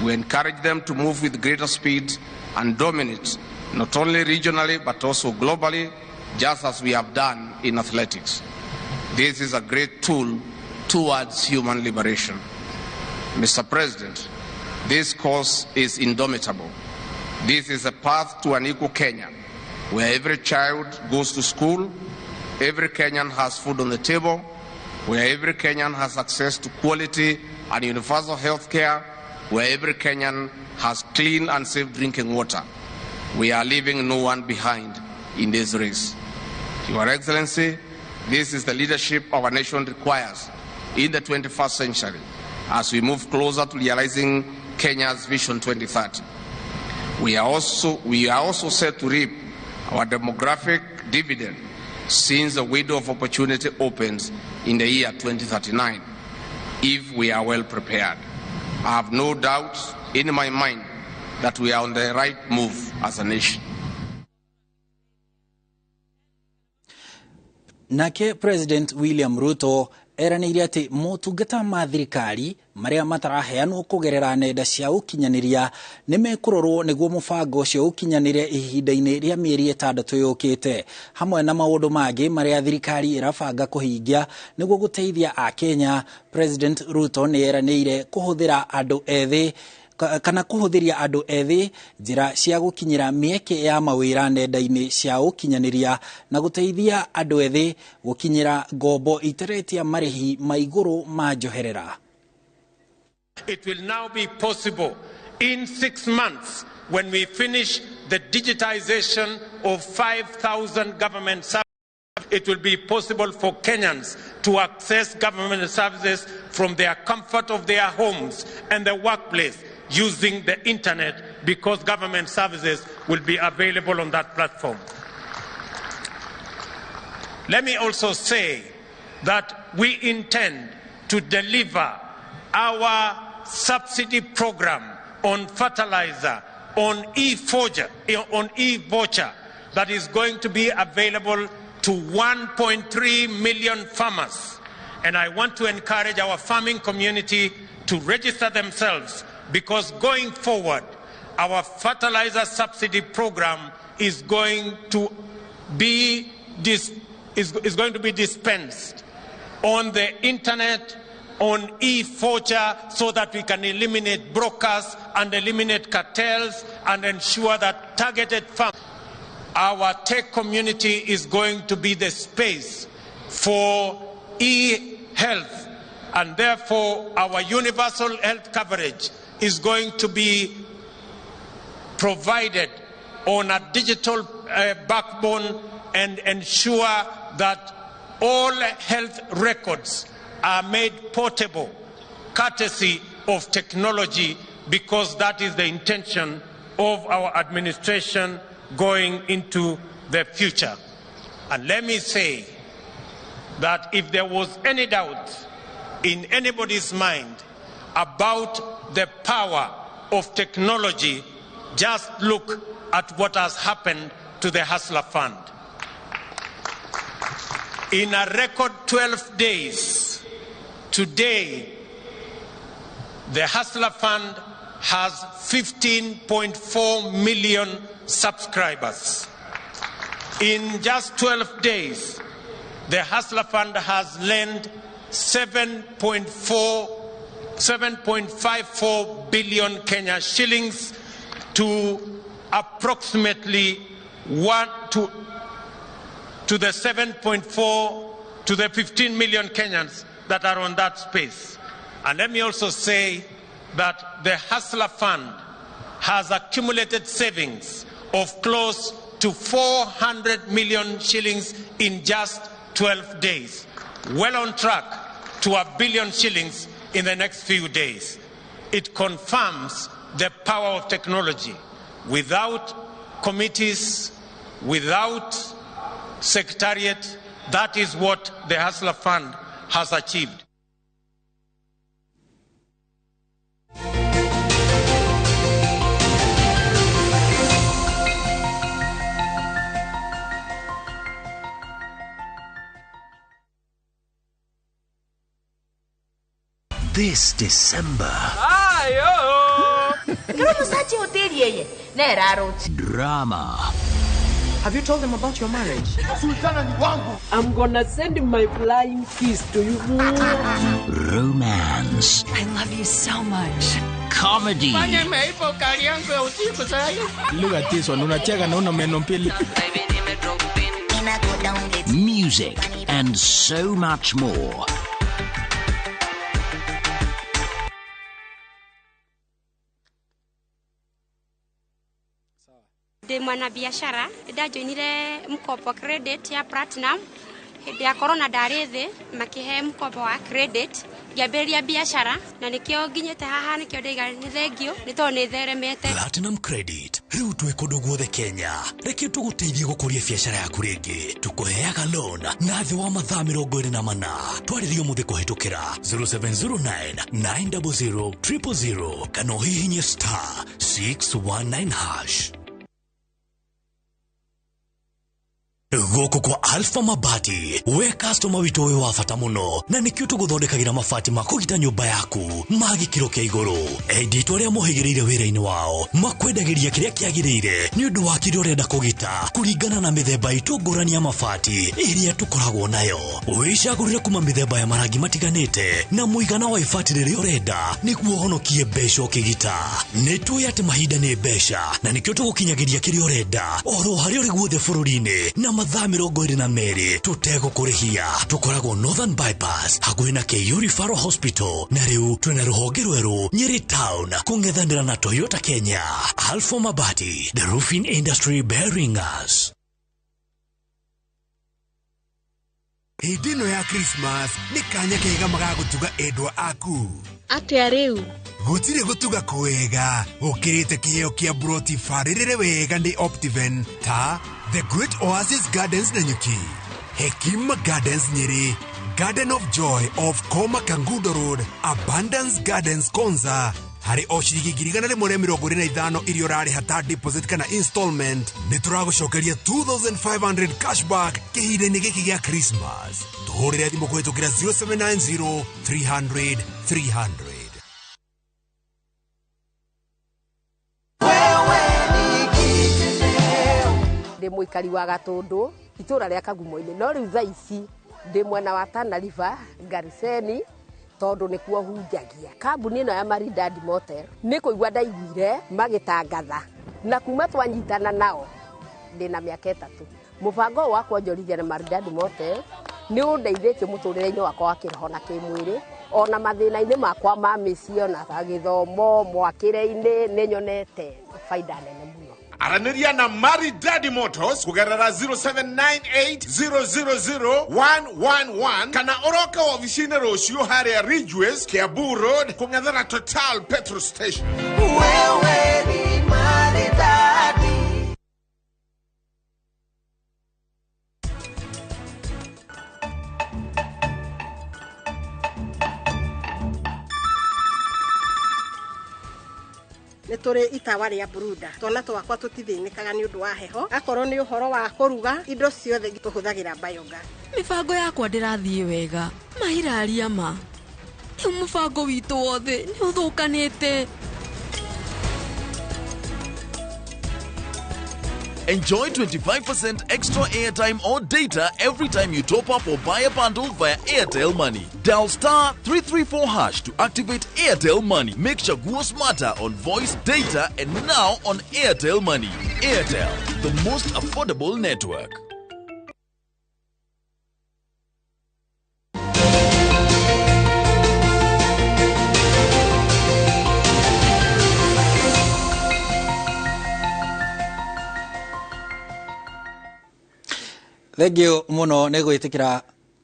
We encourage them to move with greater speed and dominate, not only regionally but also globally, just as we have done in athletics. This is a great tool towards human liberation. Mr. President, this cause is indomitable. This is a path to an equal Kenya, where every child goes to school, every Kenyan has food on the table, where every Kenyan has access to quality and universal health care, where every Kenyan has clean and safe drinking water. We are leaving no one behind in this race. Your Excellency, this is the leadership our nation requires in the 21st century as we move closer to realizing Kenya's Vision 2030. We are also set to reap our demographic dividend since the window of opportunity opens in the year 2039, if we are well prepared. I have no doubt in my mind that we are on the right move as a nation. Nake President William Ruto eranĩire atĩ motungata ma thirikari marĩa mataraheanwo kũgerera nenda cia ũkinyanĩria nĩ mekũrorwo nĩguo mũbango ũcio ũkinyanĩre ihinda-inĩ rĩa mĩeri 6 yũkĩte, hamwe na maũndũ mangĩ marĩa thirikari ĩrabanga kũhingia nĩguo gũteithia Akenya. President Ruto nĩ eranĩire kũhũthĩra andũ ethĩ kana kũhũthĩria andũ ethĩ njĩra cia gũkinyĩra mĩeke ya mawĩra nenda-inĩ cia ũkinyanĩria na gũteithia andũ ethĩ gũkinyĩra ngombo iteretia marĩhi ma igũrũ ma njoherera. It will now be possible in 6 months when we finish the digitization of 5,000 government services. It will be possible for Kenyans to access government services from their comfort of their homes and the workplace using the internet, because government services will be available on that platform. Let me also say that we intend to deliver our subsidy program on fertilizer, on e-voucher that is going to be available to 1.3 million farmers. And I want to encourage our farming community to register themselves, because going forward, our fertilizer subsidy program is going to be dispensed on the internet, on e-voucher, so that we can eliminate brokers and eliminate cartels and ensure that targeted farms. Our tech community is going to be the space for e-health, and therefore our universal health coverage is going to be provided on a digital backbone and ensure that all health records are made portable, courtesy of technology, because that is the intention of our administration going into the future. And let me say that if there was any doubt in anybody's mind about the power of technology, just look at what has happened to the Hustler Fund. In a record 12 days, today, the Hustler Fund has 15.4 million subscribers. In just 12 days, the Hustler Fund has lent 7.54 billion Kenya shillings to approximately to the 7.4 to the 15 million Kenyans that are on that space. And let me also say that the Hustler Fund has accumulated savings of close to 400 million shillings in just 12 days, well on track to 1 billion shillings in the next few days. It confirms the power of technology. Without committees, without secretariat, that is what the Hustler Fund has achieved. This December. Drama. Have you told them about your marriage? I'm gonna send my flying kiss to you. Romance. I love you so much. Comedy. Look at this one. Unacheka na una meno mbili. Music and so much more. Ndi mwanabiashara ndajoinire mkopo credit ya Platinum hindi ya corona ndari thi makihe mkopo wa credit ngiambĩrĩria biashara na nikio nginyĩte haha nikio ndaiga nĩ thengio nĩ tondũ nĩ theremete. Platinum Credit rĩu twĩ kũndũ guothe Kenya, reke tũgũteithie gũkũria biashara yaku rĩngĩ. Tũkũheaga loan na thĩ wa mathaa 24 twarĩrio mũthĩ kũhĩtũkĩra 0709 900 000 kana ũhihinye star 619 hash. Gũkũ kwa Alpha Mabati, we customer witũ wĩ wa bata mũno na nĩkĩo tũgũthondekagĩra mabati ma kũgita nyũmba yaku ma gĩkĩro kĩa igũrũ. Endia itũ arĩa mohĩgĩrĩire wĩra-inĩ wao makwendagĩria kĩrĩa kĩagĩrĩire nĩ ũndũ wa kĩrĩa ũrenda kũgita kũringana na mĩthemba itũ ngũrani ya mabati ĩrĩa tũkoragwo nayo. Wĩcagũrĩre kuma mĩthemba ya marangi matiganĩte na mũigana wa ibati rĩrĩa ũrenda nĩguo ũhonokie mbeca ũkĩgita. Nĩ tũĩ atĩ mahinda nĩ mbeca na nĩkĩo tũgũkinyagĩria kĩrĩa ũrenda oro harĩa ũrĩ guothe bũrũri-inĩ na mathaa 22 tũtegũkũrĩhia. Tũkoragwo Northern Bypass hakuhĩ na KU Referral Hospital na rĩu twĩna rũhonge rwerũ Nyeri Town kũng'ethanĩra na Toyota Kenya. Alpha Mabati, the roofing industry bearing us. Hĩndĩ ĩno ya Christmas nĩ kanya kega magagũtuga endwa aku. Atĩa rĩu? Gũtirĩ gũtuga kwega gũkĩrĩte kĩheo kĩa broti barĩrĩre wega nĩ Optiven ta The Great Oasis Gardens Nanyuki, Hekima Gardens Nyeri, Garden of Joy of Koma Kangundo Road, Abundance Gardens Konza. Harĩ o ciringi 125,000 iria ũrarĩha ta deposit kana installment, nĩ tũragũcokeria 2500 cashback kĩhinda-inĩ gĩkĩ gĩa Christmas. Tũhũrĩre thimũ kũhĩtũkĩra 0790 300 300. Ndĩ mũikari wa Gatũndũ, itũra rĩa Kagumo-inĩ, no rĩu thaa ici ndĩ mwena wa Tana River, Gariseni, tondũ nĩkuo hunjagia. Kambuni ĩno ya Maridadi Motel nĩ kũigua ndaiguire magĩtangatha, na kuma twanyitana nao ndĩna mĩaka 3. Mũbango ũyũ wa kwonjorithia na Maridadi Motel nĩ ũndeithĩtie mũtũrĩre-inĩ wakwa wa kĩroho na kĩmwĩrĩ, ona mathĩna-inĩ makwa ma mĩciĩ, ona gĩthomo, mwakĩre-inĩ, nĩ nyonete baida nene mũno. Aranĩria na Maridadi Motors kũgerera 0798000111 kana ũroke wabici-inĩ rũciũ harĩa Ridgeways, Kiambu Road, kũng'ethera Total Petrol Station. Wewe ni Maridadi. Nĩ tũrĩ itawa rĩa Bruda. Twana twakwa tũtithĩnĩkaga nĩ ũndũ wa heho. Akorwo nĩ ũhoro wa kũruga, indo ciothe tũhũthagĩra biogas. Mĩbango yakwa ndĩrathiĩ wega. Mahiraria ma. Rĩu mũbango witũ wothe nĩ ũthũkanĩte. Enjoy 25% extra airtime or data every time you top up or buy a bundle via Airtel Money. Dial *334# to activate Airtel Money. Make Chaguo smarter on voice, data, and now on Airtel Money. Airtel, the most affordable network. Thengio muno nĩ gwĩtĩkĩra,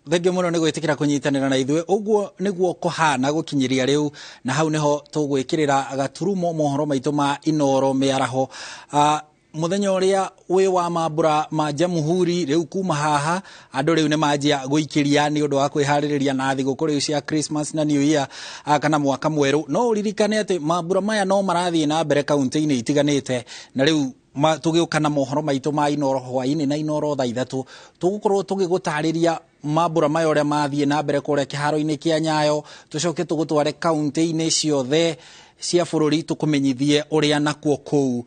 thengio muno nĩ gwĩtĩkĩra kũnyitanĩra na ithuĩ. Ũguo nĩguo kũhana gũkinyĩria rĩu, na hau nĩho tũgwĩkĩrĩra gaturumo mohoro maitũ ma Inoro mĩaraho. Mũthenya ũrĩa wĩ wa mambura ma Jamhuri, rĩu kuma haha andũ rĩu nĩ manjia gũikĩria nĩ ũndũ wa kwĩharĩrĩria na thigũkũ rĩu cia Christmas na New Year, kana mwaka mwerũ. No ũririkane atĩ mambura maya no marathiĩ na mbere kaunti-inĩ itiganĩte, na rĩu tũgĩũka na mohoro maitũ ma Inoro hwaĩ-inĩ na Inoro thaa 3 tũgũkorwo tũgĩgũtarĩria mambura maya ũrĩa mathiĩ na mbere kũrĩa kĩharo-inĩ kĩa Nyayo, tũcoke tũgũtware kaunti-inĩ ciothe cia bũrũri tũkũmenyithie ũrĩa nakuo kũu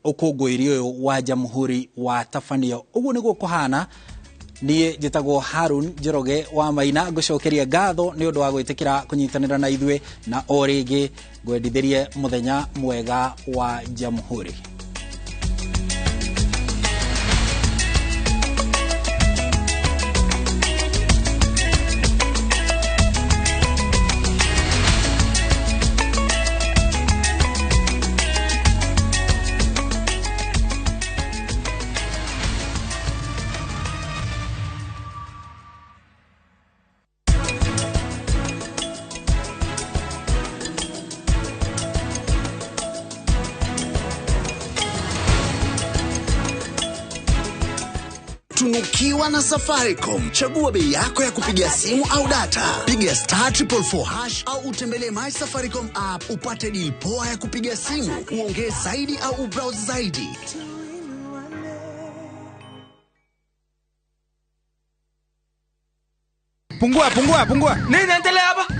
ũkũngũĩri ũyũ wa Jamhuri wa tabanio. Ũguo nĩguo kũhana. Niĩ njĩtagwo Harun Njoroge wa Maina, ngũcokeria ngatho nĩ ũndũ wa gwĩtĩkĩra kũnyitanĩra na ithuĩ, na o rĩngĩ ngwendithĩrie mũthenya mwega wa Jamhuri. Tunukiwa na Safaricom. Chagua bei yako ya kupiga simu au data. Piga *444# au utembelee My Safaricom app upate deal poa ya kupiga simu, uongee zaidi au ubrowse zaidi. Pungua, pungua, pungua. Nini inaendelea hapa?